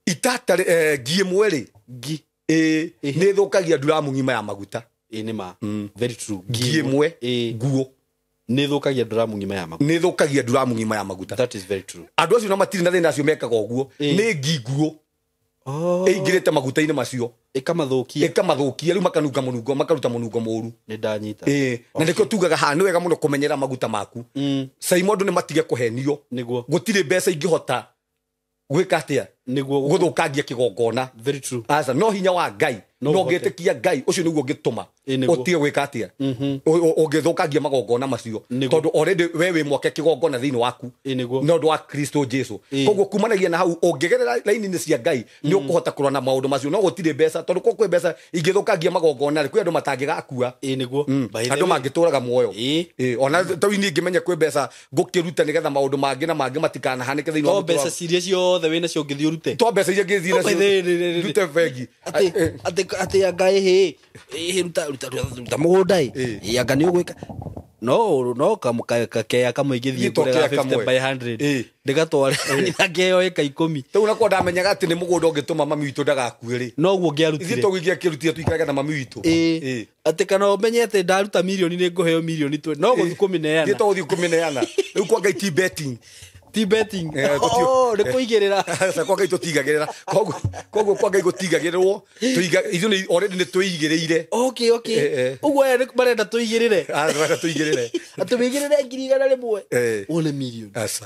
S1: itata ngi ĩmwe rĩ,
S2: Ngi.
S1: ĩĩ,
S2: Ĩhĩ.
S1: nĩ ĩthũkagia nduramu ng'ima ya maguta.
S2: Ĩĩ, nĩ ma. Very true.
S1: Ngi ĩmwe
S2: Ĩĩ.
S1: nguo
S2: Nĩ ĩthũkagia nduramu ng'ima ya maguta.
S1: Nĩ ĩthũkagia nduramu ng'ima ya maguta.
S2: That is very true.
S1: Andũ acio na matirĩ na thĩna acio mekaga ũguo
S2: Ĩĩ.
S1: nĩ ngi nguo. Ĩingĩrĩte maguta-inĩ macio.
S2: Ĩkamathukia.
S1: Ĩkamathukia rĩu makanunga mũnungo, makaruta mũnungo mũru.
S2: Nĩ ndanyita.
S1: Na nĩkĩo tugaga haha nĩ wega mũno kũmenyera maguta maku. Saimo andũ nĩ matige kũhenio.
S2: Nĩguo.
S1: Gũtirĩ mbeca ingĩhota gwĩka atĩa?
S2: Nĩguo
S1: gũthũkangia kĩgongona.
S2: Very true.
S1: Aca, no hinya wa Ngai,
S2: No
S1: no
S2: ũhote.
S1: ũngĩtĩkia Ngai ũcio nĩguo ũngĩtũma
S2: Nĩguo.
S1: ũtige gwĩka atĩa? Ũngĩthũkangia magongona macio.
S2: Nĩguo.
S1: Tondũ already we wĩ mwake kĩgongona thĩinĩ waku.
S2: Nĩguo.
S1: Nĩ ũndũ wa Kristo Jesu. Koguo kumanagia na hau ũngĩgerera raini-inĩ cia Ngai nĩ ũkũhota kũrora na maũndũ macio. No gũtirĩ mbeca, tondũ kwa kwĩ mbeca ingĩthũkangia magongona rĩ, kwĩ andũ matangĩgakua.
S2: Nĩguo. By the
S1: Andũ
S2: way.
S1: mangĩtũraga muoyo. Ona tau niĩ ingĩmenya kwĩ mbeca ngũkĩruta nĩgetha maũndũ mangĩ na mangĩ matikanahanĩke thĩinĩ wa
S2: To
S1: mũtũrĩre
S2: mbeca ciria ciothe wĩna cio ũngĩthiĩ ũrute.
S1: To mbeca iria ngĩthiĩ
S2: No, by the way,
S1: nacio ndute bengi.
S2: Atĩ anga ĩhĩ ĩhĩ ruta ruta ruta mũgũnda ĩ. Ĩ anga nĩ ũgwĩka. No no kakeya kamwe ingĩthiĩ
S1: Gĩtoo
S2: kũrega
S1: kea
S2: 50
S1: kamwe.
S2: by 100. Ndĩgatware kanitha keo ĩka 10.
S1: Rĩu nakwa ndamenyaga atĩ nĩ mũgũnda ũngĩtũma mami witũ ndagakue rĩ.
S2: Noguo
S1: Ithuĩ
S2: ngĩarutire.
S1: toguo ingĩakĩrutire tũikarage na mami witũ.
S2: Atĩ kana ũmenye atĩ ndaruta mirioni nĩ ngũheo mirioni 20. No gũthiĩ kũmĩneana.
S1: Ithuĩ togũthiĩ kũmĩneana. Rĩu kwa Ngai ti betting.
S2: Ti betting.
S1: Tũtio-
S2: Oh, nĩ kũigĩrĩra.
S1: Aca, kwa Ngai tũtigagĩrĩra. Koguo kwa Ngai gũtigagĩrĩrwo. Ithuĩ already nĩ twĩigĩrĩire.
S2: Okay, okay. Ũguo aya nĩ marenda tũigĩrĩre.
S1: Aca, marenda tũigĩrĩre.
S2: Atĩ wĩigĩrĩre 100,000. Wone mirioni.
S1: Aca.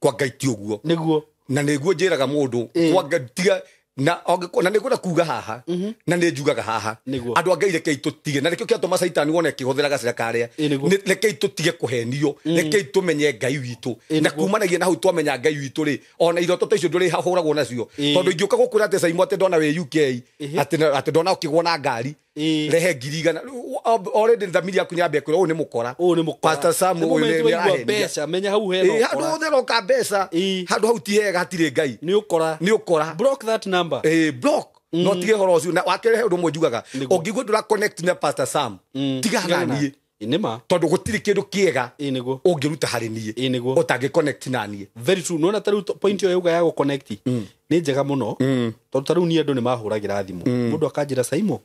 S1: Kwa Ngai ti ũguo.
S2: Nĩguo.
S1: Na nĩguo njĩraga mũndũ, kwa Ngai tiga na angĩkorwo na nĩngwenda kuga haha, na nĩ njugaga haha.
S2: Nĩguo.
S1: Andũ a Ngai rekei tũtige, na nĩkĩo kĩratũma Caitani wone akĩhũthĩra gacĩra karĩa.
S2: Nĩguo.
S1: Rekei tũtige kũhenio, rekei tũmenye Ngai witũ. Na
S2: Nĩguo.
S1: kumanagia na hau twamenya Ngai witũ rĩ, ona iroto ta icio ndũrĩhũragwo nacio. Tondũ ingĩũka gũkwĩra atĩ Caimo atĩ ndona wĩ UK, atĩ ndona ũkĩgwo na ngari, rehe 100,000. Already thamiri yaku nĩyambia kwĩra ũyũ nĩ mũkora.
S2: Ũyũ nĩ mũkora.
S1: Pastor Sam
S2: Nĩ
S1: ũyũ
S2: moment
S1: nĩ
S2: waigua
S1: arahenia.
S2: mbeca, menya hau hena
S1: Handũ
S2: ũkora.
S1: hothe roka mbeca, handũ hau ti hega, hatirĩ Ngai.
S2: Nĩ ũkora.
S1: Nĩ ũkora.
S2: Block that number.
S1: Block. No tige horo ũcio. Na wakere he ũndũ ũmwe njugaga.
S2: Nĩguo.
S1: Ũngĩigua ndũra connect na Pastor Sam, tigana na niĩ.
S2: Nĩ ma.
S1: Tondũ gũtirĩ kĩndũ kĩega
S2: Nĩguo.
S1: ũngĩruta harĩ niĩ.
S2: Nĩguo.
S1: Ũtangĩ connect na niĩ.
S2: Very true. Nona ta rĩu point ĩyo yauga ya gũ-connect nĩ njega mũno. Tondũ ta rĩu niĩ andũ nĩ mahũragĩra thimũ. Mũndũ akanjĩra Saimo,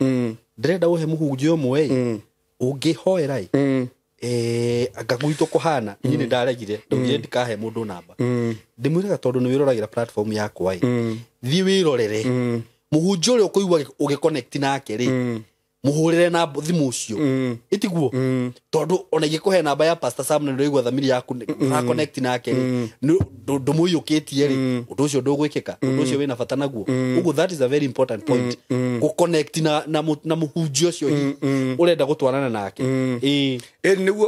S2: ndĩrenda ũhe mũhunjia ũmwe ĩ, ũngĩhoera ĩ, anga gwitũ kũhana, niĩ nĩ ndaregire, ndaugire ndikahe mũndũ namba. Ndĩmwĩraga tondũ nĩ wĩroragĩra platform yakwa ĩ, thiĩ wĩrorere. Mũhunjia ũrĩa ũkũigua ũgĩconnect nake rĩ, mũhũrĩre na thimũ ũcio. Ĩtiguo? Tondũ ona ingĩkũhe namba ya Pastor Sam na nĩũraigua thamiri yaku ũra connect nake rĩ, ndũmũiyũkĩtie rĩ, ũndũ ũcio ndũgwĩkĩka, ũndũ ũcio wĩna bata naguo. Ũguo that is a very important point. Gũ-connect na mũhunjia ũcio hihi ũrenda gũtwarana nake.
S1: Nĩguo,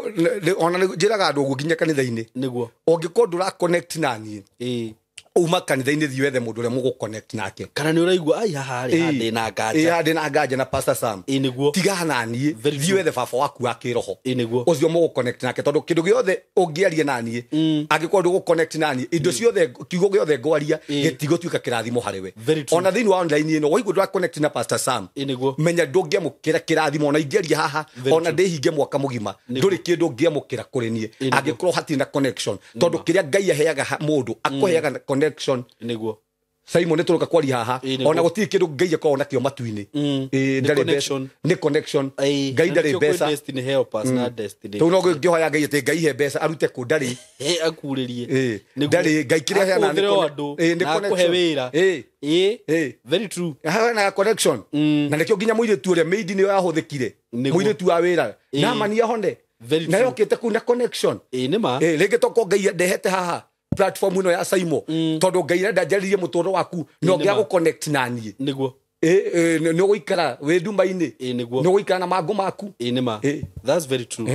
S1: ona njĩraga andũ ũguo nginya kanitha-inĩ.
S2: Nĩguo.
S1: Ũngĩkorwo ndũra connect na niĩ, uma kanitha-inĩ thiĩ wethe mũndũ ũrĩa mũgũ-connect nake.
S2: Kana nĩ ũraigua, ai, haha rĩ, haha ndĩna nganja.
S1: Haha ndĩna nganja na Pastor Sam.
S2: Nĩguo.
S1: Tigana na niĩ,
S2: Very
S1: thiĩ
S2: true.
S1: wethe baba waku wa kĩroho.
S2: Nĩguo.
S1: Ũcio mũgũ-connect nake, tondũ kĩndũ gĩothe ũngĩaria na niĩ, angĩkorwo ndũgũ-connect na niĩ, indo ciothe, kiugo gĩothe ngwaria, gĩtigũtuĩka kĩrathimo harĩ we.
S2: Very true.
S1: Ona thĩinĩ wa online ĩno, waigua ndũra connect na Pastor Sam.
S2: Nĩguo.
S1: Menya ndũngĩamũkĩra kĩrathimo, ona ingĩaria haha,
S2: Very
S1: ona
S2: true.
S1: ndĩhinge mwaka mũgima,
S2: Nĩguo.
S1: ndũrĩ kĩndũ ũngĩamũkĩra kũrĩ niĩ,
S2: Nĩguo.
S1: angĩkorwo hatirĩ na connection. Tondũ kĩrĩa Ngai aheaga mũndũ, akũheaga na connection.
S2: Nĩguo.
S1: Simon nĩ tũroka kwaria haha,
S2: Nĩguo.
S1: ona gũtirĩ kĩndũ Ngai akoragwo nakĩo matu-inĩ.
S2: Nĩ
S1: Ndarĩ mbeca.
S2: connection.
S1: Nĩ connection. Ngai
S2: Na
S1: ndarĩ
S2: nĩkĩo kwĩ
S1: mbeca.
S2: destiny helpers na destiny.
S1: Tondũ no ngĩhoya Ngai atĩ Ngai he mbeca arute kũ ndarĩ.
S2: Akurĩrie. Nĩguo.
S1: Ndarĩ. Ngai kĩrĩa aheanaga nĩ
S2: Akũhũthĩre o andũ,
S1: nĩ
S2: na akũhe
S1: connection.
S2: wĩra. Very true.
S1: Aheanaga connection. Na nĩkĩo nginya mũirĩtu ũrĩa maid nĩyo yahũthĩkire.
S2: Nĩguo.
S1: Mũirĩtu wa wĩra. Naamani ahone.
S2: Very
S1: Na
S2: true.
S1: yokĩte kũu na connection.
S2: Nĩ ma.
S1: Rĩngĩ tokorwo Ngai ndehete haha platform ĩno ya Saimo, tondũ Ngai arenda njarĩrie mũtũrĩre waku, na
S2: Nĩ
S1: ũngĩaga
S2: ma.
S1: gũ-connect na niĩ.
S2: Nĩguo.
S1: Nĩ ũgũikara wĩ nduma-inĩ.
S2: Nĩguo.
S1: Nĩ ũgũikara na mangũ maku.
S2: Nĩ ma. That's very true.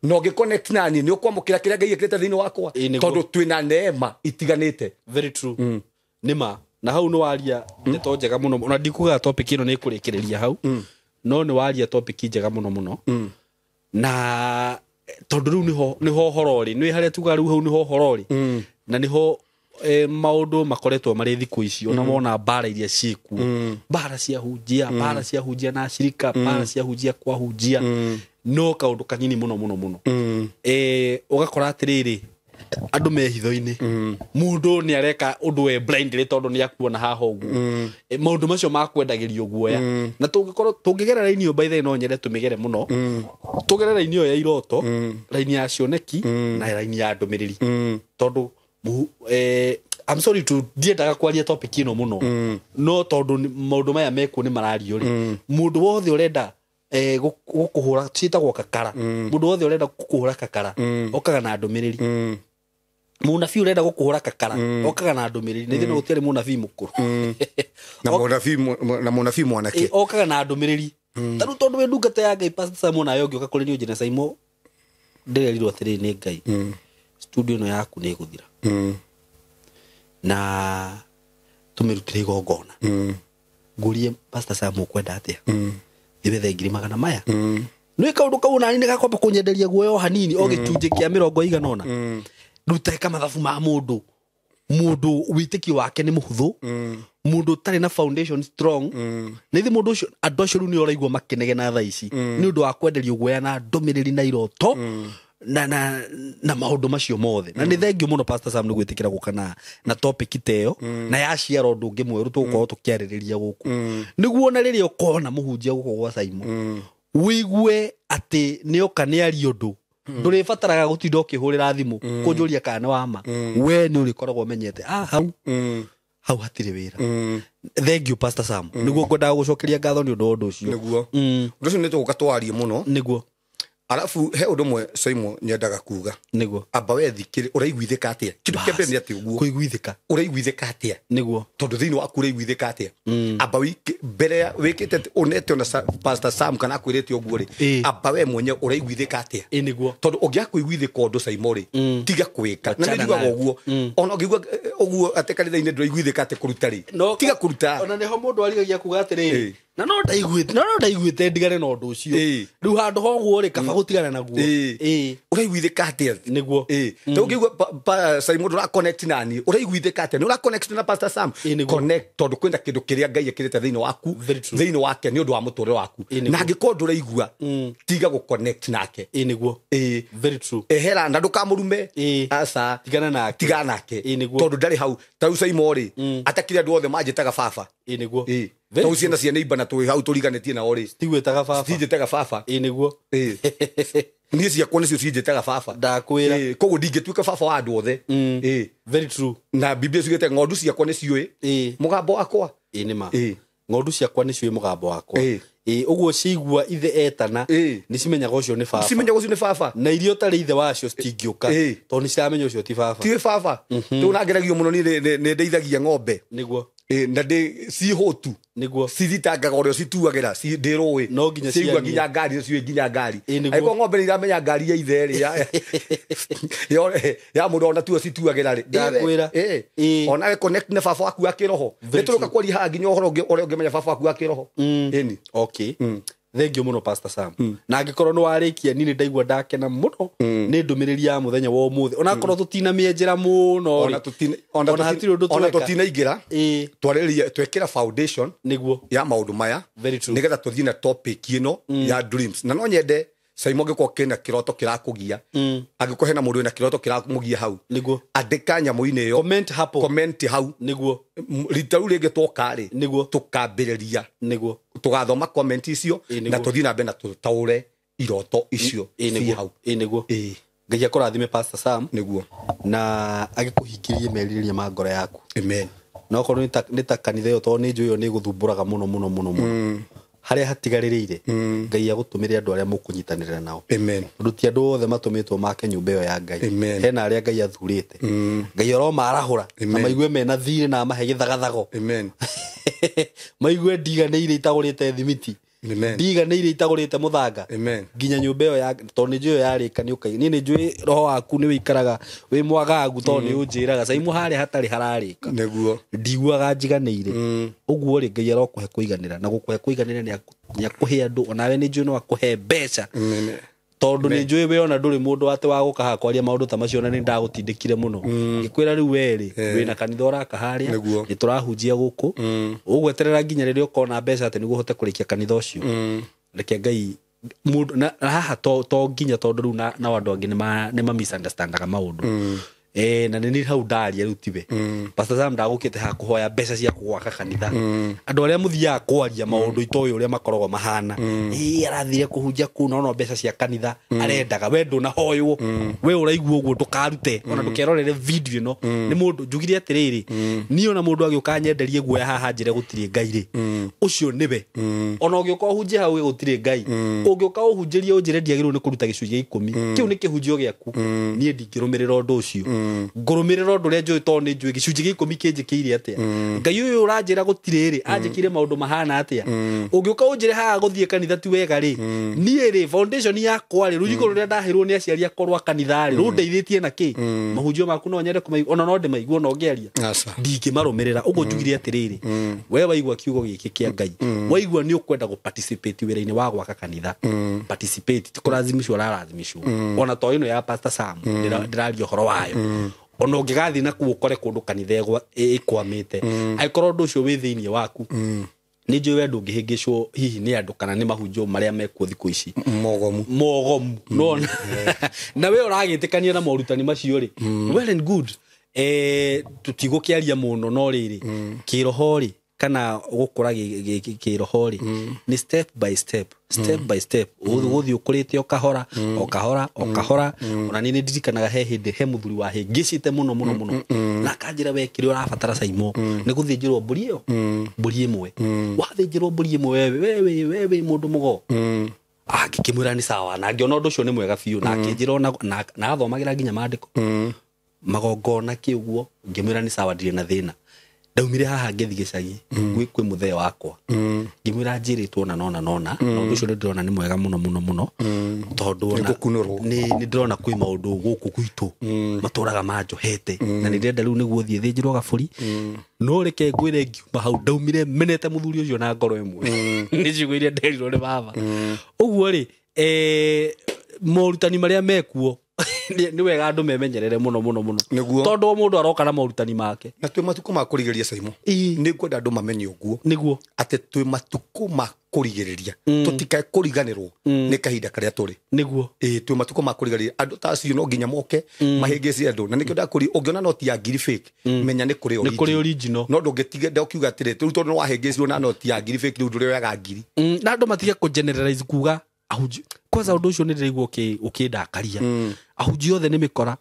S1: Na ũngĩ-connect na niĩ, nĩ ũkwamũkĩra kĩrĩa Ngai ekĩrĩte thĩinĩ wakwa.
S2: Nĩguo.
S1: Tondũ twĩna neema itiganĩte.
S2: Very true. Nĩ ma. Na hau nĩ waria ndeto njega mũno. Ona ndikugaga topic ĩno nĩ ĩkũrĩkĩrĩria hau. No nĩ waria topic njega mũno mũno. Na tondũ rĩu nĩho ũhoro ũrĩ. Nĩ harĩa tugaga rĩu hau nĩho ũhoro ũrĩ. Na nĩho maũndũ makoretwo marĩ thikũ ici. Ona wona mbara iria ciĩkuo. Mbara cia hunjia, mbara cia hunjia na ashirika, mbara cia hunjia kwa hunjia. No kaũndũ kanini mũno mũno mũno. Ũgakora atĩrĩrĩ, andũ me hitho-inĩ. Mũndũ nĩ areka ũndũ we blindly tondũ nĩ akuona haha ũguo. Maũndũ macio makwendagĩrio guoya. Na tũngĩgera raini ĩyo by the way no nyende tũmĩgere mũno. Tũgere raini ĩyo ya iroto, raini ya cioneki, na raini ya ndũmĩrĩri. Tondũ I'm sorry to ndiendaga kwaria topic ino muno no tondu maundu maya mekuo ni marario ri mundu wothe urenda gukuhura ciitagwo kakara mundu wothe urenda gukuhura kakara okaga na ndumiriri munabii urenda gukuhura kakara okaga na ndumiriri na ithino gutiari munabii mukuru
S1: na munabii mwanake
S2: okaga na ndumiriri taru tondu we ndungata ya Ngai Pastor Simon nayo ngioka kuri ni njina Simon ndirerirwo atiri ni Ngai studio no yaku ni guthira na tumirutire igongona ngurie Pastor Sam ukwenda atia ibethe ngiri magana maya nä kaundu kau nani nä gakwamba kunyenderia guoyo hanini o gĩcunjĩ kĩa mĩrongo igana ũna rĩu teka mathabu ma mũndũ mũndũ wĩtĩkio wake nĩ mũhũthũ mũndũ ũtarĩ na foundation strong nĩ thĩ mũndũ ũcio andũ acio rĩu nĩ ũraigua makĩnegena thaa ici nĩ ũndũ wa kwenderio guoya na ndũmĩrĩri na iroto na maũndũ macio mothe na nĩ thengio mũno Pastor Sam nĩ gwĩtĩkĩra gũka na topic ta ĩyo na yaciara ũndũ ũngĩ mwerũ tũgũkorwo tũkĩarĩrĩria gũkũ nĩguo na rĩrĩa ũkona mũhunjia gũkũ gwa Simon wĩigue atĩ nĩoka nĩaria ũndũ ndũrĩbataraga gũtinda ũkĩhũrĩra thimũ kũnjũria kana nĩ wa ma we nĩ ũrĩkoragwo ũmenyete hau hau hatirĩ wĩra. Thank you Pastor Sam nĩguo ngwendaga gũcokeria ngatho nĩ ũndũ wa ũndũ ũcio
S1: nĩguo ũndũ ũcio nĩ tũgũka twarie mũno nĩguo arafu he ũndũ ũmwe Simon nyendaga kuga
S2: nĩguo
S1: amba we thikĩrĩ ũraiguithĩka atĩa kĩndũ kĩa mbere nĩ atĩ ũguo
S2: kũiguithĩka
S1: ũraiguithĩka atĩa
S2: nĩguo
S1: tondũ thĩinĩ waku ũraiguithĩka atĩa amba mbere wĩkĩte ũnete ona Pastor Sam kana akwĩrĩte ũguo rĩ amba we mwenyewe ũraiguithĩka atĩa
S2: nĩguo
S1: tondũ ũngĩaga kũiguithĩka ũndũ Simon rĩ tiga kwĩka na nĩ njugaga ũguo ona ũngĩigua ũguo atĩ kanitha-inĩ ndũraiguithĩka atĩ kũruta rĩ tiga kũruta
S2: ona nĩho mũndũ arigagia kuga atĩrĩrĩ na no ndaiguĩte ndigane na ũndũ ũcio rĩu handũ ha ũguo rĩ kaba gũtigana naguo
S1: ũraiguithĩka atĩa
S2: nĩguo
S1: ta ũngĩigua Simon ndũra connect na niĩ ũraiguithĩka atĩa nĩ ũra connect na Pastor Sam connect tondũ kwĩna kĩndũ kĩrĩa Ngai ekĩrĩte thĩinĩ waku thĩinĩ wake nĩ ũndũ wa mũtũrĩre waku na angĩkorwo ndũraigua tiga gũ connect nake
S2: nĩguo very true
S1: ehera na ndũkamũrume aca
S2: tigana nake
S1: tigana nake tondũ ndarĩ hau ta rĩu Simon rĩ atakĩrĩ andũ othe manjĩtaga baba
S2: nĩguo
S1: tau ciana cia neighbor na tũĩ hau tũriganĩtie nao rĩ
S2: citigwĩtaga baba
S1: cinjĩtaga baba
S2: nĩguo
S1: niĩ ciakwa nĩcio cinjĩtaga baba
S2: ndakwĩra
S1: koguo ndingĩtuĩka baba wa andũ othe
S2: very true
S1: na Biblia ciugĩte ng'ondu ciakwa nĩciũĩ mũgambo wakwa
S2: nĩ ma ng'ondu ciakwa nĩciũĩ mũgambo wakwa ũguo ciigua ithe etana nĩ cimenyaga ũcio nĩ baba
S1: cimenyaga ũcio nĩ baba
S2: na iria ũtarĩ ithe wacio citingĩũka tondũ nĩ ciramenya ũcio ti baba
S1: ti baba rĩu nangeragio mũno niĩ nĩ ndeithagia ng'ombe
S2: nĩguo
S1: na ndĩ cihũtu
S2: nĩguo
S1: cithitangaga ũrĩa cituagĩra ndĩ rũĩ
S2: no nginya
S1: ciaigua nginya ngari ciũĩ nginya ngari angĩkorwo ng'ombe nĩ iramenya ngari ya ithe rĩ ya mũndũ ona tuo cituagĩra rĩ
S2: ndakwĩra
S1: onawe connect na baba waku wa kĩroho nĩ tũrũka kwaria haha nginya ũhoro ũrĩa ũngĩmenya baba waku wa kĩroho ĩni
S2: okay thengio mũno Pastor Sam na angĩkorwo nĩ warĩkia niĩ nĩ ndaigua ndakena mũno nĩ ndũmĩrĩri ya mũthenya wa ũmũthĩ onakorwo tũtinamĩenjera mũno ona hatirĩ ũndũ
S1: ona tũtinaingĩra twarĩrĩria twekĩra foundation
S2: nĩguo
S1: ya maũndũ maya
S2: very true
S1: nĩgetha tũthiĩ na topic ĩno ya dreams na no nyende Simon angĩkorwo kĩna kĩroto kĩrakũgia angĩkorwo hena mũndũ wĩna kĩroto kĩramũgia hau
S2: nĩguo
S1: andĩka nyamũ-inĩ ĩyo
S2: comment hapo
S1: comment hau
S2: nĩguo
S1: rita rĩu rĩngĩ twoka rĩ
S2: nĩguo
S1: tũkambĩrĩria
S2: nĩguo
S1: tũgathoma comment icio na tũthiĩ na mbere na tũtaũre iroto icio ci hau
S2: nĩguo Ngai akũrathime Pastor Sam
S1: nĩguo
S2: na agĩkũhingĩrie merirĩria ma ngoro yaku
S1: amen
S2: na okorwo nĩ ta kanitha ĩyo tondũ nĩ njũĩ ĩyo nĩ ĩgũthumbũraga mũno mũno mũno mũno harĩa hatigarĩrĩire Ngai agũtũmĩre andũ arĩa mũkũnyitanĩra nao
S1: amen
S2: tondũ ti andũ othe matũmĩtwo make nyũmba ĩyo ya Ngai
S1: Amen.
S2: hena arĩa Ngai athurĩte Ngai aromarahũra na maigue mena thirĩ na amahe gĩthagathago
S1: amen
S2: maigue ndiganĩire itagũrĩte thimiti ndiganĩire itagũrĩte mũthanga nginya nyũmba ĩyo ya tondũ nĩ njũĩ ĩyo yarĩka nĩ ũkai niĩ nĩ njũĩ roho waku nĩ wĩikaraga wĩ mwagagu tondũ nĩ ũnjĩraga Saimu harĩa hatarĩ hararĩka
S1: nĩguo
S2: ndiguaga njiganĩire ũguo rĩ Ngai arokũhe kũiganĩra na gũkũhe kũiganĩra nĩ akũhe andũ onawe nĩ njũĩ no akũhe mbeca tondũ nĩ njũĩ we ona ndũrĩ mũndũ atĩ wa gũka haha kwaria maũndũ ta macio na nĩ ndagũtindĩkire mũno ngĩkwĩra rĩu we rĩ wĩna kanitha ũraka harĩa nĩ tũrahunjia gũkũ ũgweterera nginya rĩrĩa ũkona mbeca atĩ nĩguo ũhote kũrĩkia kanitha ũcio reke Ngai mũndũ na haha to nginya tondũ rĩu nao andũ angĩ nĩ ma misunderstandaga maũndũ Na nĩ hau ndaria rĩu tiwe. Pastor Sam ndagũkĩte haha kũhoya mbeca cia gwaka kanitha. Andũ arĩa mũthiaga kwaria maũndũ itoĩ ũrĩa makoragwo mahana. Ĩĩ arathire kũhunjia kũu no no mbeca cia kanitha arendaga. We ndũnahoywo. We ũraigua ũguo ndũkarute ona ndũkerorere video ĩno. Nĩ mũndũ njugire atĩrĩrĩ, niĩ ona mũndũ agĩũka nyenderie guoya haha njĩre gũtirĩ Ngai rĩ, ũcio nĩwe. Ona ũngĩũka ũhunjie hau gũtirĩ Ngai, ũngĩũka ũhunjĩrie ũnjĩre ndiagĩrĩirwo nĩ kũruta gĩcunjĩ gĩa 10, kĩu nĩ kĩhunjio gĩaku. Niĩ ndingĩrũmĩrĩra ũndũ ũcio. Ngũrũmĩrĩra ũndũ ũrĩa njũĩ tondũ nĩ njũĩ gĩcunjĩ gĩa 10 kĩnjĩkĩire atĩa. Ngai ũyũ ũranjĩra gũtirĩ rĩ, anjĩkĩire maũndũ mahana atĩa. Ũngĩũka ũnjĩre haha gũthiĩ kanitha ti wega rĩ, niĩ rĩ foundation yakwa rĩ, rũthingo rũrĩa ndaheirwo nĩ aciari akwa rwa kanitha rĩ, rũndeithĩtie na kĩ? Mahunjio maku no nyende kũmaigua, ona no ndĩmaigue ona ũngĩaria. Ndingĩmarũmĩrĩra. Ũguo njugire atĩrĩrĩ, we waigua kiugo gĩkĩ kĩa Ngai, waigua nĩ ũkwenda gũ participate wĩra-inĩ wa gwaka kanitha, participate ti kũrathimicwo ũrarathimicwo. Ona to ĩno ya Pastor Sam ndĩraria ũhoro wayo. Ona ũngĩgathiĩ na kũu ũkore kũndũ kanitha ĩkwamĩte, angĩkorwo ũndũ ũcio wĩ thĩinĩ waku, nĩ njũĩ we ndũngĩhĩngĩcwo hihi nĩ andũ kana nĩ mahunjio marĩa mekuo thikũ ici mogomu. Nona na we ũragĩtĩkania na morutani macio rĩ, well and good. Tũtigũkĩaria mũno no rĩrĩ, kĩroho rĩ kana gũkũra kĩroho rĩ nĩ step by step, step by step, ũgũthiĩ ũkũrĩte o kahora o kahora o kahora. Ona niĩ nĩ ndirikanaga he hĩndĩ he mũthuri wahĩngĩcĩte mũno mũno mũno, na akanjĩra we kĩrĩa ũrabatara Saimo nĩ gũthĩnjĩrwo mbũri ĩyo, mbũri ĩmwe. Wathĩnjĩrwo mbũri ĩmwe wewe wĩ mũndũ mũgo. Ngĩkĩmwĩra nĩ sawa, na ngĩona ũndũ ũcio nĩ mwega biũ, na akĩnjĩra na athomagĩra nginya maandĩko magongona kĩ ũguo, ngĩmwĩra nĩ sawa ndirĩ na thĩna. Ndaumire haha ngĩthiĩ gĩcagi gwĩ mũthee wakwa, ngĩmwĩra njĩrĩtwo na nona nona, na ũndũ ũcio nĩ ndĩrona nĩ mwega mũno mũno mũno, tondũ nĩ ndĩrona kwĩ maũndũ gũkũ gwitũ matũraga manjohete, na nĩ ndĩrenda rĩu nĩguo thiĩ thĩnjĩrwo gabũri. No reke ngwĩre ngiuma hau ndaumire menete mũthuri ũcio na ngoro ĩmwe. Nĩ ciugo iria nderirwo nĩ baba. Ũguo rĩ, morutani marĩa mekuo nĩ wega andũ memenyerere mũno mũno mũno, tondũ o mũndũ aroka na morutani make.
S1: Na twĩ matukũ ma kũrigĩrĩria Saimo, nĩ ngwenda andũ mamenye ũguo
S2: nĩguo
S1: atĩ twĩ matukũ ma kũrigĩrĩria, tũtikae kũriganĩrwo nĩ kahinda karĩa tũrĩ.
S2: Nĩguo
S1: twĩ matukũ ma kũrigĩrĩria, andũ ta acio no nginya moke mahĩngĩce andũ. Na nĩkĩo ndakũria, ũngĩona noti ya ngiri fake, menya nĩ kũrĩ
S2: original.
S1: No ndũngĩtige ndũkiuga atĩrĩ rĩu tondũ nĩ wahĩngĩcirwo na noti ya ngiri fake rĩu ndũrĩoyaga ngiri.
S2: Na andũ matige kũ generalize kuga ahunji. Kwanza ũndũ ũcio nĩ ndĩraigua ũkĩndakaria. Ahunji othe nĩ mĩkora.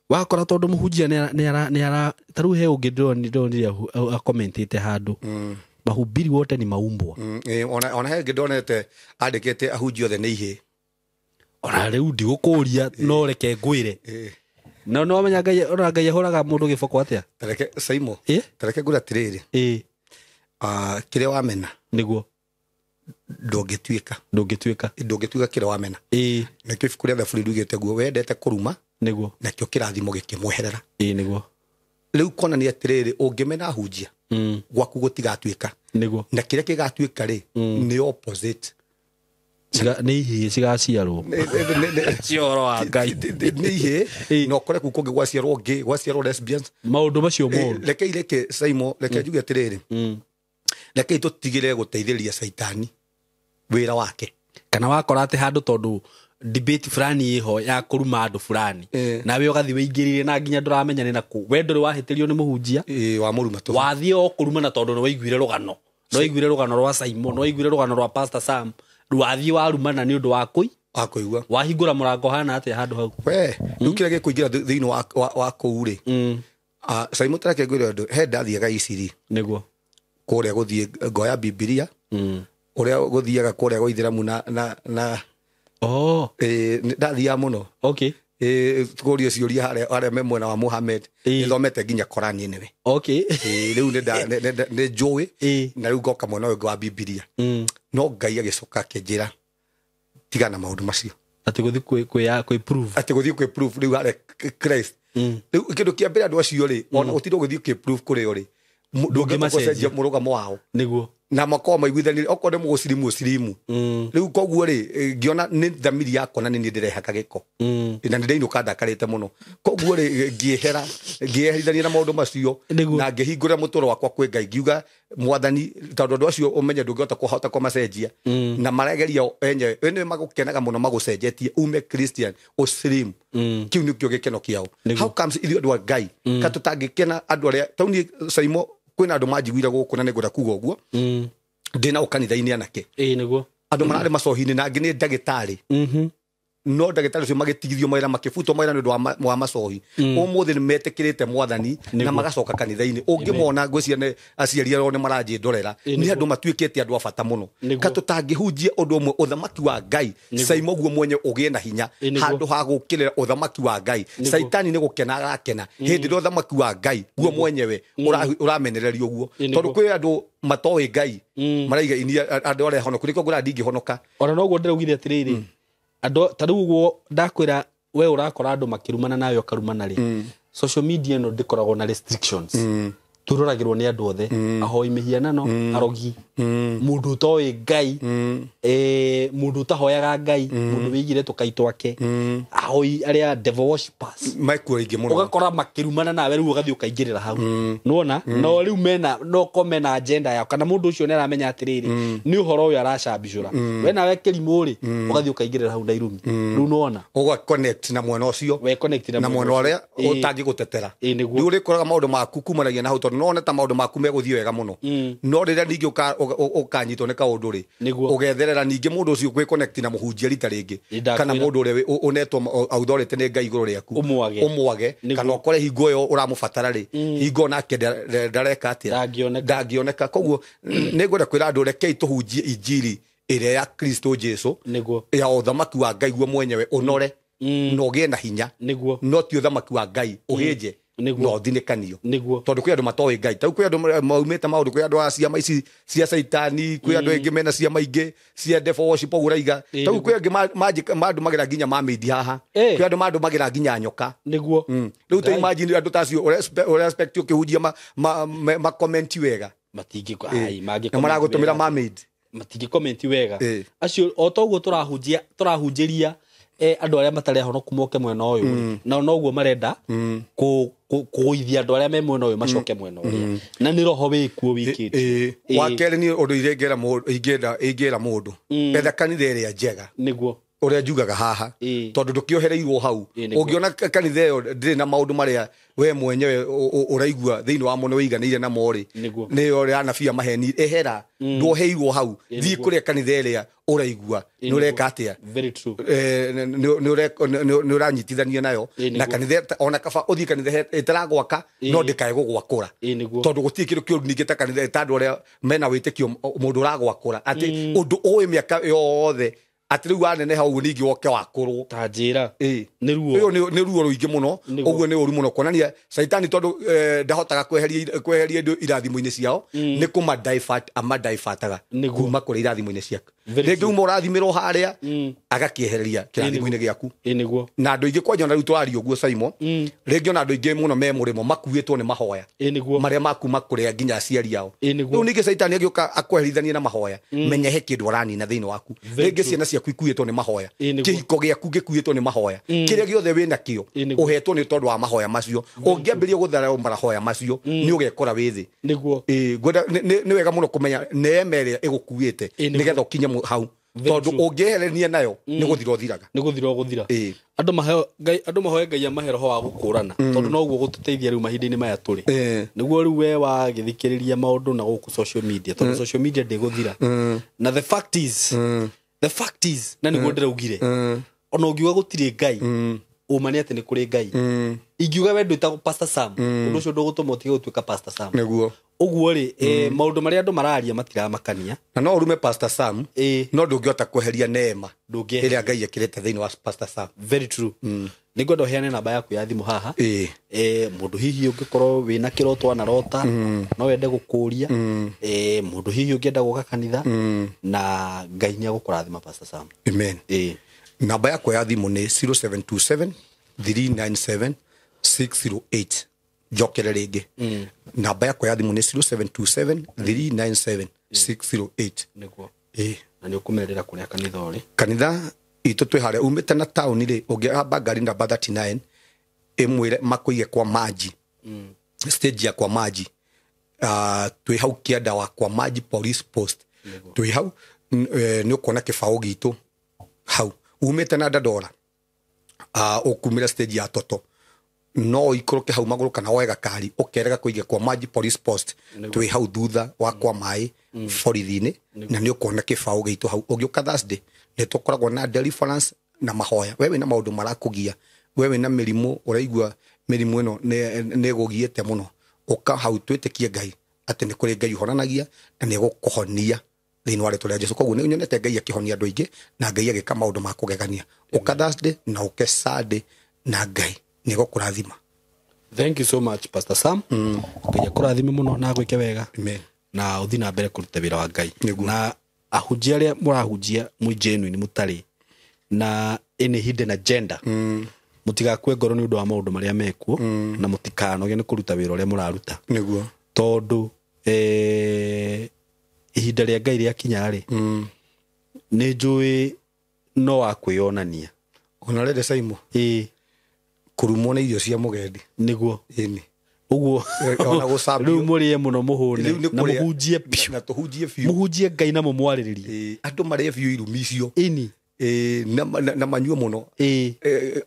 S2: Wakora tondũ mũhunjia nĩ ara ta rĩu he ũngĩ ndĩronire akomentĩte handũ, mahubiri wote ni maumbwa.
S1: Ona he ũngĩ ndonete andĩkĩte ahunji othe nĩ ihĩĩ.
S2: Ona rĩu ndigũkũria no reke ngwĩre. No no wamenya Ngai, ona Ngai ahũraga mũndũ gĩboko atĩa?
S1: Tareke Saimo, tareke ngwĩre atĩrĩrĩ. Kĩrĩa wamena
S2: nĩguo
S1: ndũngĩtuĩka. Ndũngĩtuĩka kĩrĩa wamena. Nakĩo ibuku rĩa Thaburi riugĩte guo wendete kũruma
S2: nĩguo
S1: nakĩo kĩrathimo gĩkĩmweherera.
S2: Nĩguo
S1: rĩu konania atĩrĩrĩ, ũngĩmena hunjia gwaku gũtigatuĩka.
S2: Nĩguo
S1: na kĩrĩa gĩgatuĩka rĩ nĩ opposite.
S2: Nĩ ihĩĩ cigaciarwo. Cio ũhoro wa Ngai.
S1: Nĩ ihĩĩ na ũkore kũu kũngĩ gwaciarwo gay, gwaciarwo lesbians,
S2: maũndũ macio moru.
S1: Reke ireke Saimo, reke njuge atĩrĩrĩ, reke tũtigĩre gũteithĩrĩria Caitani wĩra wake.
S2: Kana wakora atĩ handũ tondũ debate fulani ĩho ya kũruma andũ fulani, nawe ũgathiĩ wĩingĩrire na nginya ndũramenya nĩ nakũ. We ndũrĩ wahĩtĩrio nĩ mũhunjia,
S1: wa mũruma tũ.
S2: Wathiĩ o kũrumana tondũ nĩ waiguire rũgano. Nĩ waiguire rũgano rwa Simon, nĩ waiguire rũgano rwa Pastor Sam. Wathiĩ warumana nĩ ũndũ wa kũi
S1: wa kũigua.
S2: Wahingũra mũrango hana atĩa handũ hau?
S1: We, rĩu kĩrĩa gĩkũingĩra thĩinĩ wa kũu rĩ, Simon tareke ngwĩre ũndũ, he ndathiaga Iciri.
S2: Nĩguo.
S1: Kũrĩa gũthiĩ ngoya Bibilia. Ũrĩa gũthiaga kũrĩa gwa Ithĩramu na ndathiaga mũno.
S2: Okay.
S1: Kũrio ciũria harĩa me mwena wa Muhammad. Nĩthomete nginya Korani anyway.
S2: Okay.
S1: Rĩu nĩ njũĩ, na rĩu ngoka mwena ũyũ wa Bibilia. No Ngai agĩcoka akĩnjĩra tigana maũndũ macio.
S2: Atĩ gũthiĩ kwĩ prove.
S1: Atĩ gũthiĩ kwĩ prove rĩu harĩa Christ. Rĩu kĩndũ kĩa mbere andũ acio rĩ, ona gũtirĩ gũthiĩ kwĩ prove kũrĩ o rĩ, ndũngĩmacenjia mũrũgamo wao.
S2: Nĩguo.
S1: Na makorwo maiguithanĩrie okorwo nĩ mũcirimu ũcirimu. Rĩu koguo rĩ ngĩona nĩ thamiri yakwa na nĩ niĩ ndĩrehaka gĩko. Na nĩ ndainũka ndakarĩte mũno. Koguo rĩ ngĩehera ngĩeherithania na maũndũ macio na ngĩhingũra mũtũro wakwa kwĩ Ngai ngiuga mwathani tondũ andũ acio ũmenye ndũngĩhota kũhota kũmacenjia na maregeria enyewe nĩ magũkenaga mũno magũcenjetie ume Christian ũcirimu. Kĩu nĩkĩo gĩkeno kĩao. How comes ithuĩ andũ a Ngai ka tũtangĩkena andũ arĩa tau niĩ Saimo kwĩna andũ manjiguire gũkũ na nĩngwenda kuga ũguo ndĩnao kanitha-inĩ anake.
S2: Ĩĩ nĩguo.
S1: Andũ mararĩ macohi-inĩ na angĩ nĩ ndagĩtarĩ. No ndagĩtarĩ ũcio magĩtigithio mawĩra makĩbutwo mawĩra nĩ ũndũ wa macohi. Ũmũthĩ nĩ metĩkĩrĩte mwathani na magacoka kanitha-inĩ. Ũngĩmona ngwĩciria nĩ aciari ao nĩ maranjĩndorera. Nĩ andũ matuĩkĩte andũ a bata mũno. Ka tũtangĩhunjia ũndũ ũmwe ũthamaki wa Ngai Saimo guo mwenye ũgĩe na hinya handũ ha gũũkĩrĩra ũthamaki wa Ngai. Caitani nĩ gũkena arakena hĩndĩ ĩrĩa ũthamaki wa Ngai guo mwenyewe ũramenererio guo. Tondũ kwĩ andũ matoĩ Ngai maraiga inia andũ arĩa honoku nĩkĩo ngũra ndingĩhonoka.
S2: Ona noguo ndĩraugire atĩrĩrĩ andũ ta rĩu ũguo ndakwĩra we ũrakora andũ makĩrumana nawe ũkarumana rĩ social media ĩno ndĩkoragwo na restrictions. Tũroragĩrwo nĩ andũ othe ahoi mĩhianano arogi mũndũ ũtoĩ Ngai mũndũ ũtahoyaga Ngai mũndũ wĩigire tũkai twake ahoi arĩa devil worshippers
S1: mekuo aingĩ mũno
S2: ũgakora makĩrumana nawe rĩu ũgathiĩ ũkaingĩrĩra hau nĩwona no rĩu mena no ko mena agenda yao kana mũndũ ũcio nĩaramenya atĩrĩrĩ nĩ ũhoro ũyũ aracambicũra we nawe kĩrimũ rĩ ũgathiĩ ũkaingĩrĩra hau na irumi rĩu nĩwona
S1: ũga connect na mwena ũcio
S2: we connect
S1: na mwena ũrĩa ũtangĩgũtetera rĩu ũrĩkoraga maũndũ maku kumanagia na hau tondũ none ta maũndũ maku megũthiĩ wega mũno no rĩrĩa ningĩ ũkanyitwo nĩ kaũndũ rĩ ũgetherera ningĩ mũndũ ũcio gwĩ connect na mũhunjia rita rĩngĩ kana mũndũ ũrĩa ũnetwo authority nĩ Ngai igũrũ rĩaku ũmwage kana ũkore hingo ĩyo ũramũbatara rĩ hingo nake ndareka atĩa ndangĩoneka. Koguo nĩngwenda kwĩra andũ rekei tũhunjie injiri ĩrĩa ya Kristo Jesu ya ũthamaki wa Ngai guo mwenyewe ũnore na ũgĩe na hinya no ti ũthamaki wa Ngai ũhĩnje no thinĩkanio tondũ kwĩ andũ matoĩ Ngai tau kwĩ andũ maumĩte maũndũ kwĩ andũ a ciama ici cia caitani kwĩ andũ aingĩ mena ciama ingĩ cia devil worship ũguo ũraiga tau kwĩ angĩ mandũmagĩra nginya mermaid haha kwĩ andũ mandũmagĩra nginya nyoka
S2: nĩguo.
S1: Rĩu ta imagine andũ ta acio ũrespect ũkĩhunjia makomenti wega maragũtũmĩra mermaid
S2: matingĩkomenti wega acio o toguo tũrahunjĩria andũ arĩa matarĩ ahonoku moke mwena ũyũ na noguo marenda kũgũithia andũ arĩa me mwena ũyũ macoke mwena ũrĩa na nĩ roho wĩkuo wĩkĩte.
S1: Wa kerĩ niĩ ũndũ ingĩra mũndũ etha kanitha ĩrĩa njega
S2: nĩguo
S1: ũrĩa njugaga haha tondũ ndũkĩohereirwo hau ũngĩona kanitha ĩyo ndĩrĩ na maũndũ marĩa we mwenyewe ũraigua thĩinĩ wa mũno wĩiganĩire namo rĩ nĩyo ũrĩa anabii a maheni ehera ndwoheirwo hau thiĩ kũrĩa kanitha ĩrĩa ũraigua nĩ ũreka atĩa nĩ ũranyitithania nayo na kanitha ona kaba ũthiĩ kanitha ĩtaragwaka no ndĩkae gũgwakũra tondũ gũtirĩ kĩndũ kĩũru ningĩ ta kanitha ta andũ arĩa mena wĩtĩkio mũndũ ũragwakũra atĩ ũndũ ũĩ mĩaka yothe atĩ rĩu waneneha ũguo ningĩ woke wakũrwo
S2: ta njĩra nĩ ruo
S1: nĩ ruo rũingĩ mũno ũguo nĩ ũru mũno kuonania caitani tondũ ndahotaga kweheria indo irathimo-inĩ ciao nĩ kũma amadivertaga kuma kũrĩ irathimo-inĩ ciaku rĩngĩ uma ũrathimĩrwo harĩa agakĩehereria kĩrathimo-inĩ gĩaku na andũ aingĩ kwanja ona rĩu tũraria ũguo Saimo rĩngĩ ona andũ aingĩ mũno me mũrĩmo makuĩtwo nĩ mahoya marĩa makuma kũrĩa nginya aciari ao rĩu ningĩ caitani agĩũka akweherithanie na mahoya menya he kĩndũ aranina thĩinĩ waku rĩngĩ ciana ciaku ikuĩtwo nĩ mahoya kĩhiko gĩaku gĩkuĩtwo nĩ mahoya kĩrĩa gĩothe wĩna kĩo ũhetwo nĩ tondũ wa mahoya macio ũngĩambĩrĩria gũtharau mahoya macio nĩ ũgekora wĩ thĩ ngwenda nĩ wega mũno kũmenya neema ĩrĩa ĩgũkuĩte nĩgetha ũkinye hau tondũ ũngĩeherania nayo nĩ gũthira ũthiraga
S2: nĩ gũthira ũgũthira. Andũ mahoe Ngai amahe roho wa gũkũrana tondũ noguo gũtũteithia rĩu mahinda-inĩ maya tũrĩ nĩguo rĩu we wagĩthikĩrĩria maũndũ na gũkũ social media tondũ social media ndĩgũthira na the fact is na nĩguo ndĩraugire ona ũngiuga gũtirĩ Ngai ũma nĩ atĩ nĩ kũrĩ Ngai ingiuga we ndwĩtagwo Pastor Sam ũndũ ũcio ndũgũtũma ũtige gũtuĩka Pastor Sam
S1: nĩguo
S2: ũguo rĩ maũndũ marĩa andũ mararia matiramakania
S1: na no ũrume Pastor Sam no ndũngĩhota kweheria neema ĩrĩa Ngai ekĩrĩte thĩinĩ wa Pastor Sam.
S2: Very true. Nĩngwenda ũheane namba yaku ya thimũ haha mũndũ hihi ũngĩkorwo wĩna kĩroto anarota no wende gũkũria mũndũ hihi ũngĩenda gũka kanitha na Ngai nĩ agũkũrathima Pastor Sam.
S1: Amen. Namba yakwa ya thimũ nĩ 0727 397 608. Njokere rĩngĩ namba yakwa ya thimũ nĩ 0727 397 608.
S2: Nĩguo.
S1: Ĩĩ.
S2: Na nĩ ũkũmerĩra kũrĩa kanitha ũrĩ.
S1: Kanitha itũ twĩ harĩa umĩte na taũni rĩ, ũngĩhamba ngari namba 39 ĩmwĩre makũige kwa maji, stage ya kwa maji, twĩ hau kĩanda wa kwa maji police post, twĩ hau nĩ ũkuona kĩbaũ gitũ hau. Umĩte na Dandora, ũkumĩra stage ya Toto, no ũikũrũke hau magũrũ kana woe gakari ũkerega kũige kwa maji police post, twĩ hau thutha wa kwa maĩ borithi-inĩ, na nĩ ũkuona kĩbaũ gitũ hau. Ũngĩũka Thursday nĩ tũkoragwo na deliverance na mahoya. We wĩna maũndũ marakũgia, we wĩna mĩrimũ, ũraigua mĩrimũ ĩno nĩ ĩgũgiĩte mũno, ũka hau twĩtĩkie Ngai atĩ nĩ kũrĩ Ngai ũhonanagia na nĩ egũkũhonia thĩinĩ wa rĩtwa rĩa Jesu. Koguo nĩ nyonete Ngai akĩhonia andũ aingĩ na Ngai agĩka maũndũ ma kũgegania. Ũka Thursday na ũke Sunday na Ngai nĩ egũkũrathima.
S2: Thank you so much, Pastor Sam. Ngai akũrathime mũno na agwĩke wega.
S1: Amen.
S2: Na ũthiĩ na mbere kũruta wĩra wa Ngai.
S1: Nĩguo.
S2: Na ahunjia arĩa mũrahunjia mwĩ genuine, mũtarĩ na any hidden agenda, mũtigakue ngoro nĩ ũndũ wa maũndũ marĩa mekuo, na mũtikanoge nĩ kũruta wĩra ũrĩa mũraruta.
S1: Nĩguo.
S2: Tondũ ihinda rĩa Ngai rĩakinya rĩ, nĩ njũĩ no wa kwĩyonania.
S1: Ona rĩrĩ Saimo,
S2: Ĩĩ.
S1: kũrumwo nĩ irio cia mũgendi.
S2: Nĩguo.
S1: Ĩni.
S2: Ũguo
S1: Ona gũcambio.
S2: rĩu mũrĩe mũno mũhũne
S1: Rĩu nĩ
S2: na
S1: kũrĩa-
S2: mũhunjie biũ.
S1: Na tũhunjie biũ.
S2: Mũhunjie Ngai na mũmwarĩrĩrie.
S1: Ĩĩ, andũ marĩe biũ irumi icio.
S2: Ĩni.
S1: Ĩĩ, na manyue mũno.
S2: Ĩĩ.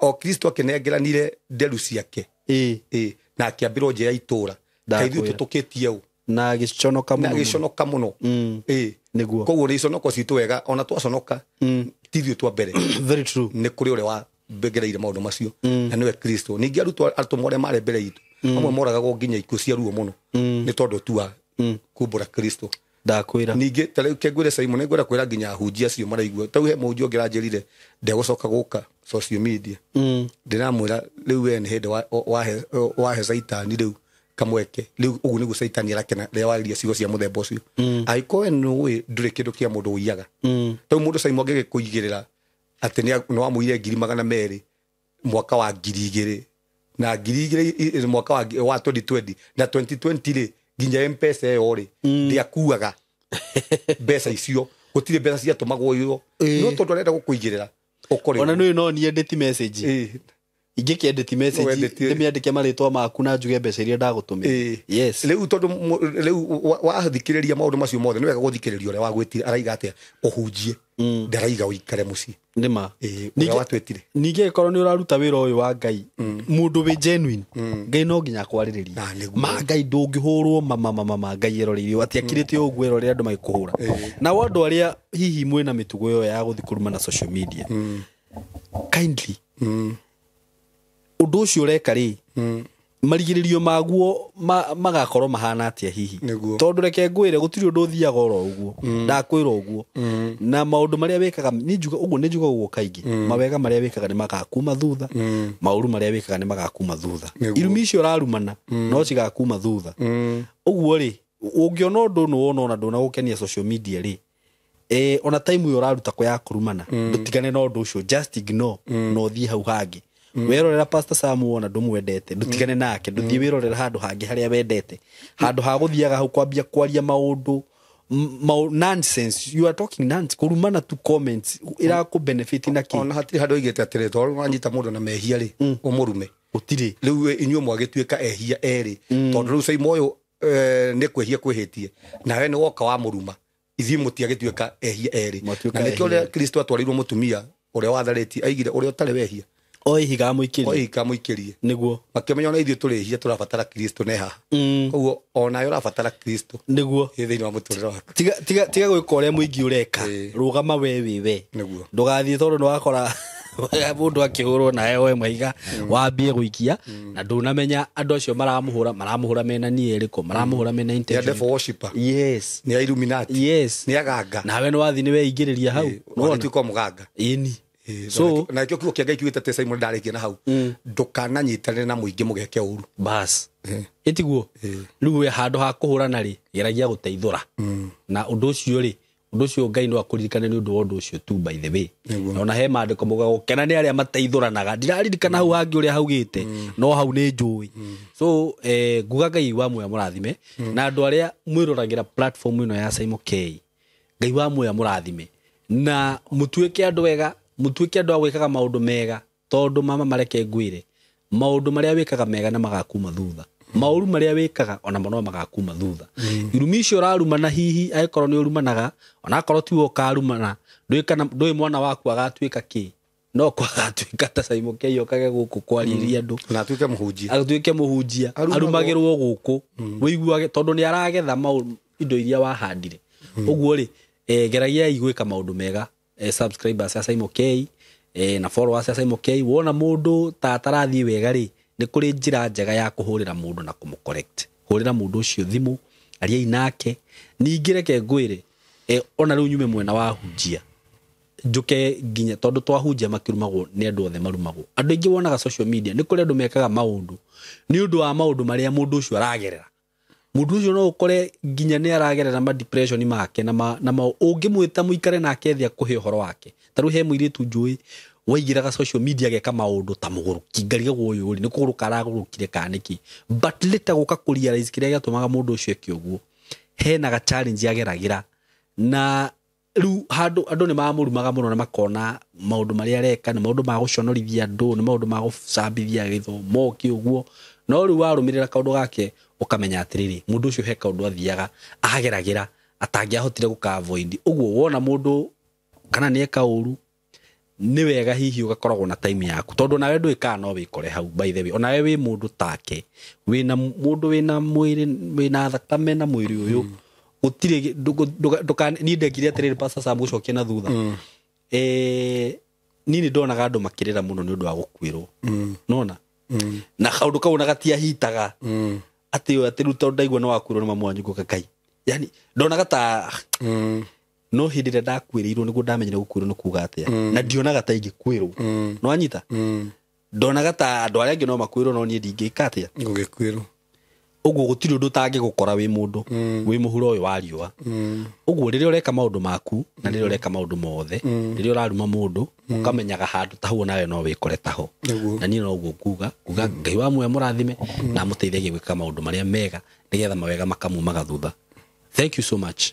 S1: O Kristo akĩnengeranire nderu ciake.
S2: Ĩĩ.
S1: Ĩĩ, na akĩambĩrwo nja ya itũra.
S2: Ndakwĩra.
S1: Kaĩ ithuĩ tũtũkĩtie ũ.
S2: Na agĩconoka
S1: Na
S2: mũno.
S1: agĩconoka mũno. Ĩĩ.
S2: Nĩguo.
S1: Koguo nĩ iconoko citũ wega, ona twaconoka, ti ithuĩ twa mbere.
S2: Very true.
S1: Nĩ kũrĩ ũrĩa wa ngereire maũndũ macio, na nĩwe Kristo. Ningĩ arutwo atũmwo arĩa marĩ mbere itũ, amwe moragagwo nginya ikuũ cia ruo mũno nĩ tondũ tu wa kumbũra Kristo.
S2: Ndakwĩra.
S1: Ningĩ ta rĩu kĩngwĩre Simon, nĩ ngwenda kwĩra nginya ahunjia acio maraigua. Ta rĩu he mũhunjia ũngĩ ũranjĩrire ndegũcoka gũka social media. Ndĩramwĩra rĩu we nĩ hĩndĩ wahe Caitani rĩu kamweke. Rĩu ũguo nĩguo Caitani arakena rĩrĩa waririe ciugo cia mũthemba ũcio. Angĩkorwo we nĩũĩ ndũrĩ kĩndũ kĩa mũndũ ũiyaga. Ta rĩu mũndũ Simon angĩgĩkũigĩrĩra atĩ nĩ wamũire 200,000 mwaka wa ngiri igĩrĩ na ngiri igĩrĩ mwaka wa 2020 na 2020 rĩ, nginya M-Pesa ĩyo rĩ, ndĩakuaga mbeca icio, gũtirĩ mbeca ciatũmagwo ĩyo. No tondũ arenda gũkũigĩrĩra ũkore
S2: Ona nĩ no niĩ edit message.
S1: Ĩĩ.
S2: Ingĩkĩ edit message,
S1: No edit.
S2: ndĩmĩandĩke marĩtwa maku na njuge mbeca iria ndagũtũmĩra.
S1: Ĩĩ.
S2: Yes.
S1: Rĩu tondũ rĩu wathikĩrĩria maũndũ macio mothe, nĩ wega gũthikĩrĩria ũrĩa wagwĩtire araiga atĩa ũhunjie, ndaraiga ũikare mũciĩ.
S2: Nĩ ma.
S1: Ĩĩ,
S2: Ningĩ-
S1: ũrĩa watwĩtire.
S2: Ningĩ angĩkorwo nĩ ũraruta wĩra ũyũ wa Ngai, mũndũ wĩ genuine, Ngai no nginya akwarĩrĩrie.
S1: Na, nĩguo.
S2: Ma Ngai ndũngĩhũrwo mama mama ma Ngai eroreirio atĩ akirĩte ũguo erorere andũ magĩkũhũra. Nao andũ arĩa hihi mwĩna mĩtugo ĩyo ya gũthiĩ kũruma na social media, kindly, ũndũ ũcio ũreka rĩ, marigĩrĩrio maguo magakorwo mahana atĩa hihi?
S1: Nĩguo.
S2: Tondũ reke ngwĩre gũtirĩ ũndũ ũthiaga oro ũguo. Ndakwĩra ũguo. Na maũndũ marĩa wĩkaga, niĩ njuga ũguo, nĩ njugaga ũguo kaingĩ. Mawega marĩa wĩkaga nĩ magakuma thutha, maũru marĩa wĩkaga nĩ magakuma thutha.
S1: Nĩguo.
S2: Irumi icio ũrarumana no cigakuma thutha. Ũguo rĩ, ũngĩona ũndũ nĩ wona ona ndũnagũkenia social media rĩ, ona time ĩyo ũraruta kwa ya kũrumana, ndũtigane na ũndũ ũcio, just ignore na ũthiĩ hau hangĩ. Werorera Pastor Sam wona ndũmwendete, ndũtigane nake, ndũthiĩ wĩrorera handũ hangĩ harĩa wendete, handũ ha gũthiaga hau kwambia kwaria maũndũ nonsense. You are talking nonsense, kũrumana tu comments irakũ benefit na kĩ?
S1: Ona hatirĩ handũ oigĩte atĩrĩ, tondũ wanyita mũndũ na mehia rĩ, ũmũrume.
S2: Gũtirĩ.
S1: Rĩu inyuĩ mwagĩtuĩka ehia erĩ, tondũ rĩu Simon ũyũ, nĩ kwĩhia kwĩhĩtie, nawe nĩ woka wamũruma, ithuĩ mũtiagĩtuĩka ehia erĩ.
S2: Mwatuĩka
S1: Na nĩkĩo
S2: ehia.
S1: ũrĩa Kristo atwarĩirwo mũtumia ũrĩa watharĩtie, aigire ũrĩa ũtarĩ wehia
S2: O ihiga amũikĩrie.
S1: O ihiga amũikĩrie.
S2: Nĩguo.
S1: Makĩmenya ona ithuĩ tũrĩ ehia, tũrabatara Kristo ne haha. Koguo onawe ũrabatara Kristo.
S2: Nĩguo.
S1: Ĩ thĩinĩ wa mũtũrĩre waku.
S2: Tiga gwĩka ũrĩa mũingĩ ũreka.
S1: Ĩĩ.
S2: Rũgama we wĩ we.
S1: Nĩguo.
S2: Ndũgathiĩ tondũ nĩwakora mũndũ akĩhũrwo nawe we maiga wambie gũikia, na ndũnamenya andũ acio maramũhũra mena nia ĩrĩkũ, maramũhũra mena
S1: Nĩ a
S2: intention.
S1: devil worshipper.
S2: Yes.
S1: Nĩ a Illuminati.
S2: Yes.
S1: Nĩ aganga.
S2: Nawe nĩ wathiĩ nĩ weingĩrĩria hau.
S1: Ĩĩ,
S2: Nĩwona?
S1: wagĩtuĩka mũganga.
S2: Ĩni.
S1: Ĩĩ,
S2: So,
S1: na nĩkĩo kiugo kĩa Ngai kiugĩte atĩ Simon ndarĩkia na hau, ndũkananyitanĩre na mũingĩ mũgeke ũru.
S2: Bas. Ĩtiguo. Rĩu we handũ ha kũhũrana rĩ, geragia gũteithũra. Na ũndũ ũcio rĩ, Ũndũ ũcio Ngai no akũririkane nĩ ũndũ wa ũndũ ũcio tu, by the way. Na ona he maandĩko maugaga gũkena nĩ arĩa mateithũranaga. Ndiraririkana hau hangĩ ũrĩa haugĩte, no hau nĩ njũĩ. So nguga Ngai wa muoya mũrathime, na andũ arĩa mwĩroragĩra platform ĩno ya Saimo K, Ngai wa muoya mũrathime, na mũtuĩke andũ ega, mũtuĩke andũ a gwĩkaga maũndũ mega, tondũ mama mareke ngwĩre, maũndũ marĩa wĩkaga mega nĩ magakuma thutha, maũru marĩa wĩkaga onamo no magakuma thutha. Irumi icio ũrarumana, hihi angĩkorwo nĩ ũrumanaga, onakorwo tiwe ũkarumana, ndũĩ mwana waku agatuĩka kĩ, no ko agatuĩka ta Saimo K okage gũkũ kwarĩria andũ,
S1: na atuĩke mũhunjia,
S2: atuĩke mũhunjia, arumagĩrwo gũkũ, wĩiguage tondũ nĩ aragetha indo iria wahandire. Ũguo rĩ, geragiai gwĩka maũndũ mega. Subscribers a Saimo K, na followers a Saimo K, wona mũndũ ta atarathiĩ wega rĩ, nĩ kũrĩ njĩra njega ya kũhũrĩra mũndũ na kũmũ-correct. Hũrĩra mũndũ ũcio thimũ, ariai nake. Ningĩ reke ngwĩre, ona rĩu nyume mwena wa hunjia, njuke nginya tondũ twahunjia makĩrumagwo nĩ andũ othe marumagwo. Andũ aingĩ wonaga social media nĩ kũrĩ andũ mekaga maũndũ nĩ ũndũ wa maũndũ marĩa mũndũ ũcio aragerera. Mũndũ ũcio no ũkore nginya nĩ aragerera ma depression make na ũngĩmwĩta mũikare nake thĩ akũhe ũhoro wake. Ta rĩu he mũirĩtu njũĩ waingĩraga social media ageka maũndũ ta mũgũrũki, ngarigagwo ũyũ rĩ nĩ kũgũrũka aragũrũkire kana nĩkĩ, but later gũka kũ realize kĩrĩa gĩatũmaga mũndũ ũcio eke ũguo, hena ga challenge ageragĩra, na rĩu handũ andũ nĩ mamũrumaga mũno na makona maũndũ marĩa areka nĩ maũndũ ma gũconorithia andũ, nĩ maũndũ ma gũcambithia gĩthomo kĩ ũguo. No rĩu warũmĩrĩra kaũndũ gake ũkamenya atĩrĩrĩ, mũndũ ũcio he kaũndũ athiaga ageragĩra atangĩahotire gũka avoid. Ũguo wona mũndũ kana nĩ eka ũru, nĩ wega hihi ũgakoragwo na time yaku, tondũ nawe ndũĩkaga no wĩkore hau. By the way, onawe wĩ mũndũ take, wĩna mũndũ wĩna mwĩrĩ, wĩna thakame na mwĩrĩ ũyũ, gũtirĩ niĩ ndekire atĩrĩrĩ, Pastor Sam, gũcokia na thutha. Niĩ nĩ ndonaga andũ makĩrĩra mũno nĩ ũndũ wa gũkuĩrwo, nona na kaũndũ kau na gatiahitaga atĩ rĩu tondũ ndaigua nĩ wakuĩrwo nĩ mamu wanyu ngũka Ngai, yani ndonaga ta no hĩndĩ ĩrĩa ndakuĩrĩirwo nĩguo ndamenyire gũkuĩrwo nĩ kuga atĩa, na ndionaga ta ingĩkuĩrwo. No anyita ndonaga ta andũ arĩa angĩ no makuĩrwo, no niĩ ndingĩka atĩa,
S1: ngũgĩkuĩrwo.
S2: Ũguo gũtirĩ ũndũ ũtangĩgũkora wĩ mũndũ wĩ mũhuro ũyũ wa riũa. Ũguo rĩrĩa ũreka maũndũ maku na rĩrĩa ũreka maũndũ mothe, rĩrĩa ũraruma mũndũ, ũkamenyaga handũ ta hau nawe no wĩkore taho. Na niĩ no ũguo nguga Ngai wa muoyo mũrathime na amũteithagie gwĩka maũndũ marĩa mega, nĩgetha mawega makamumaga thutha. Thank you so much.